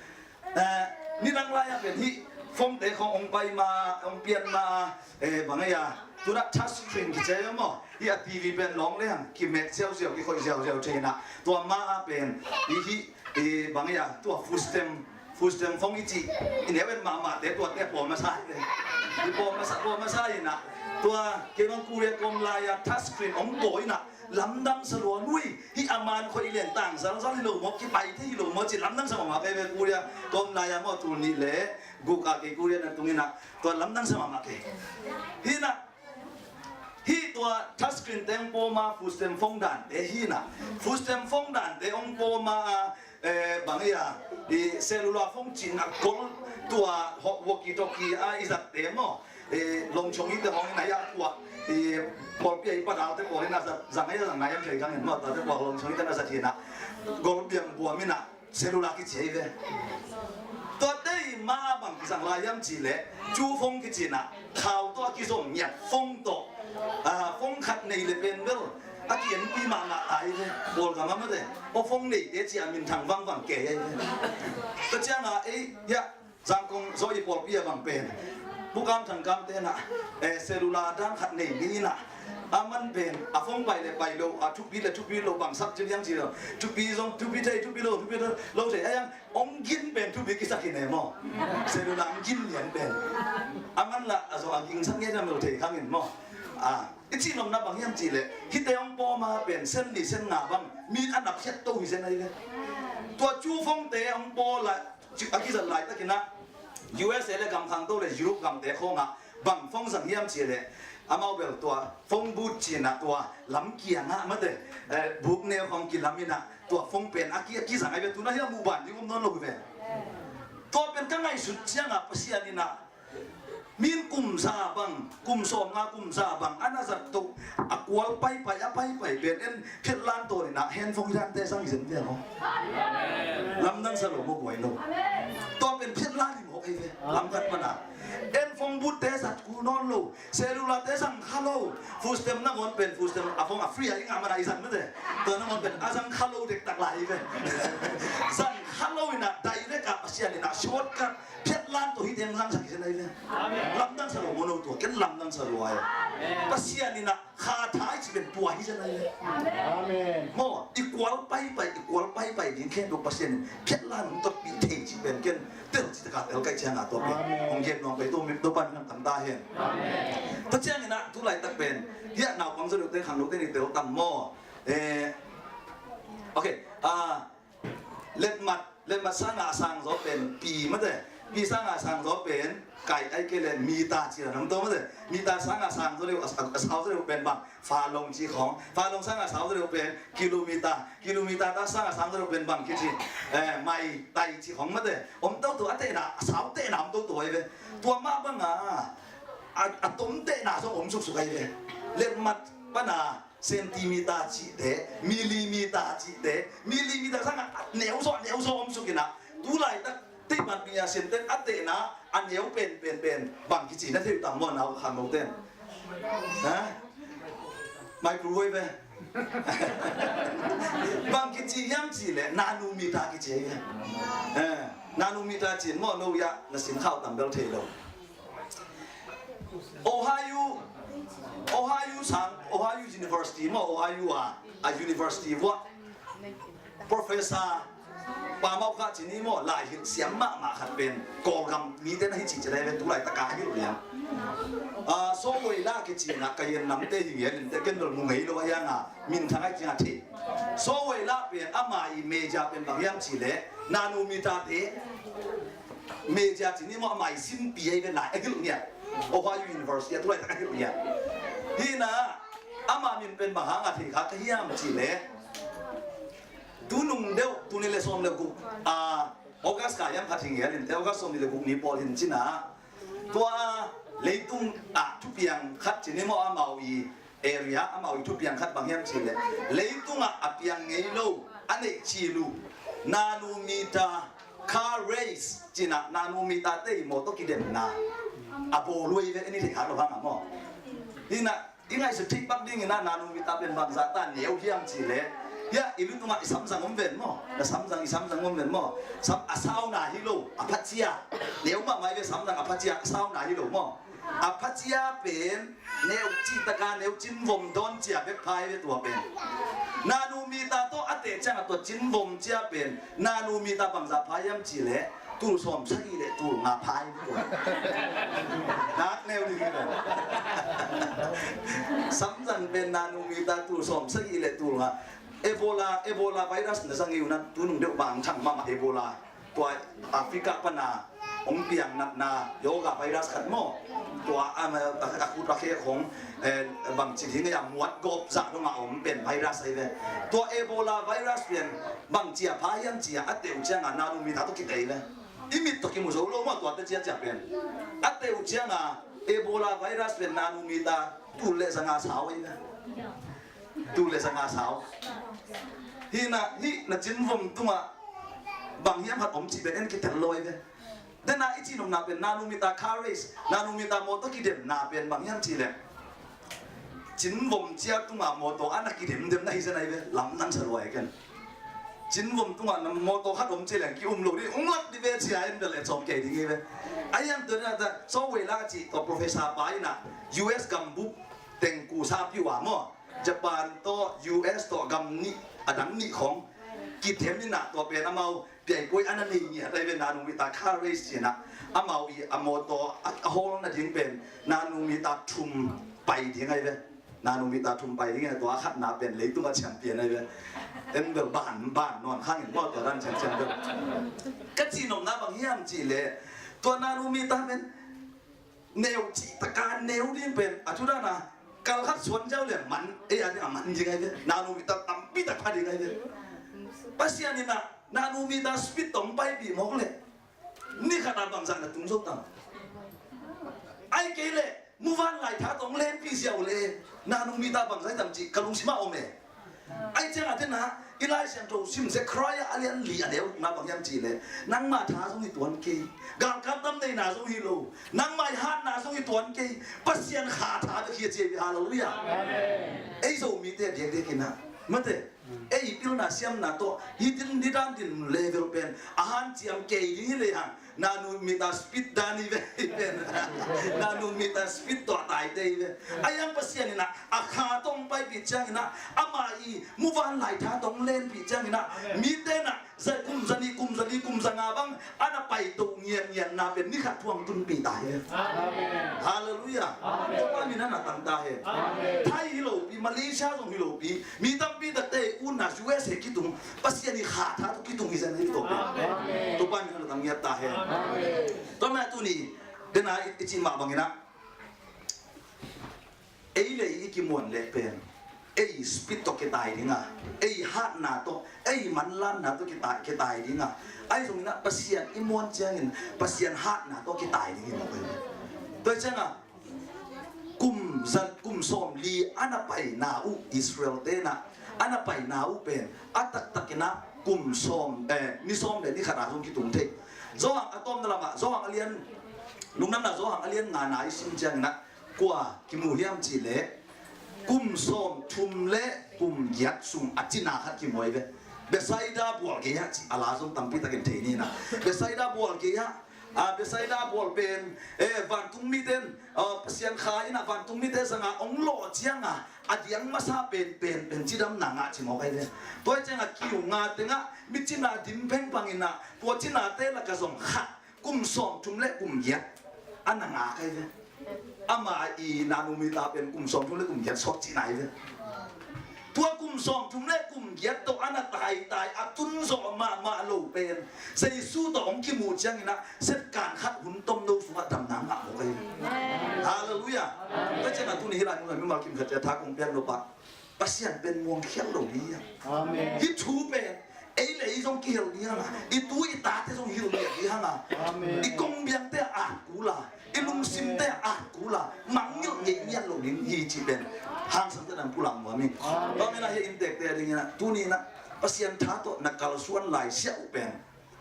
eh, nidang lai-ah pen hih phone te khawng hong pai ma, hong pian ma, eh, bang ei a, tuna touch screen kici a maw, hih a T V pen lawng leng kimek ziauziau, kikhoih ziauziau thei inah, tua ma-ah pen hih, hih, eh, bang ei a, tua food stamp, food stamp phone i cih i neu et mahmahte tuate a pawl masa hi ve. I pawl masa, pawl masa inah, tua kei bang Korea kawm lai-a touch screen hong pawl inah, lamdang sa lua lui, hih a man khoih lian tang zalzal hi lo maw, kipai thei hi lo maw ci lamdang sa mahmah kei ve. Korea kawm lai-a maw, tul nih le guk a kei Korea na tung inah, tua lamdang sa mahmah kei. Hi inah, hih tua touch screen te hong pawl ma, food stamp phone dante hi inah, food stamp phone dante hong pawl ma a, eh, bang ei a, i cellular phone cih inah gol, tua walkie talkie a i zatte maw, eh, longchong i te hong inah, i a tua, i pawlpi a i padalte pawl inah zat, zang ei a zang nai am thei kang in maw, tate pawl longchong i te na zat hi inah, gol biang buam inah, cellular kici hi ve. Tuate i ma bang kizang lai hiam cih leh, cu phone kici inah, khau tawh a kizom ngiat phone tawh, ah, phone khat nei le pen bel a ki-enpi mahmah ta hi ve. Kawlgam ah mate, aw phone neite ci a minthang vangvang kei hi ve. Tua ciangah ei hiah Zangkong zaw i pawlpi a bang pen Pu Kam Thang Kam te inah, eh, cellular dan khat nei ni inah, a man pen a phone pai le pai lo, a thupi le thupi lo, bang sak ci liang ci lo, thupi zong thupi thei, thupi lo thupi lo thei, a hiang hong gin pen thupi kisak hi ne maw. Cellular hong gin lian pen a man lah a zaw a gingsak ngiat hiam lo thei kang in maw. A, i cih nopna bang hiam cih leh, hihte hong pawl ma pen sen li sen nga bang mi a na phiat to hi zen ahi ve. Tua cu phone te hong pawl a, a kizat laitak inah U S A le gam khangto le Europe gamte khawngah bang phone zang hiam cih leh, amau bel tua phone booth ci inah tua lam kiangah mate, eh, buk neu khawng kilam inah tua phone pen a ki, a kizang ahi ve. Tuna hi a muh ban ding om nawn lo hi ve. Tua pen ka ngaihsut ciangah Pasian inah, min kum za bang, kum sawmnga kum za bang a na zat to, a kual paipai, a paipai pen en phiatlan tawn inah handphone dante zang hi zen ve maw. Lamdang sa lo maw guai lo. Tua pen phiatlan hi mawk ahi ve. Lam khat pan a en phone booth te zat kul nawn lo, cellular te zang kha lo. Food stamp nangawn pen food stamp a phone a free a i ngah man a i zat mate. Tua nangawn pen a zang kha lo dektak lai hi ve. Zang kha lo inah direct ah Pasian inah shortcut phiatlan tawh hih teng zangsak hi zen ahi ve. Amen. Lamdang sa lo maw no tua, ken lamdang sa lo ai. Amen. Pasian inah khatha i cih pen tua hi zen ahi ve. Amen. Maw, i kual paipai, i kual paipai ding khen tua Pasian in phiatlan hong totpih thei cih pen ken tel cih taka tel kaih ciangah tua pen. Amen. Hong gen nuam pai tua mi tua pan nang tam ta hen. Amen. Tua ciang inah tu laitak pen hiah naupang zaw deuhte khangnote ni tel tam maw. Eh, okay. Ah, letmat, letmat sang a sang zaw pen pi mate. Pi sanga sang zaw pen kai ai kei le mita ci la nam to mate. Mita sanga sang zaw deuh a, a, a sau zaw deuh pen bang, falong ci khong. Falong sanga sau zaw deuh pen kilometer. Kilometer ta sanga sang zaw deuh pen bang kici, eh, mai tai ci khong mate. Om to to a tehna, a sau tehna om to to ai ve. Tua mah banga a, a tom tehna zong om suksuk ai ve. Letmat pana centimeter cihte, millimeter cihte, millimeter sanga neu zaw neu zaw om sukina. Tulaitak teihman pi a siamten a tehna a neu pen pen pen bang kici na thei uh tam maw, nau khan moten? Ha? Microwave ve. Bang kici hiam cih leh nanometer kici hi ve. Eh, nanometer cin maw, no ya na sin khau tam bel thei lo. Ohio, Ohio sang, Ohio University maw, Ohio a, a university vua professor pa mau kha cini maw, lai hilh siam mahmah khat pen Kawlgam mite na hi cih ci lai pen tulai taka hilh liang. Ah, Sowela kici na ka hian namte hi ngial in te ken bel mu ngei lo a hianga min thang ai kianga thei. Sowela pen ama i major pen bang hiam cih leh nanometer te major cini maw, ama i simpi ai ve lai a hilh ngial. Ohio University a tulai taka hilh ngial. Hi na ama min pen bang hanga thei kha ka hiam cih leh tunung deuh, tuni le sawm le guk, a, August kha hiam khat hi ngial in te, August sawm ni le guk ni pawl hin cina. Tua leitung ah thupiang khat cini maw, amau i area, amau i thupiang khat bang hiam cih leh leitungah a piang ngei lo a neih cil uh nanometer car race cina, nanometer te i mawtaw kidemna a bawl uh ai ve, i ni thei kha lo hanga maw. Hi na I ngaihsut theih pak dingin a nanometer pen bangzah ta neu hiam cih leh, hiah i lu tungah i samzang om ven maw? Na samzang, i samzang om ven maw? Sam a sauna hi lo, a phacia. Neu mahmah i ve samzang a phacia, a sauna hi lo maw? A phacia pen neu cih taka neu cinvom dawn cia bek pha i ve tua pen. Nanometer tawh a teh ciangah tua cinvom cia pen nanometer bangzah pha hiam cih leh tul sawm sagih le tul nga pha hi tua. Nak neu ding hi lo. Samzang pen nanometer tul sawm sagih le tul nga. Ebola, Ebola virus na zang i unat tunung deuh bang thang mahmah Ebola. Tua Africa pana hong piang natna yoga virus khat maw. Tua a, a, a khut a khe khong, eh, bangci ding a muat gawp zah dongah om pen virus ahi ve. Tua Ebola virus pen bangci a pha hiam ci a, a teuh ciangah nanometer tawh kitei ve. I mit tawh kimu zo lo maw tuate ciacia pen. A teuh ciangah Ebola virus pen nanometer tul le zanga sau ahi ve. Tul le zanga sau. Hi na, hi na cinvom tungah bang hiam khat om cih pen en kitel lo ahi ve. Dena i cihnopna pen nanometer car race, nanometer mawtaw kidemna pen bang hiam cih leh cinvom ciak tungah mawtaw a na kidemdem na hi zen ahi ve, lamdang sa lua hi ken. Cinvom tungah na mawtaw khat om cih leh ki-um lo ding, ung lak dih ve ci a en bel e cawm kei ding hi ve. A hiam tua dena ta Sowela cih tua professor pa inah U S gambup teng kusa piu a maw. Japan tawh U S tawh gam nih a dang nih khong kidem inah tua pen amau piaipuai a na nei ngiat ahi ve, nanometer car race cinah amau i a mawtaw a, a hawl nading pen nanometer thum pai ding ahi ve. Nanometer thum pai ding inah tua a khatna pen leitungah champion ahi ve. En bel ban, ban nawn khangin maw tua dan champion bel. Ka cihnopna bang hiam cih leh tua nanometer pen neu cih taka neu ding pen a thudana kal khat suan ziau le man, ei a ding a man ding ahi ve, nanometer tampi tak pha ding ahi ve. Pasian inah nanometer speed tawh paipih mawk leh ni khatah bangzah na tung zo tam? Ai kei leh muvanlai tha tawh lenpih ziau le nanometer bangzah tam cih ka lungsimah om e. Ai ciangah tena i Lai Siangtho sim Zechariah a lian li a neu na bang hiam cih leh nangmah tha zong hi tuan kei, galkap tam neina zong hi lo, nangmah i hatna zong hi tuan kei, Pasian kha tha bek hi a ci hi. Halleluiah. Ei Zomite a diakdiak inah mate ei pilna siamna tawh hi din, hi dan din level pen a hanciam kei ding hi lehang nanometer speed dan hi ve hi pen. Nanometer speed tawh a taite hi ve. A hiang Pasian inah a kha tawh paipih ciang inah amah i muvanlai tha tawh lenpih ciang inah mite inah za kum za nih, kum za li, kum za nga bang a na paito ngianngianna pen ni khat thuang tunpih ta hi ve. Halleluiah. Topa min a na tang ta hi. Thai hi lopi Malaysia zong hi lopi, mi tampi takte utna U S A kitung, Pasian i kha tha tawh kitung hi zen hi tawh pen. Amen. Topa min a lo tang ngiat ta hen. Amen. Tua mah tuni dena i, i cih mah bangin ah, ei le i kimuan leh pen ei speed tawh kitai ding a, ei hatna tawh, ei manlanna tawh kitai, kitai ding a, ahi zongin ah Pasian i muan ciangin Pasian hatna tawh kitai ding hi mawk hi. Tua ciangin ah kum za, kum sawmli a na paina uh, Israel te na a na paina uh pen a taktakin ah kum sawm, eh, ni sawm le ni khat a zong kitung thei. Johan a tawpna lamah, Johan a lian, Lungdamna Johan a lian ngana i sim ciangin ah kua kimu hiam cih leh kum sawmthum le kum giat sung a cina khat kimu hi ve. Bethsaida bual gei ah cih a la zong tampi takin thei ni na. Bethsaida bual gei ah, a, Bethsaida bual pen, eh, vantung mite in, ah, Pasian kha in ah vantung mite zanga hong lawh cianga a diang masa pen, pen, pen cidamna ngah ci mawk ahi ve. Tua hi cianga kiu nga tengah mi cina dim phengphang in ah tua cinate lakah zong khat kum sawmthum le kum giat a na ngak ahi ve. Ama i nanu mi ta pen kum sawmthum le kum giat sawt cihna ahi ve. Tua kum sawmthum le kum giat tawh a na taitai a tunzawh mahmah lo pen Jesu tawh hong kimuh ciangin ah second khat hun tomno sungah damna ngah mawk ahi ve. Halleluiah. Tua ciangin ah tuni hih lai mun ah mimal kim khat ciah tha kong piak lo pah. Pasian pen muang khial lo ding hi hang. Amen. Hih thu pen ei le ei zong kihel ding hi hang a, i tu i tate zong hilh ding hi hang a. Amen. I kong biangte ah at kul a, i lungsimte ah at kul a, mangngilh ngei ngiat lo ding hi cih pen hangsan tawh na pulak nuam ing. Amen. Tua manin ah hih inntekte a dingin ah tuni in ah Pasian tha tawh na kalsuan lai siah uh pen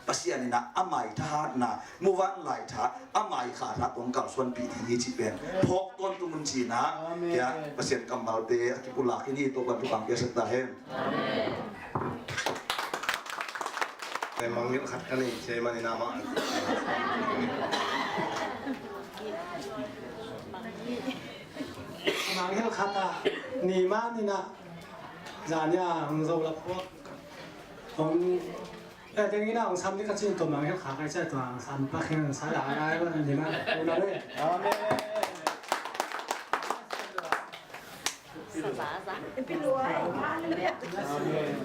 Pasian in ah ama i thahatna, muvanlai tha, ama i kha tha tawh kalsuanpih ding hi cih pen phawk tawntung un ci-in ah, Amen, kei a Pasian kammalte a kipulak hi ni. Topa'n thupha piaksak ta hen. Amen. Mangngilh khat ka nei, chairman in amah. Mangngilh khat a ni man in ah, zan a hong zo la phuak. Hong Eh, tengin a hong sam ding ka cin tua mangngilh kha kai cia tua hong sam pak hin sa la lai ba ni ma. Una le. Amen. Sa za za. Amen.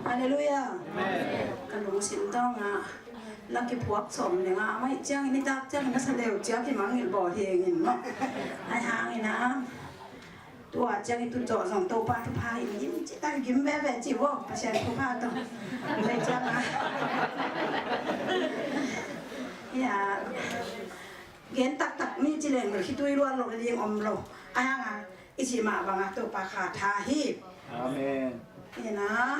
Halleluiah. Amen. Ka lungsim dong a la kiphuak sawm ding a, amah ciangin i tak ciangin a sa leu ciang kimangngilh bawl hi ing in maw. Ahi hangin a Tua ciang i tun zawh zong Topa thupha hi, gim ci tak, gim veve ci vo, Pasian thupha tawh. Tua ciang a, ya, gen taktak ni ci leng, khitui luat lo ding om lo. Ahi hang a, i cih mah bang a Topa kha tha hi. Amen. Hi na.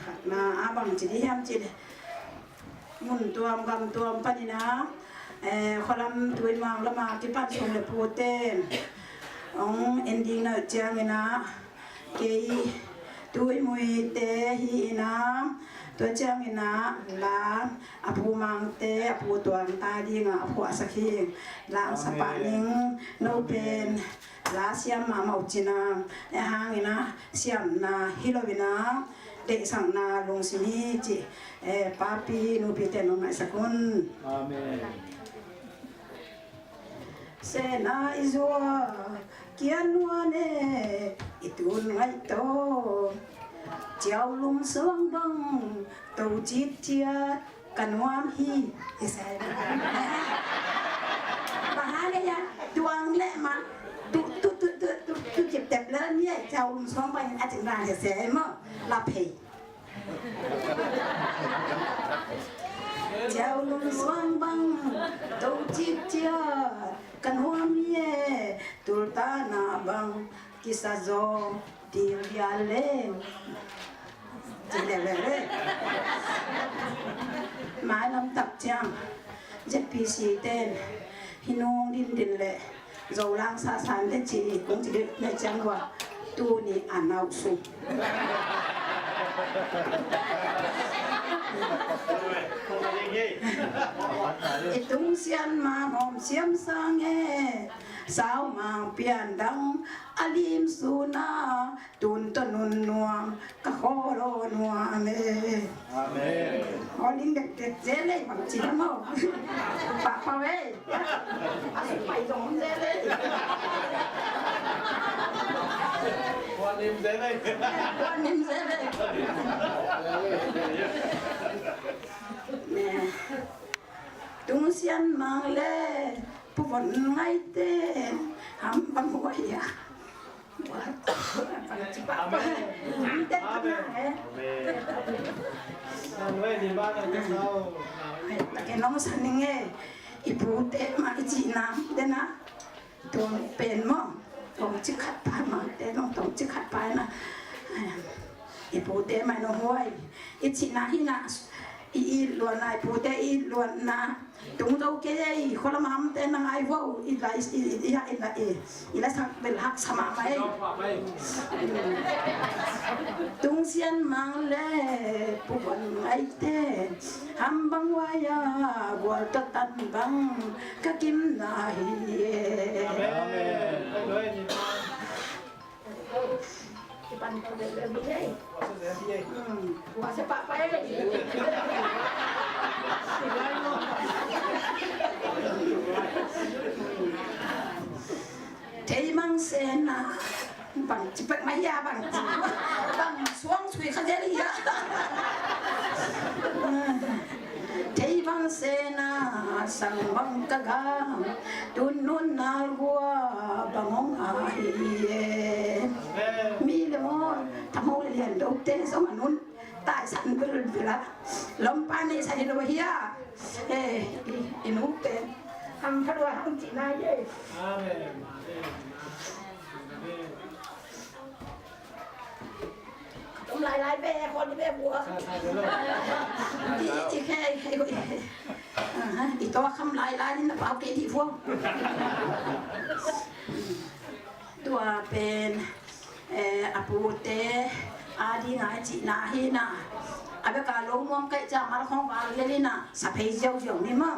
Khatna a bang ci ding hiam cih leh, mun tuam gam tuam panin a, eh, khualam tuin mang lama kipan sung le pute hong en ding na uh ciangin a, kei Tuimuite hi in a, tua ciangin a la a pu Mangte a pu tuamta ding a a phuahsak hi. Langsapa ning no pen la siam mahmah uh cin a, eh, hangin a siamna hi lo in a, deihsakna lungsim hi cih, eh, papi nupite nong ngaihsak un. Amen. Sen a i zua kia nuan e, i tun ngaih tawh, ciau lum suang bang to cit ciat ka nuam hi, i sa hi. Bang hang e ya, tuang leh mah, tu, tu, tu cip tep lel ni e, ciau lum suang bang a cin bang he se maw, la phei. Ciau lum suang bang to cit ciat ka nuam hi e, tultana bang kisa zaw dil vial leng. Ci leh leh leh. Mailam tak ciang Z P C ten hi nung din din leh Zo lang sa san te ci kong ci dek ne ciang wa tu ni a nau su. I tung sian ma hom siam sang e, sau mang pian dang a lim su na. Tun tawh nun nuam ka khawl aw nuam e. Amen. Aw ling dekdek zel lei bang ci dam aw. Papa wei. A suk pai zong om zel ei. Kuan nim zel ei. Kuan nim zel ei. Tung Sian Mang le Pu Von Ngaite, ham bang huai a. Amen. Amen. Amen. Amen. Takin nong saning e, i pute ma i cihna dena. Tuang pen maw, tuang cikhat pa ma te nong tuang cikhat pa na. I pute ma nong huai. I cihna hi na, i i luan na, i pute i luan na. Tung zo kei ei, khualam hamte na ngai vo, i la, i, i, i, i la, i, i la sak bel hak sama mai. Tung Sian Mang le Pu Van Ngaite, ham bang huai a, gual to tan bang, ka kim na hi e. Amen. Amen. Kipan ko de le bi ei. Hmm. Wa se pa pa ei. Thei mang sena bang ci pek mai ya bang ci. Bang suang sui kha jeli ya. Thei bang sena sang bang ka gam. Tun nun nal gua bang hong a hi e. Mi le mo, tamo le lian do te song a nun. Tai san bil bil a. Lom pa ni sa hi lo hi a. E, i, i nu te. Ham pha lo hang ci na ye. Amen. Kham lai lai ve, khon ni ve bua. Ci, ci khe, i, i, i to kham lai lai ni na pau ke di bua. Tua pen, eh, a pute a ding a cihna hi na. A bek a lo nuam kaih ciang mal khong val lel hi na. Sa phei ziau ziau ni maw.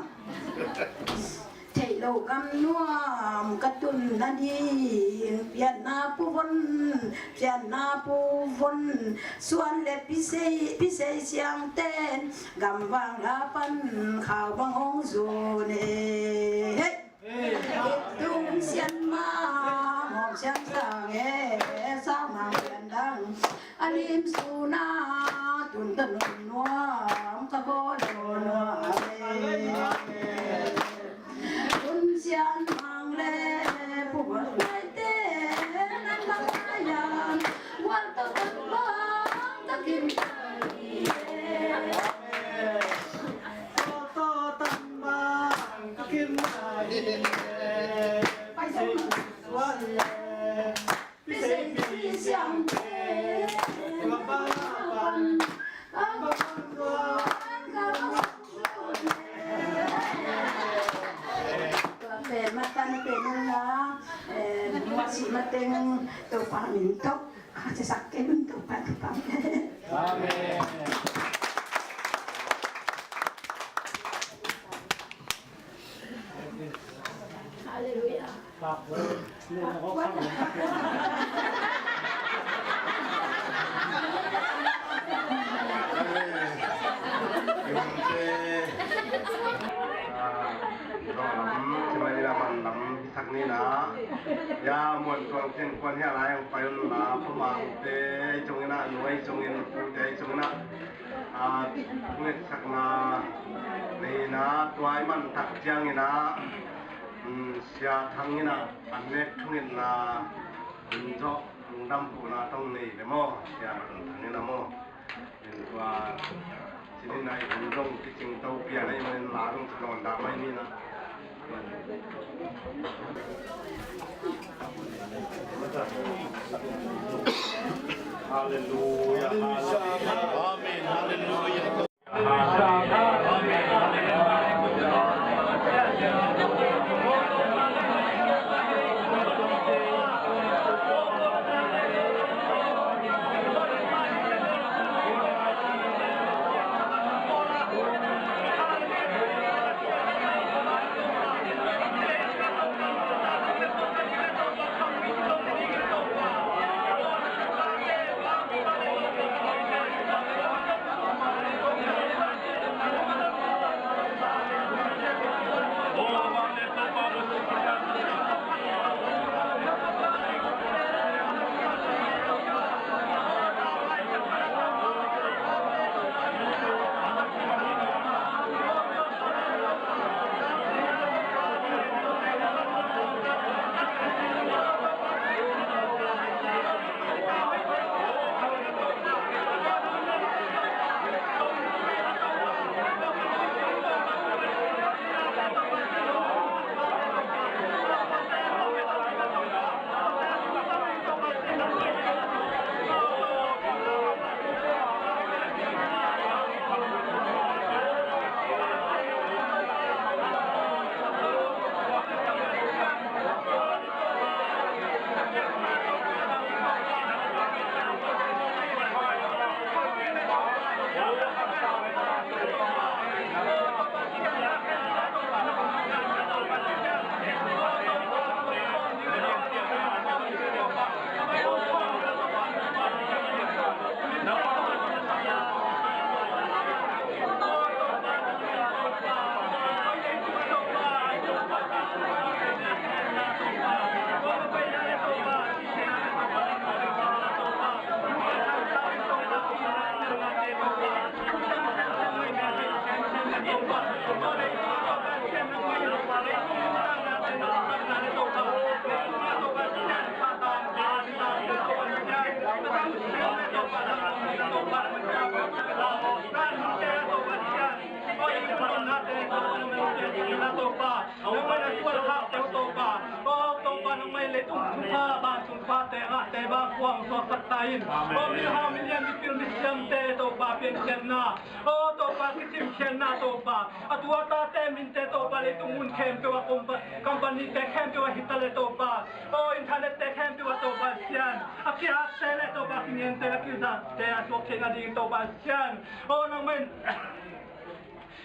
Theih loh gam nuam ka tun nading, pianna Pu Von, pianna Pu Von, Suan le Pisei, Pisei Siangten, gam vang la pan khau bang hong zun e. Hei! Tung Sian Ma, Mawm Sian Sang e, Sang Mang Pian Dang, a lim suna, tun ta nun nuam, ka ko lo nuam e. Tun Sian Mang le Pu Buan Ngaite, nan bang a yan, gual to tan bang ka kim tai e. To to tan bang ka kim tai e. Pai sung. Suan le. Tua pen matan pen la, eh, muasi mateng Topa min tawh, a, cisak kei un Topa, Topa. Amen. Halleluia. Lam, ci mai ni lam, lam sak ni na. Ya, muan tuang tiang kuan hia lai ang pai un la, pamang te, cung ina, nuai cung in, pu te, cung ina. A, nget sakna nei na, tua i man tak ciang ina, um, Sia Thang ina, an nek thung ina, um, zawh, lungdam puna tong nei le maw, Sia Thang ina maw. In tua, sini na i hun zong kicing to pia na i man la zong sa lawn da mai ni na. Halleluia. Amen. Halleluia. Nangmah na tual hak teu Topa. O Topa, nangmah leitung thupha, vantung thuate ngahte bang kuang suaksak ta in. O mihau milian mipil misiamte Topa piankhiatna. O Topa kicimkhiatna Topa. A tu a tate minte Topa leitung mun khempeuh a company te khempeuh a hita le Topa. O internet te khempeuh a Topa Sian. A kihakte le Topa kiniante a kizate a suak theihna ding Topa Sian. O nangmah in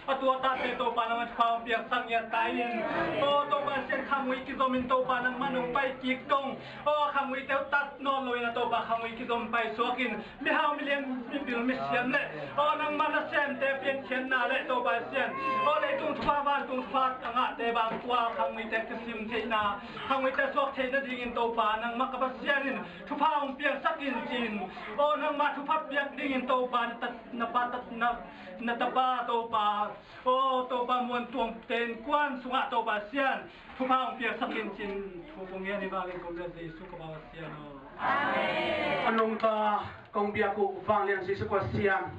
a tu a tate Topa nangmah thupha hong piaksak ngiat ta in. O Topa Sian, khamui kizom in Topa nangmah nong pai kik dong. O khamui teu tat nawn lo in a Topa khamui kizom pai suak in. Mihau milian mipil misiam le o nangmah nasemte piankhiatna le Topa Sian. O leitung thupha vantung thupha a ngahte bang kua khamui te kisim theihna, khamui te suak theihna dingin Topa nangmah ka Pasian in thupha hong piaksak in cin. O nangmah thupha piak dingin Topa na tat na pa tat na na tapa Topa. O Topa muantuang ten kuan sungah Topa Sian thupha hong piaksak in cin. Thu kong ngen hi vangin kong biak Jesu ka Pasian aw. Amen. A nungta kong biak uh vanglian Jesu ka Pasian.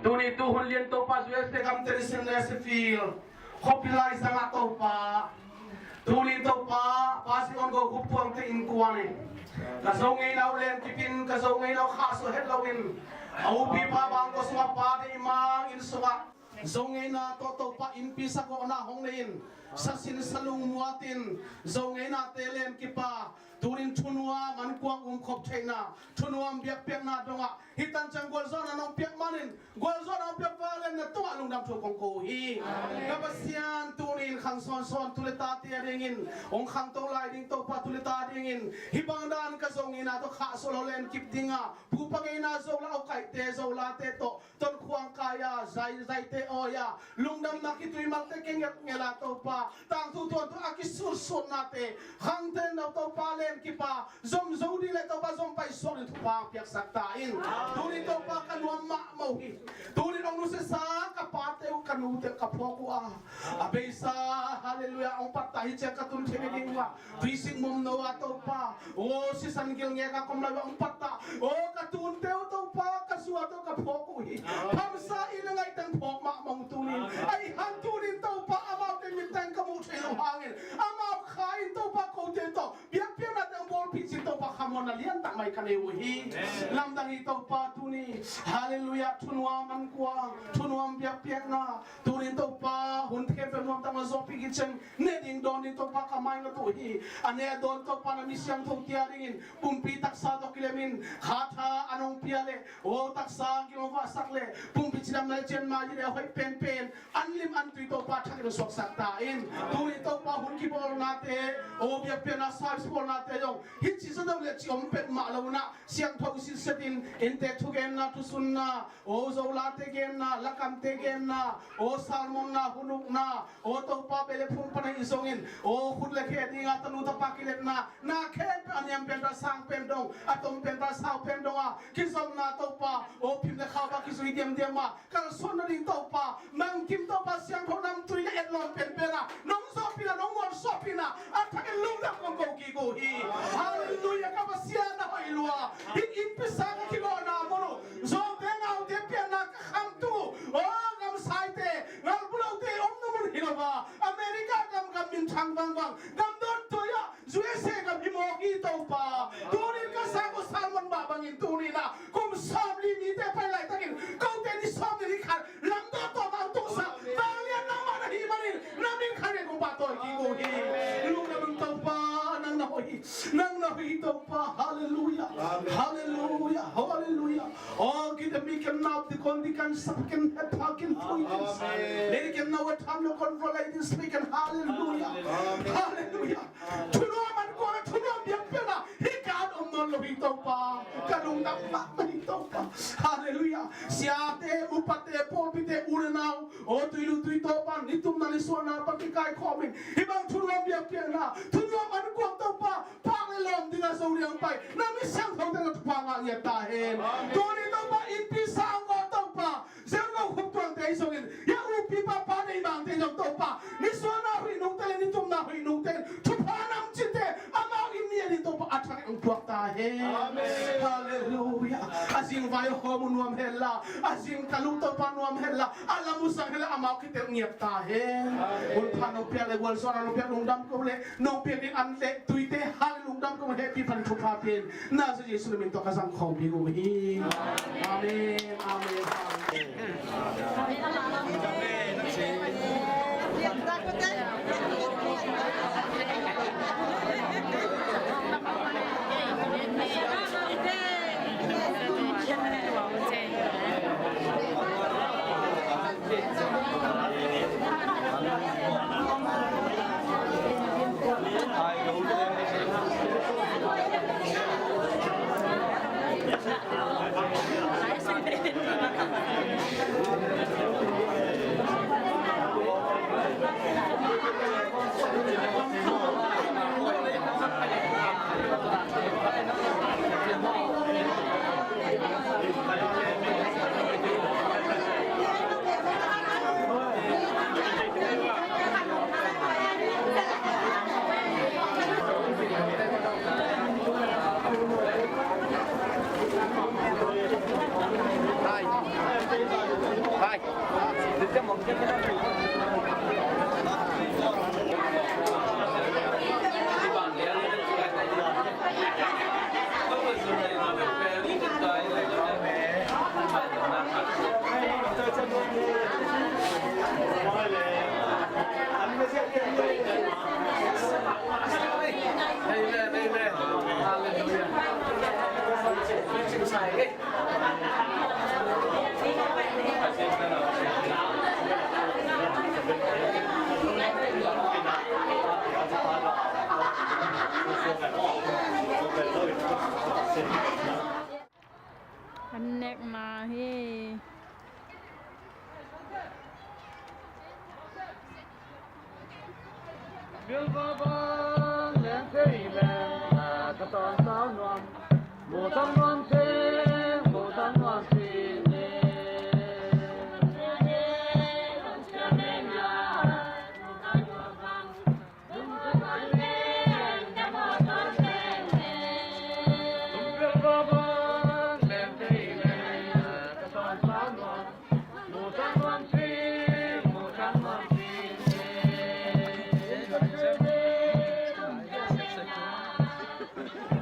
Tuni tuhun lian Topa U S A gam Tennessee Nashville khuapi lai sangah Topa. Tuni Topa Pasian go khup tuang te in kuan in. Ka zo ngeina uh len kipin ka zo ngeina uh khahsuah het loin. A upipa bang ko sungah pa deih mang in sungah. Zo ngeina tawh Topa innpi sakawhna hong nei in, sasin salung muatin, zo ngeina te len kipa, tunin thunuam an kuang umkhop theihna, thunuam biakpiakna dongah, hi tanciang gualzawhna nong piak manin, gualzawhna nong piak valen na tungah lungdam thu kong ko uh hi. Ka Pasian tunin khang sawnsawn tu le ta te a dingin, hong khangto lai ding Topa tu le ta dingin, hi bang dan ka zo ngeina tawh khahsuah lo len kip dinga, pupa ngeina zo la, au kaihte zo late tawh, Tonkhuang kai-a, zai, zaite awi-a, lungdamna khitui malte kei ngelngel a Topa, tangthu tuantu a kisutsutnate, khangte no Topa len kipa, zom zo dih le Topa zom paisuak in thupha piaksak ta in. Tuni Topa ka nuam mahmah uh hi. Tuni hong nusiasa ka pate uh ka nute uh ka phawk uh a, a beisa, halleluiah, hong patta hi ciang ka tun thei ding uh a. Tuisik mumno a Topa, aw sisan gilngek a kom lai bang patta, aw ka tunte uh Topa, ka zuate uh ka phawk uh hi. Phamsa i le ngaiteng phawk mahmah uh tunin. Ahi hang tunin Topa, amaute mitteng ka muh thei lo hangin, amau kha in Topa kote tawh biakpiakna teng bawlpih cin Topa khamhuanna liantak mai ka nei uh hi. Lamdang hi Topa tuni. Halleluiah, thunuam an kuang, thunuam biakpiakna. Tunin Topa hun khempeuh nuamtak na zawhpih kician. Ne ding dawn ding Topa ka mai na tuh hi. A ne a dawn Topa na mi siangtho tia dingin pumpi taksa tawh kilemin khatha a nong pia le, aw taksa kilong vahsak le, pumpi cidam na le cian mai le a hoih penpen an lim an tui Topa thakin suaksak ta in. Tuni Topa hun kibawlnate, aw biakpiakna service bawlnate zong hih ci zaw deuh le ci om pet mah lo na, siangtho sitsetin innte thugenna thusunna, aw zolate genna, lakamte genna, aw salmonna, hunukna, aw Topa bele phung pana i zongin, aw khut le khe dinga tanu tapa kilepna, na khempeuh a niam penpa sang pen dong, a tom penpa sau pen dong a kizomna Topa, aw phim le khaupa kizui diamdiam a kalsuan nading Topa, mangkim Topa siangtho namtui le etlawm penpen a nong zawhpihna, nong muansuahpihna a thakin lungdam kong ko kik uh hi. Halleluiah, ka Pasian na hoih lua. Hih innpi sang ka kibawlna mun uh, zawngte ngaute pianna ka khamtu, aw gamsaite, ngalbulote omna mun hi lo a, America gam, gam minthang vangvang, gam dawn tuai ah U S A gam hi mawk hi Topa. Tunin ka sang uh salmon mah bangin tunin ah kum sawmli mite pai laitakin kote ni sawmli ni khat lamdang tawh bang tuksa vanglian nangmah na hih manin na min khat in kong pahtawi kik uh hi. Lungdam ung Topa, nang na hoih hi. Nang na hoih hi Topa. Halleluiah. Halleluiah. Halleluiah. Oh, give the meek and now the con the can sap can head talking for you. Lady can now a time no control lady speak and hallelujah. Hallelujah. Thunuam an kuang a thunuam biakpiakna hih ka an om nawn lo hi Topa. Ka lungdam mahmah hi Topa. Halleluiah. Siate, upate, pawlpite, u le nau, aw tuilu tuitawpa, nitumna nisuahna pan kikaikhawm in hih bang thunuam biakpiakna, thunuam an kuang Topa, phak le lawm dinga zo liang pai na mi siangthote na thupha ngah ngiat ta hen. Tuni Topa innpi sang ko Topa, Zerno khuptuangte ahi zongin, ya upi papa nei mangte zong Topa, nisuahna huih nungte le nitumna huih nungte in thupha namcinte amau inn ni a ding Topa a thak in hong tuak ta. Amen. Halleluia. A zing vaihawm uh nuam hen la, a zing talu Topa nuam hen la, a lam uh sang hen la, amau kitel ngiat ta hen. Amen. Hun pha nong piak le, gualzawhna nong piak, lungdam ko le, nong piak ding an le tuite hang lungdam ko, hehpih phat thupha pia in. Nazareth Jesu na min tawh ka zang khawm ding uh hi. Amen. Amen. Amen. Amen, amen. Hallelujah. An nek ma hi. Bilbao bang leng thei leng, ka tawn sau nuam. Mutang nuam thei, mutang nuam thei ne.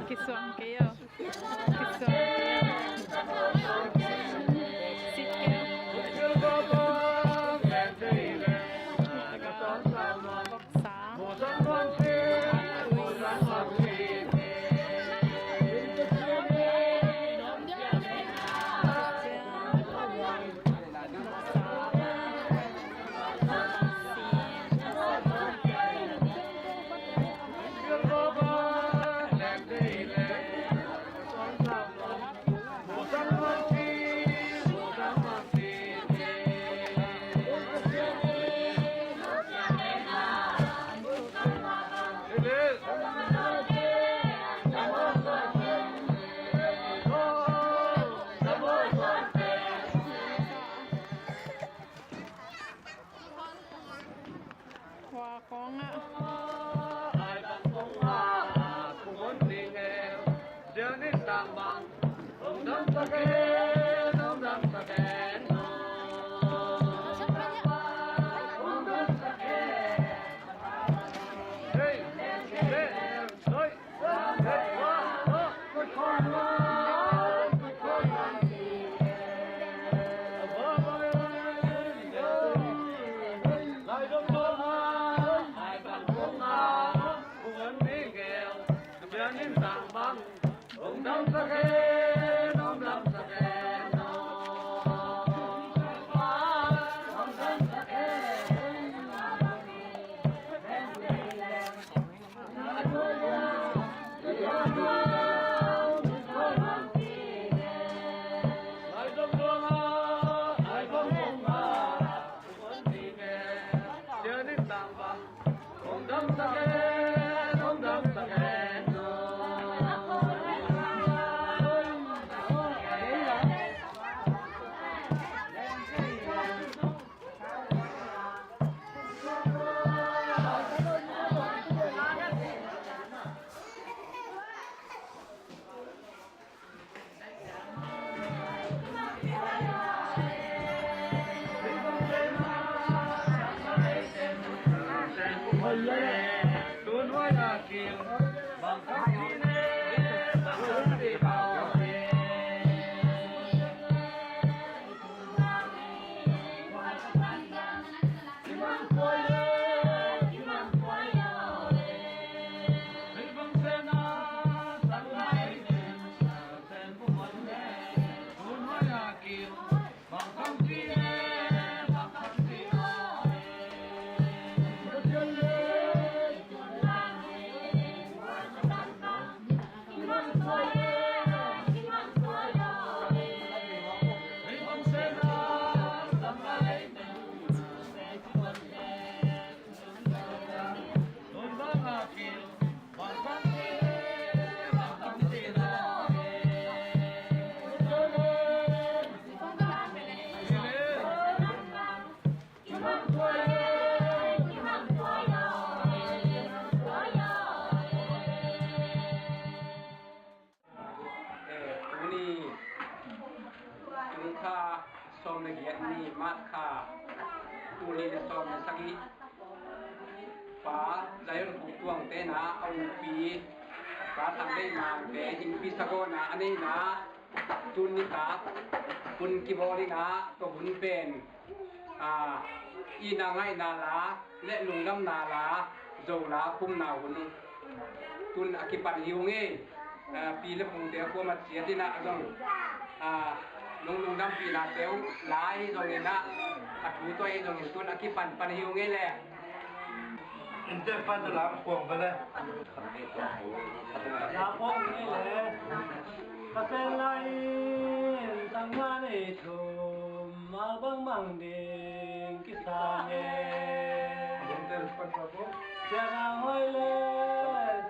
Kisuang kei o. Kisuang kei o. Sit kei o. Sa. Eh, tuni, tuni kha sawm le giat ni, March kha, tuni le sawm le sagih. Pa Zion Khup Tuangte na a upi, Pa Thang Deih Mangte innpi sagawna a neihna, tuni tak hun kibawl ina, tua hun pen, a, i na ngaihna la le lungdamna la, Zo la, pumna hun tun a kipan hi ung ei. A, pi le pute a kuamah ciat ina zong, a, nong lungdampihna teu lai zong ina, a thu tua ei zong tun a kipan pan hi ung ei le. Innte pan lam kuang ba le. Lam kuang hi le. Ka sen lai in sang nga nei thum, mal bang bang ding kisang e. Siana hoi le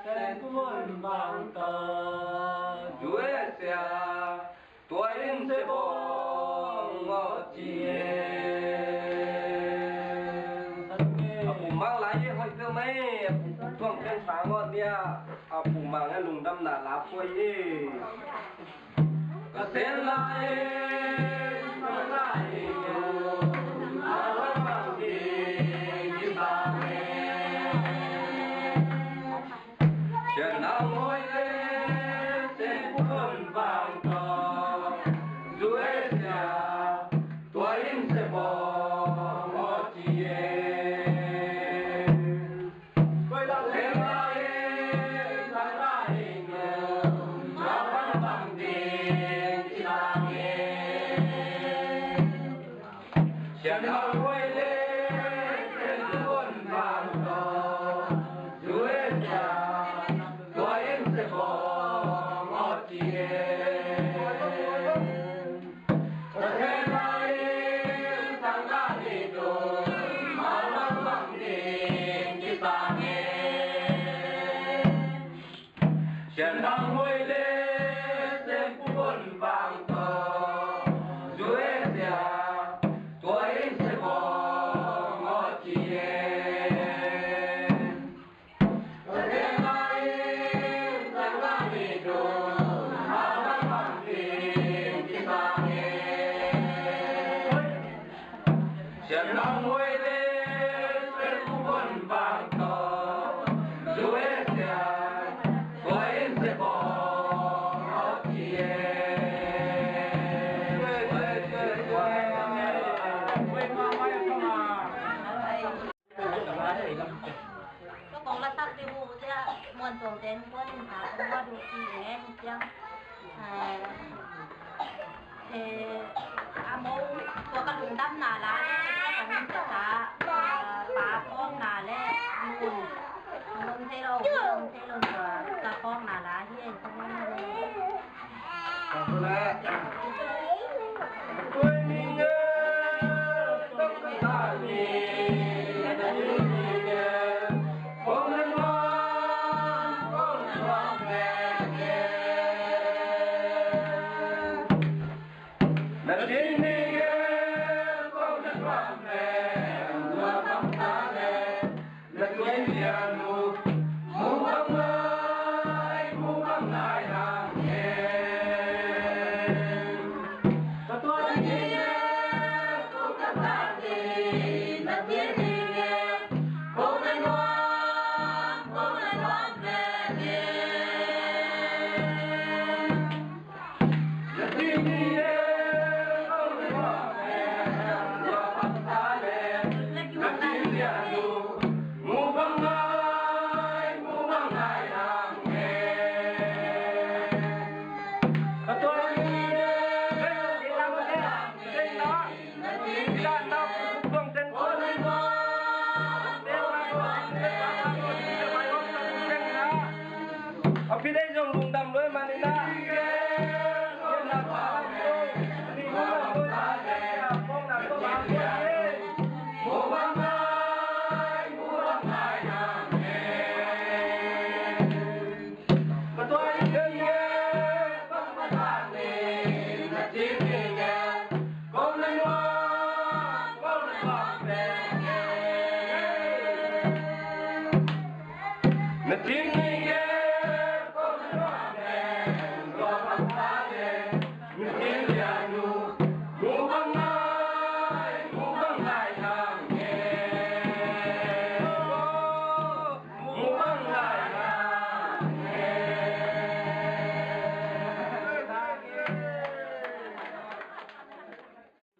sen kumun bang ta. Zue sia. Tua in se bawng aw ci e. A pumang lai e, hoih peuh mai. A pumang peng sang aw nia. A pumang a lungdamna la puai e. Ka sen lai e, ka lai e, a la bang ding kisang e. Sianang hoi le sen kumun bang tawh, zue sia, tua in se bawng aw ci e. Koi la sen lai, sang lai, a bang bang ding ci la e. Sianang hoi le sen kumun bang tawh, zue sia, tua in se bawng aw ci e. Ka sen lai, sang lai, tua in se bawng aw ci e. Sianang hoi le sen kumun bang tawh, zue sia, tua in se bawng aw ci e. Ka sen lai, sang lai, tua in se bawng aw ci e. Sianang hoi le sen kumun bang tawh, zue sia, tua in se bawng aw ci e. Ka kong lasak ding uh cia, Muan Tuang ten kuan in ta kong va duh ci e, ni ciang. Eh, a mo, tua ka lungdamna la, ka lungdamna la, eh, pa phawkna le, mun, mun thei lo, mun thei lo, tua ka phawkna la hi e.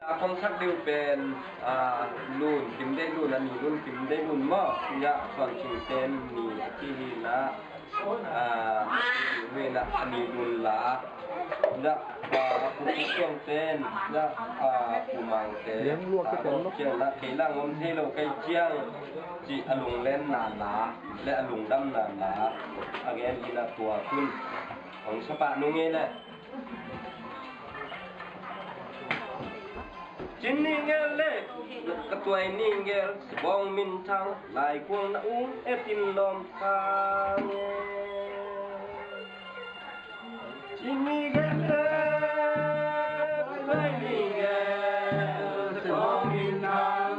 A kongsak deuh pen, a, Lun Kim Deih Lun, a ni Lun Kim Deih Lun maw? Ya, Suan Cing Ten ni a kihi na, a, ni na a ni Lun la. Ya, a, Pu Pu Suang Ten, ya, a, Pu Mang Ten, a, Lun Kiang la, kei lang om thei lo kei ciang, ci a lunglenna la, le a lungdamna la, a gen hi na tua kun. Hong sapa nung e le. Cin ni ngel le, ka tuai ni ngel, bawng min thang, lai kuang na ung, e tin lawm thang. Cin ni ngel le, ka tuai ni ngel, bawng min thang,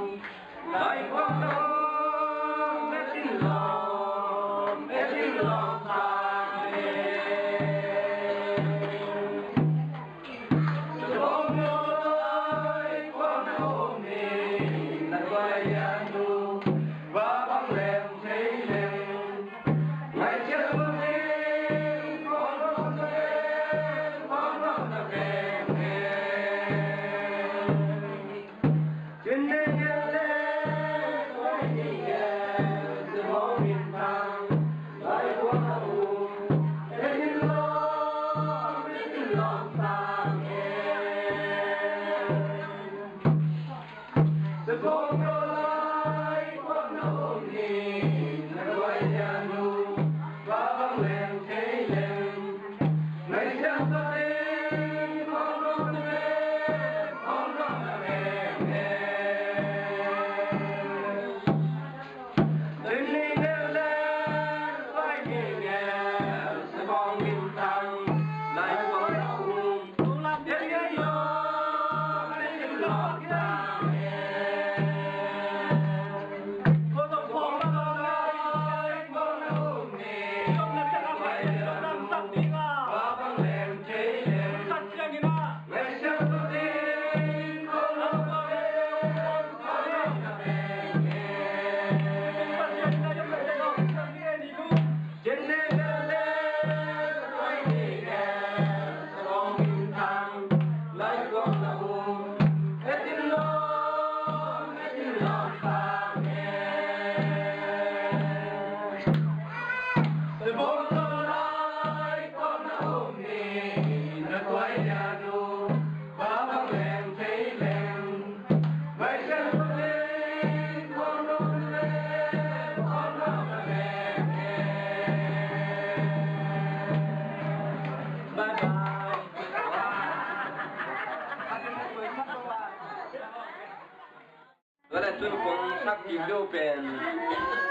Tua leh tun kong sak kik deuh pen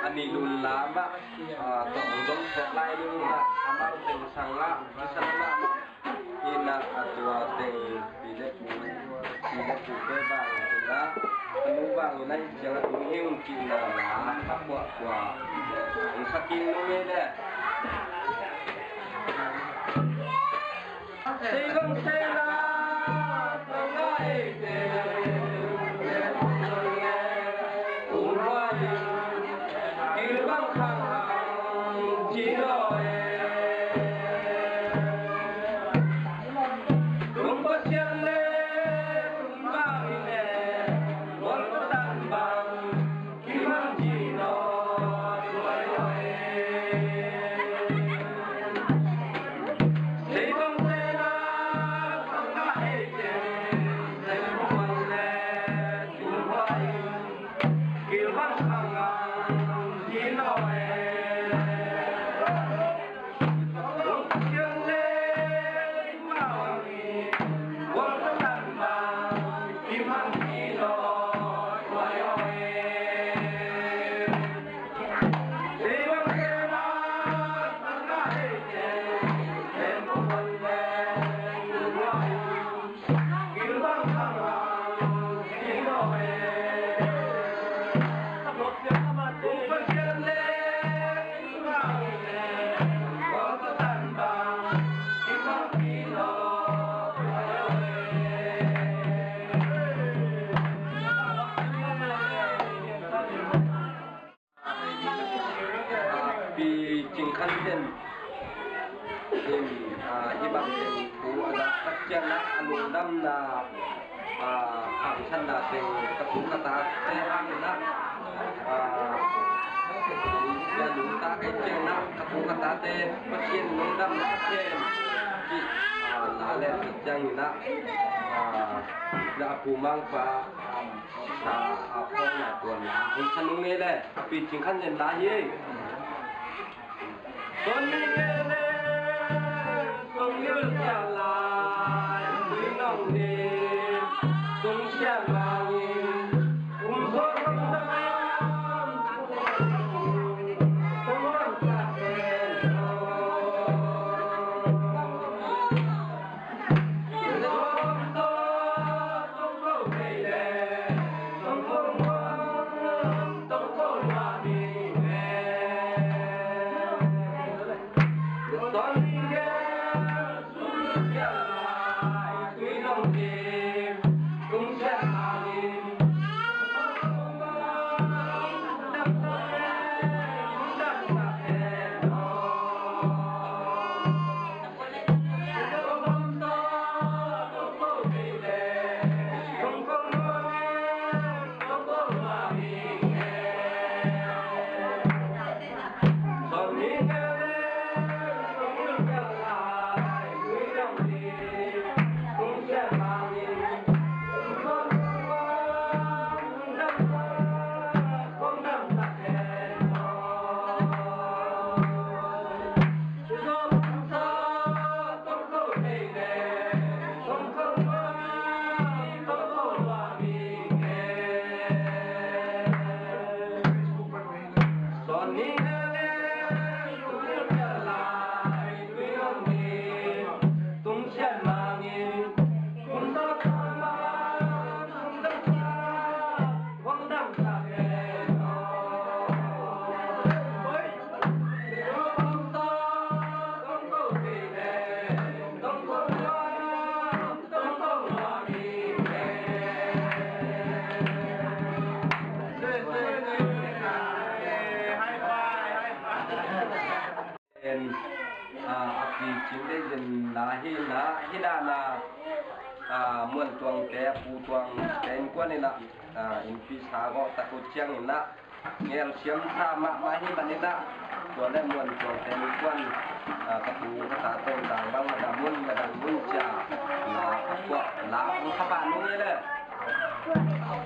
a ni Lun la mah, ah, tawh hong dong suak lai ding mah, amau teng sang ah, kisan mah mah. Ina a tua teng pi le pu, pi le pu te bang ina, a nu bang ina, ciang a tung hiu kik na la, a kuah kuah. Hong sak kik nu mah leh. Pi Cing Khan Zen in, ah, hih bang teng thu a dah tak ciangin ah a lungdamna, ah, khangsanna teng ka tu ka tate hangin ah, ah, a lungta ka hih ciangin ah ka tu ka tate Pasian lungdamna ka sem cih, ah, la leh tak ciangin ah, ah, na a pu Mangpa, ah, sa a phawkna tua la hong sa nung ei le. Pi Cing Khan Zen la hi. Son ni ke le, son ni ke lai, tui nong ni, tung sian mangin, um son ni ke le, son ni ke le. En, ah, a Pi Cing Dei Zen la hi na, hi na na, ah, Muan Tuang te, a Pu Tuang te innkuan in ah, ah, innpi sa gawh tak uh ciangin ah, ngelsiam sa mahmah hi manin ah, tua le Muan Tuang te innkuan, ah, ka tu ka ta tawntang bang, madam mun, madam mun cia, la, a kuak, la, a kuak, a kuak, a kuak, a kuak,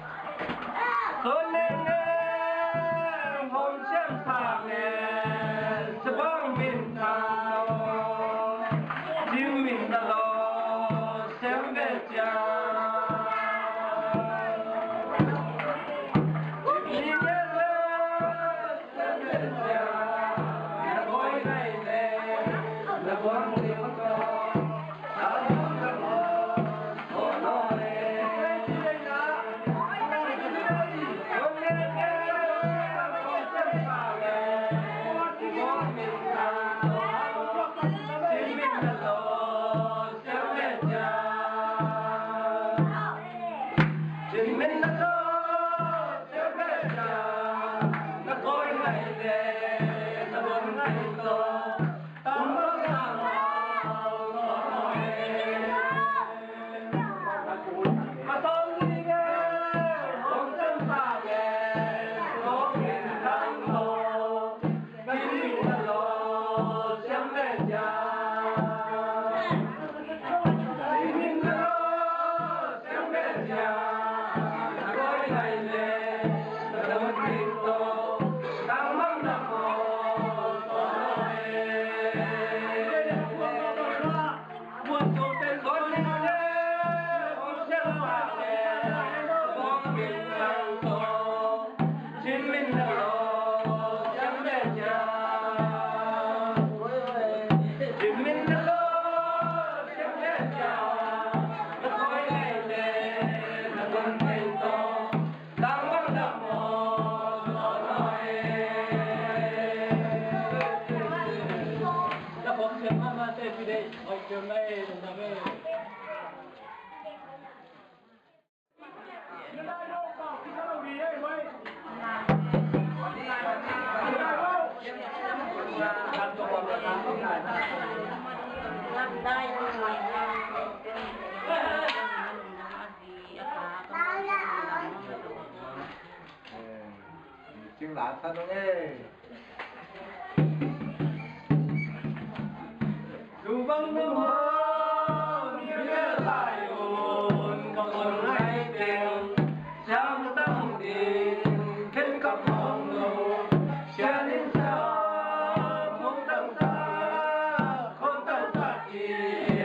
Latan ong e. Lubang na ma ni lai un ka on lai teng. Siam tang ding ken ka phuang lo. Sian in siam hong tang ta hong tang ta ki e.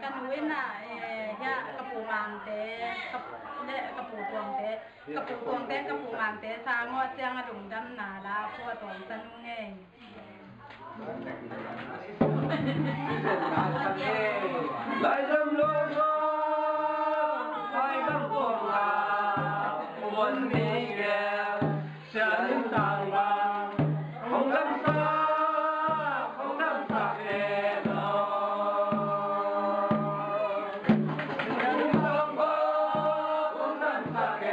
Ka nu in ah, eh, hiah ka pu Mangte, ka pu, le ka pu Tuangte, ka pu Tuangte, ka pu Mangte, sa ngawh ciang a lungdamna la, pu a tuang sa nu ngei. Laidam lo, laidam tuang la, pu Bon ni ge. Sian in tang bang hong damsak, hong damsak e lo. Sian in tang bang hong damsak e,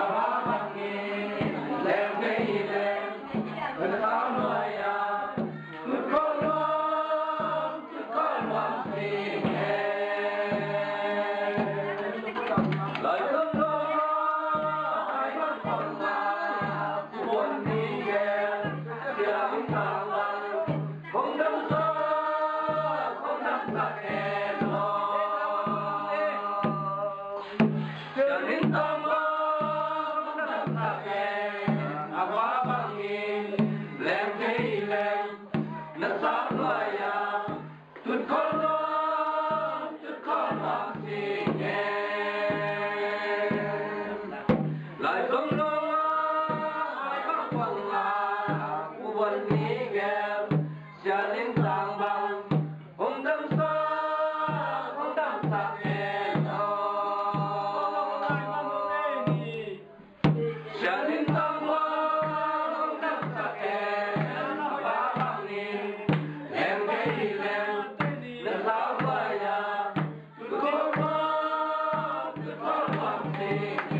a va bang in leng kei leng, hong damsak lo ya. Na sap lai a, tut khol nuam, tut khol nuam sing e. Lai zong lo a, lai bang bang a, u wan ni gel, sian in sang bang, hong damsak, hong damsak e lo. Sian in tang hong damsak e, a va bangin leng kei leng, na sap lai a, tut khol nuam, tut khol nuam sing e.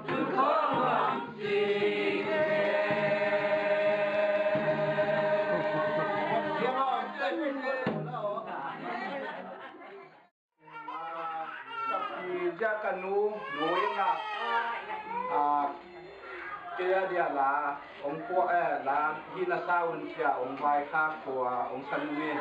Tut khol nuam sing e. Ka pi zia ka nu, nu in ah, ah, Dia dia la ong pua eh la hi na sa un sia ong vai kha pua ong san mi.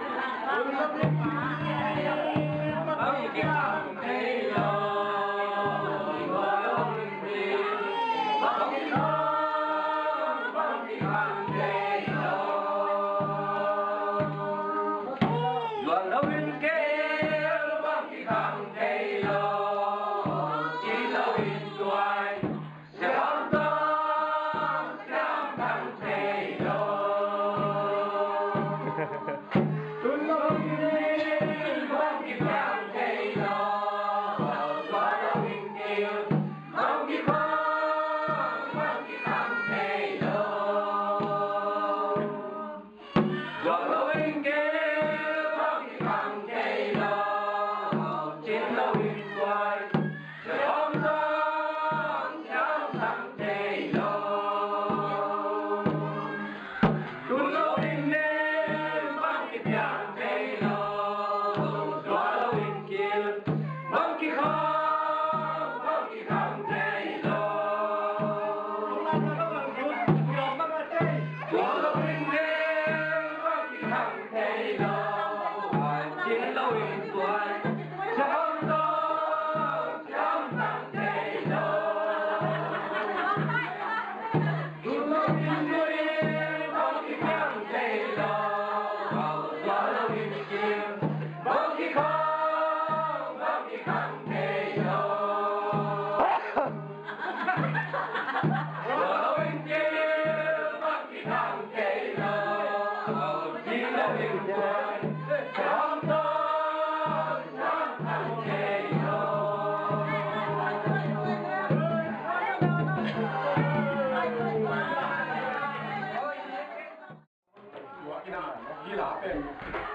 Tua ina hi la pen,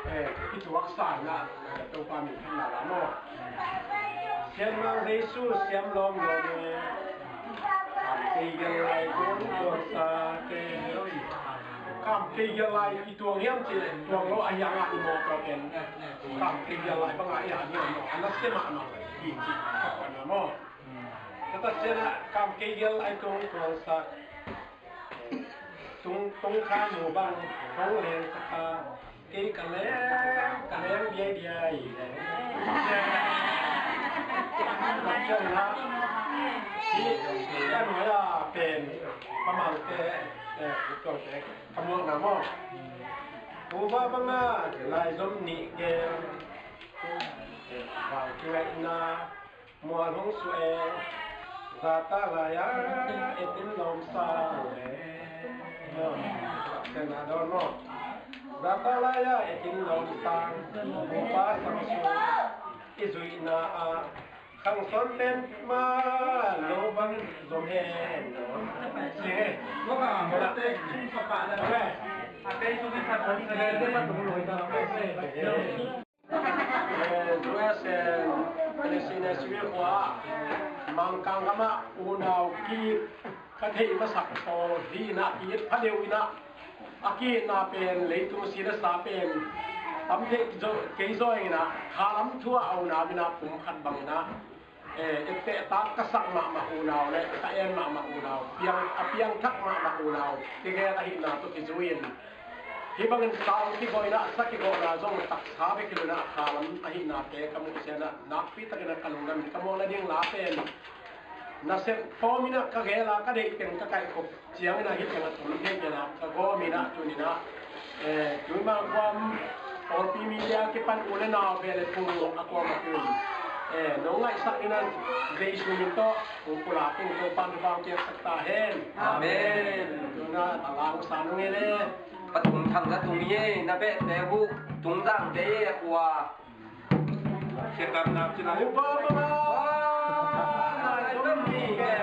eh, i tuak sa ina, eh, Topa min thang na la maw. Sian Mang Jesu siam lawm lawm e. Kam kei gel lai tuang tuang sa te. Kam kei gel lai i tuang hiam ci tuang lo a hiang a i mawtaw pen. Kam kei gel lai bang a i a hiang lo a na siam a na hi ci. Ka na maw. Ka ta sian a kam kei gel lai tuang tuang sa. Tung, tung kha nu bang, tung leng sa kha. Kei ka leng, ka leng biai biai. Ka leng na. Hi, ka nuai a pen, ka mang te, eh, ka tuang te, ka muak na maw. Ku ba bang a, lai zom ni ke. Bang ki lai na. Mual hong suah e, zata lai-a etin lawm sang e. Tena dawn maw? Zata lai-a etin lawm sang, bupa sang sung i zuihna ah khang sawn pen ma lo bang zom hen. Sing e. Eh, U S A, Palestine, Syria khua, Mangkang gam ah unau ki ka theih masak pawl hi in ah, ki it pha deuh in ah, a ki itna pen leitung si le sa pen tam thei kei zaw in ah, khalam thu ah a unau in ah pum khat bang in ah, eh, i pehtak ka sak mahmah unau le ka en mahmah unau, piang, a piangthak mahmah unau, kigel ahihna tawh kizui in. Hih bangin sang kigawhna, sa kigawhna zong taksa bek hi lo in ah, khalam ahihnate ka muh ciangin ah, nakpi takin ah ka lungdam in ka mawhna ding la pen nasep pawm in ah ka gel a, ka deih teng ka kaihkhop ciangin ah hih teng a tum thei in ah ka gawm in ah, tuni in ah, eh, tui Mangkuam Pawlpi Media kipan u le nau ve le phung a kuamah in, eh, no ngaihsak in ah Jesu min tawh hong pulak in, Topa'n thupha hong piaksak ta hen. Amen. Tuna a lang sa nung e le. Pathum thang ka tung hi, na behte uh tungdang te hi a kua. Siakamnak ci la. Upa pa ma. Ai, tum ni ke.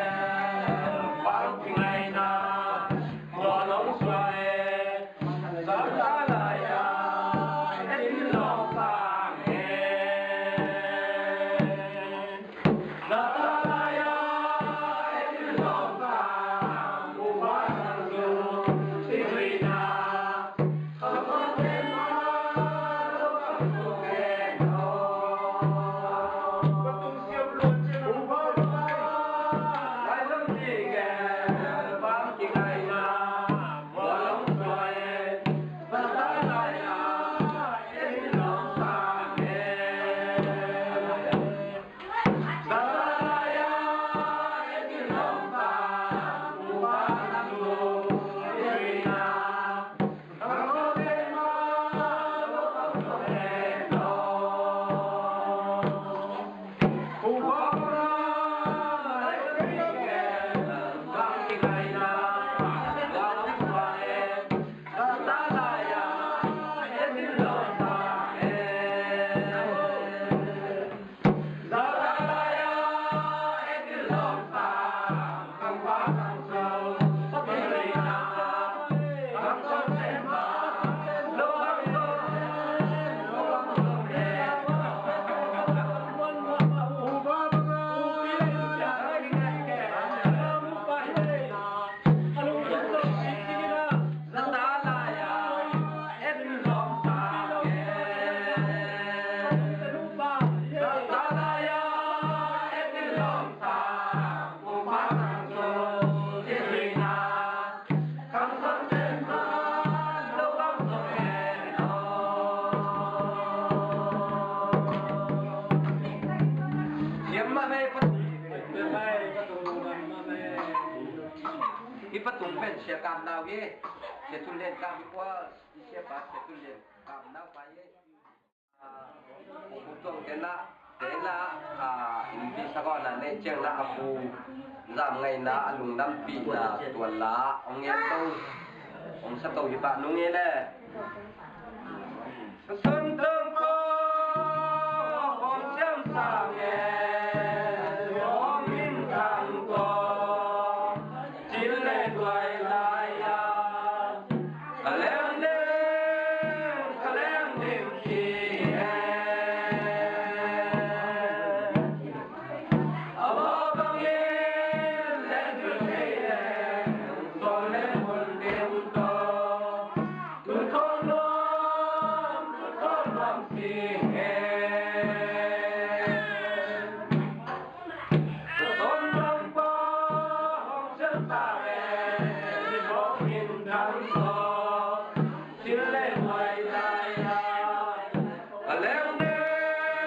Bang tingai na. Mo long suai. Zata lai a. Etin long sang e. Patung pen Sia Kam Nau hi. Sia Thun Lian Kam hi kua, Sia Pa Sia Thun Lian Kam Nau pa hi. Ah, Pu Tuang tena, tena, ah, innpi sagawn a nei ciangna a pu zam ngaina a lungdampihna tuan la hong ngen to, hong sa to hi pah nung hi le. Sun tung ko hong siam sa nge, hong min tang ko, cin le tuai lai a. Ka leng ding, ka leng ding ci e. A baw bangin leng ding ci e. Sawl leng hun ding tawh. Tut khawng nuam, tut khawng nuam ci e. Ka son tang pa hong siam ta le, sa kong min tang to, cin le tuai lai a, ka leng ding, ka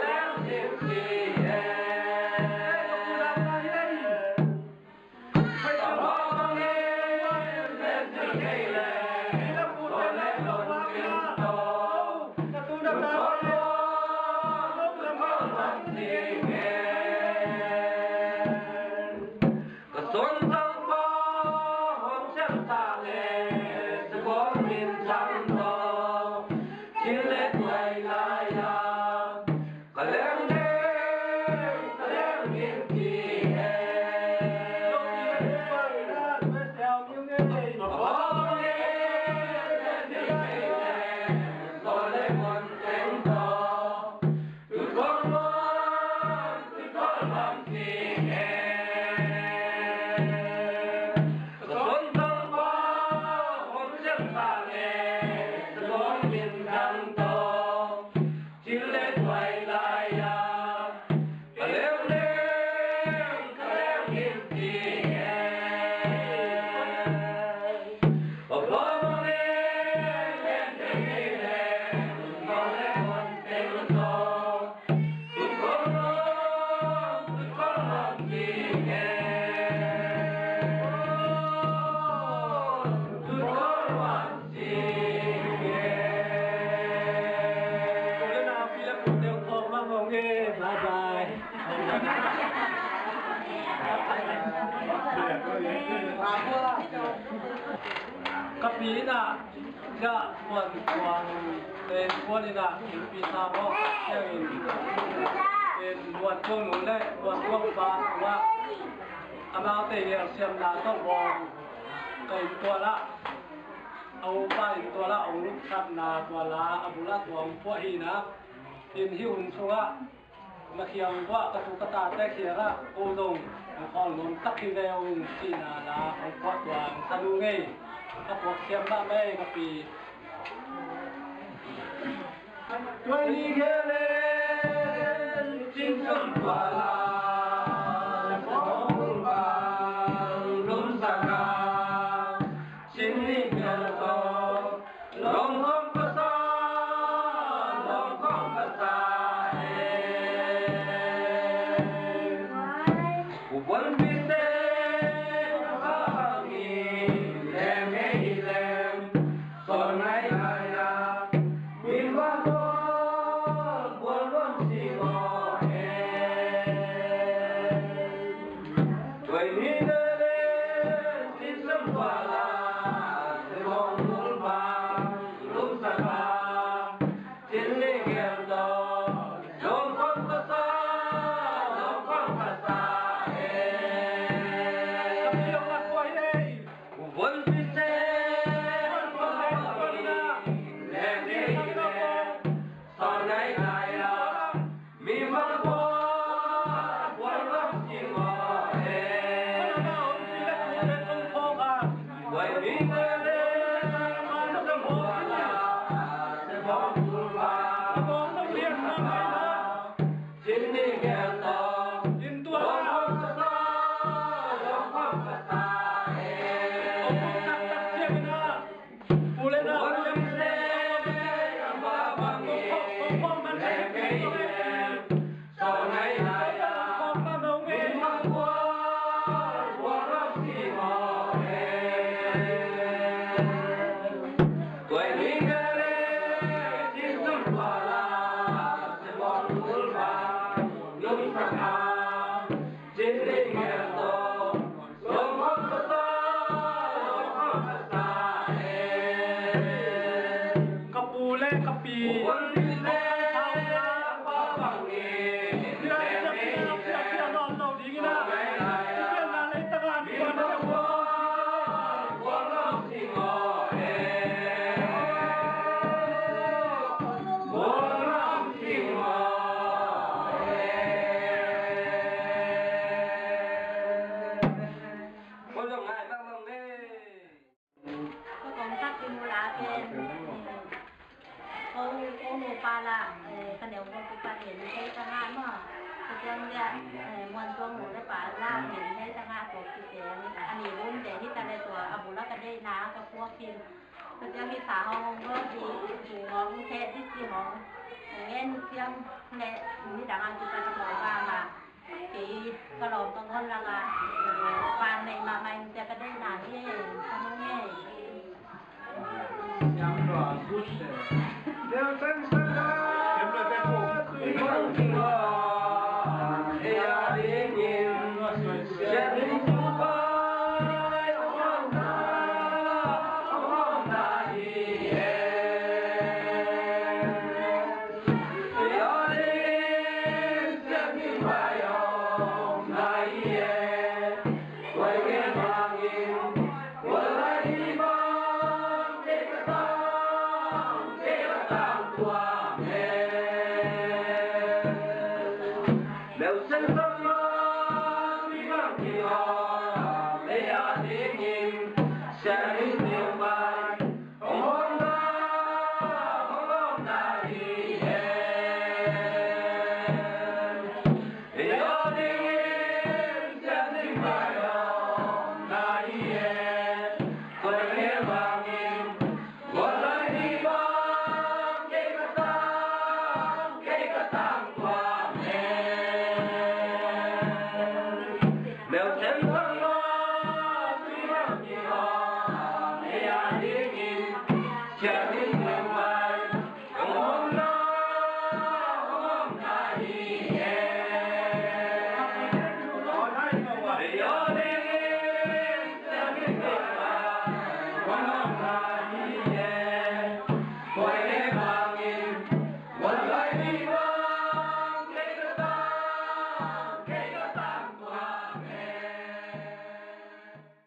leng ding ci e. Ka pi in ah, sia Puan Kuang, Pen Kuan in ah, innpi sa bawk ciangin, Pen Luan Kuang nu le Luan Kuang pa tungah, amaute gelsiamna tawh bawng ka inntual ah, a upa inntual ah hong lutsatna tual ah, a bul ah tua hong puah hi in ah, in hih hun sungah na kiang uah ka tu ka tate kiangah ko zong hong khawl nuam tak hi ve ung cihna la hong puah tuang sa nu ngei. A puak siam mahmah ei ka pi. Tuai ni gelen cin sum tua la hong bang lum saka cin ni gel ko. Lawng khawng pasa, lawng khawng pasa e. U Buanpite ka bang hi lem e, hi lem. Sawl nai nai a, min va bawl, bawl bawl ci maw e. Tuai ni le le, cin sum tua la, se bawng bul bang. Lum saka, cin ni gel to, lawng khawng pasa, lawng khawng pasa e. Ka pi hong a kuai ei. U Buanpite, le ni le, sawl nai nai a. Ka neu buak pi pan ngen thei ta ngah maw. Ka ciang dia muan tuang mu le pa la ngen thei ta ngah tuak pi teng a ni lum te hi ta le tua a bula ka deihna ka puak hi. Ka ciang hi sa hong hong lo di di hong the di di hong ngen ciang le ni dang a ki ta ka mo ba ma. Kei ka lawm ka ngawn lak ah van nei mahmah in cia ka deihna hi e, ka nung e.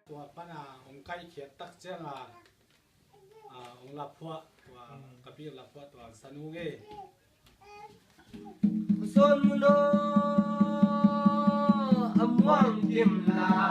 Tua pana hong kaikhiat tak cianga, a, hong laphuah tua, ka pi laphuah tua sanu nge. Son muno amuang kim la.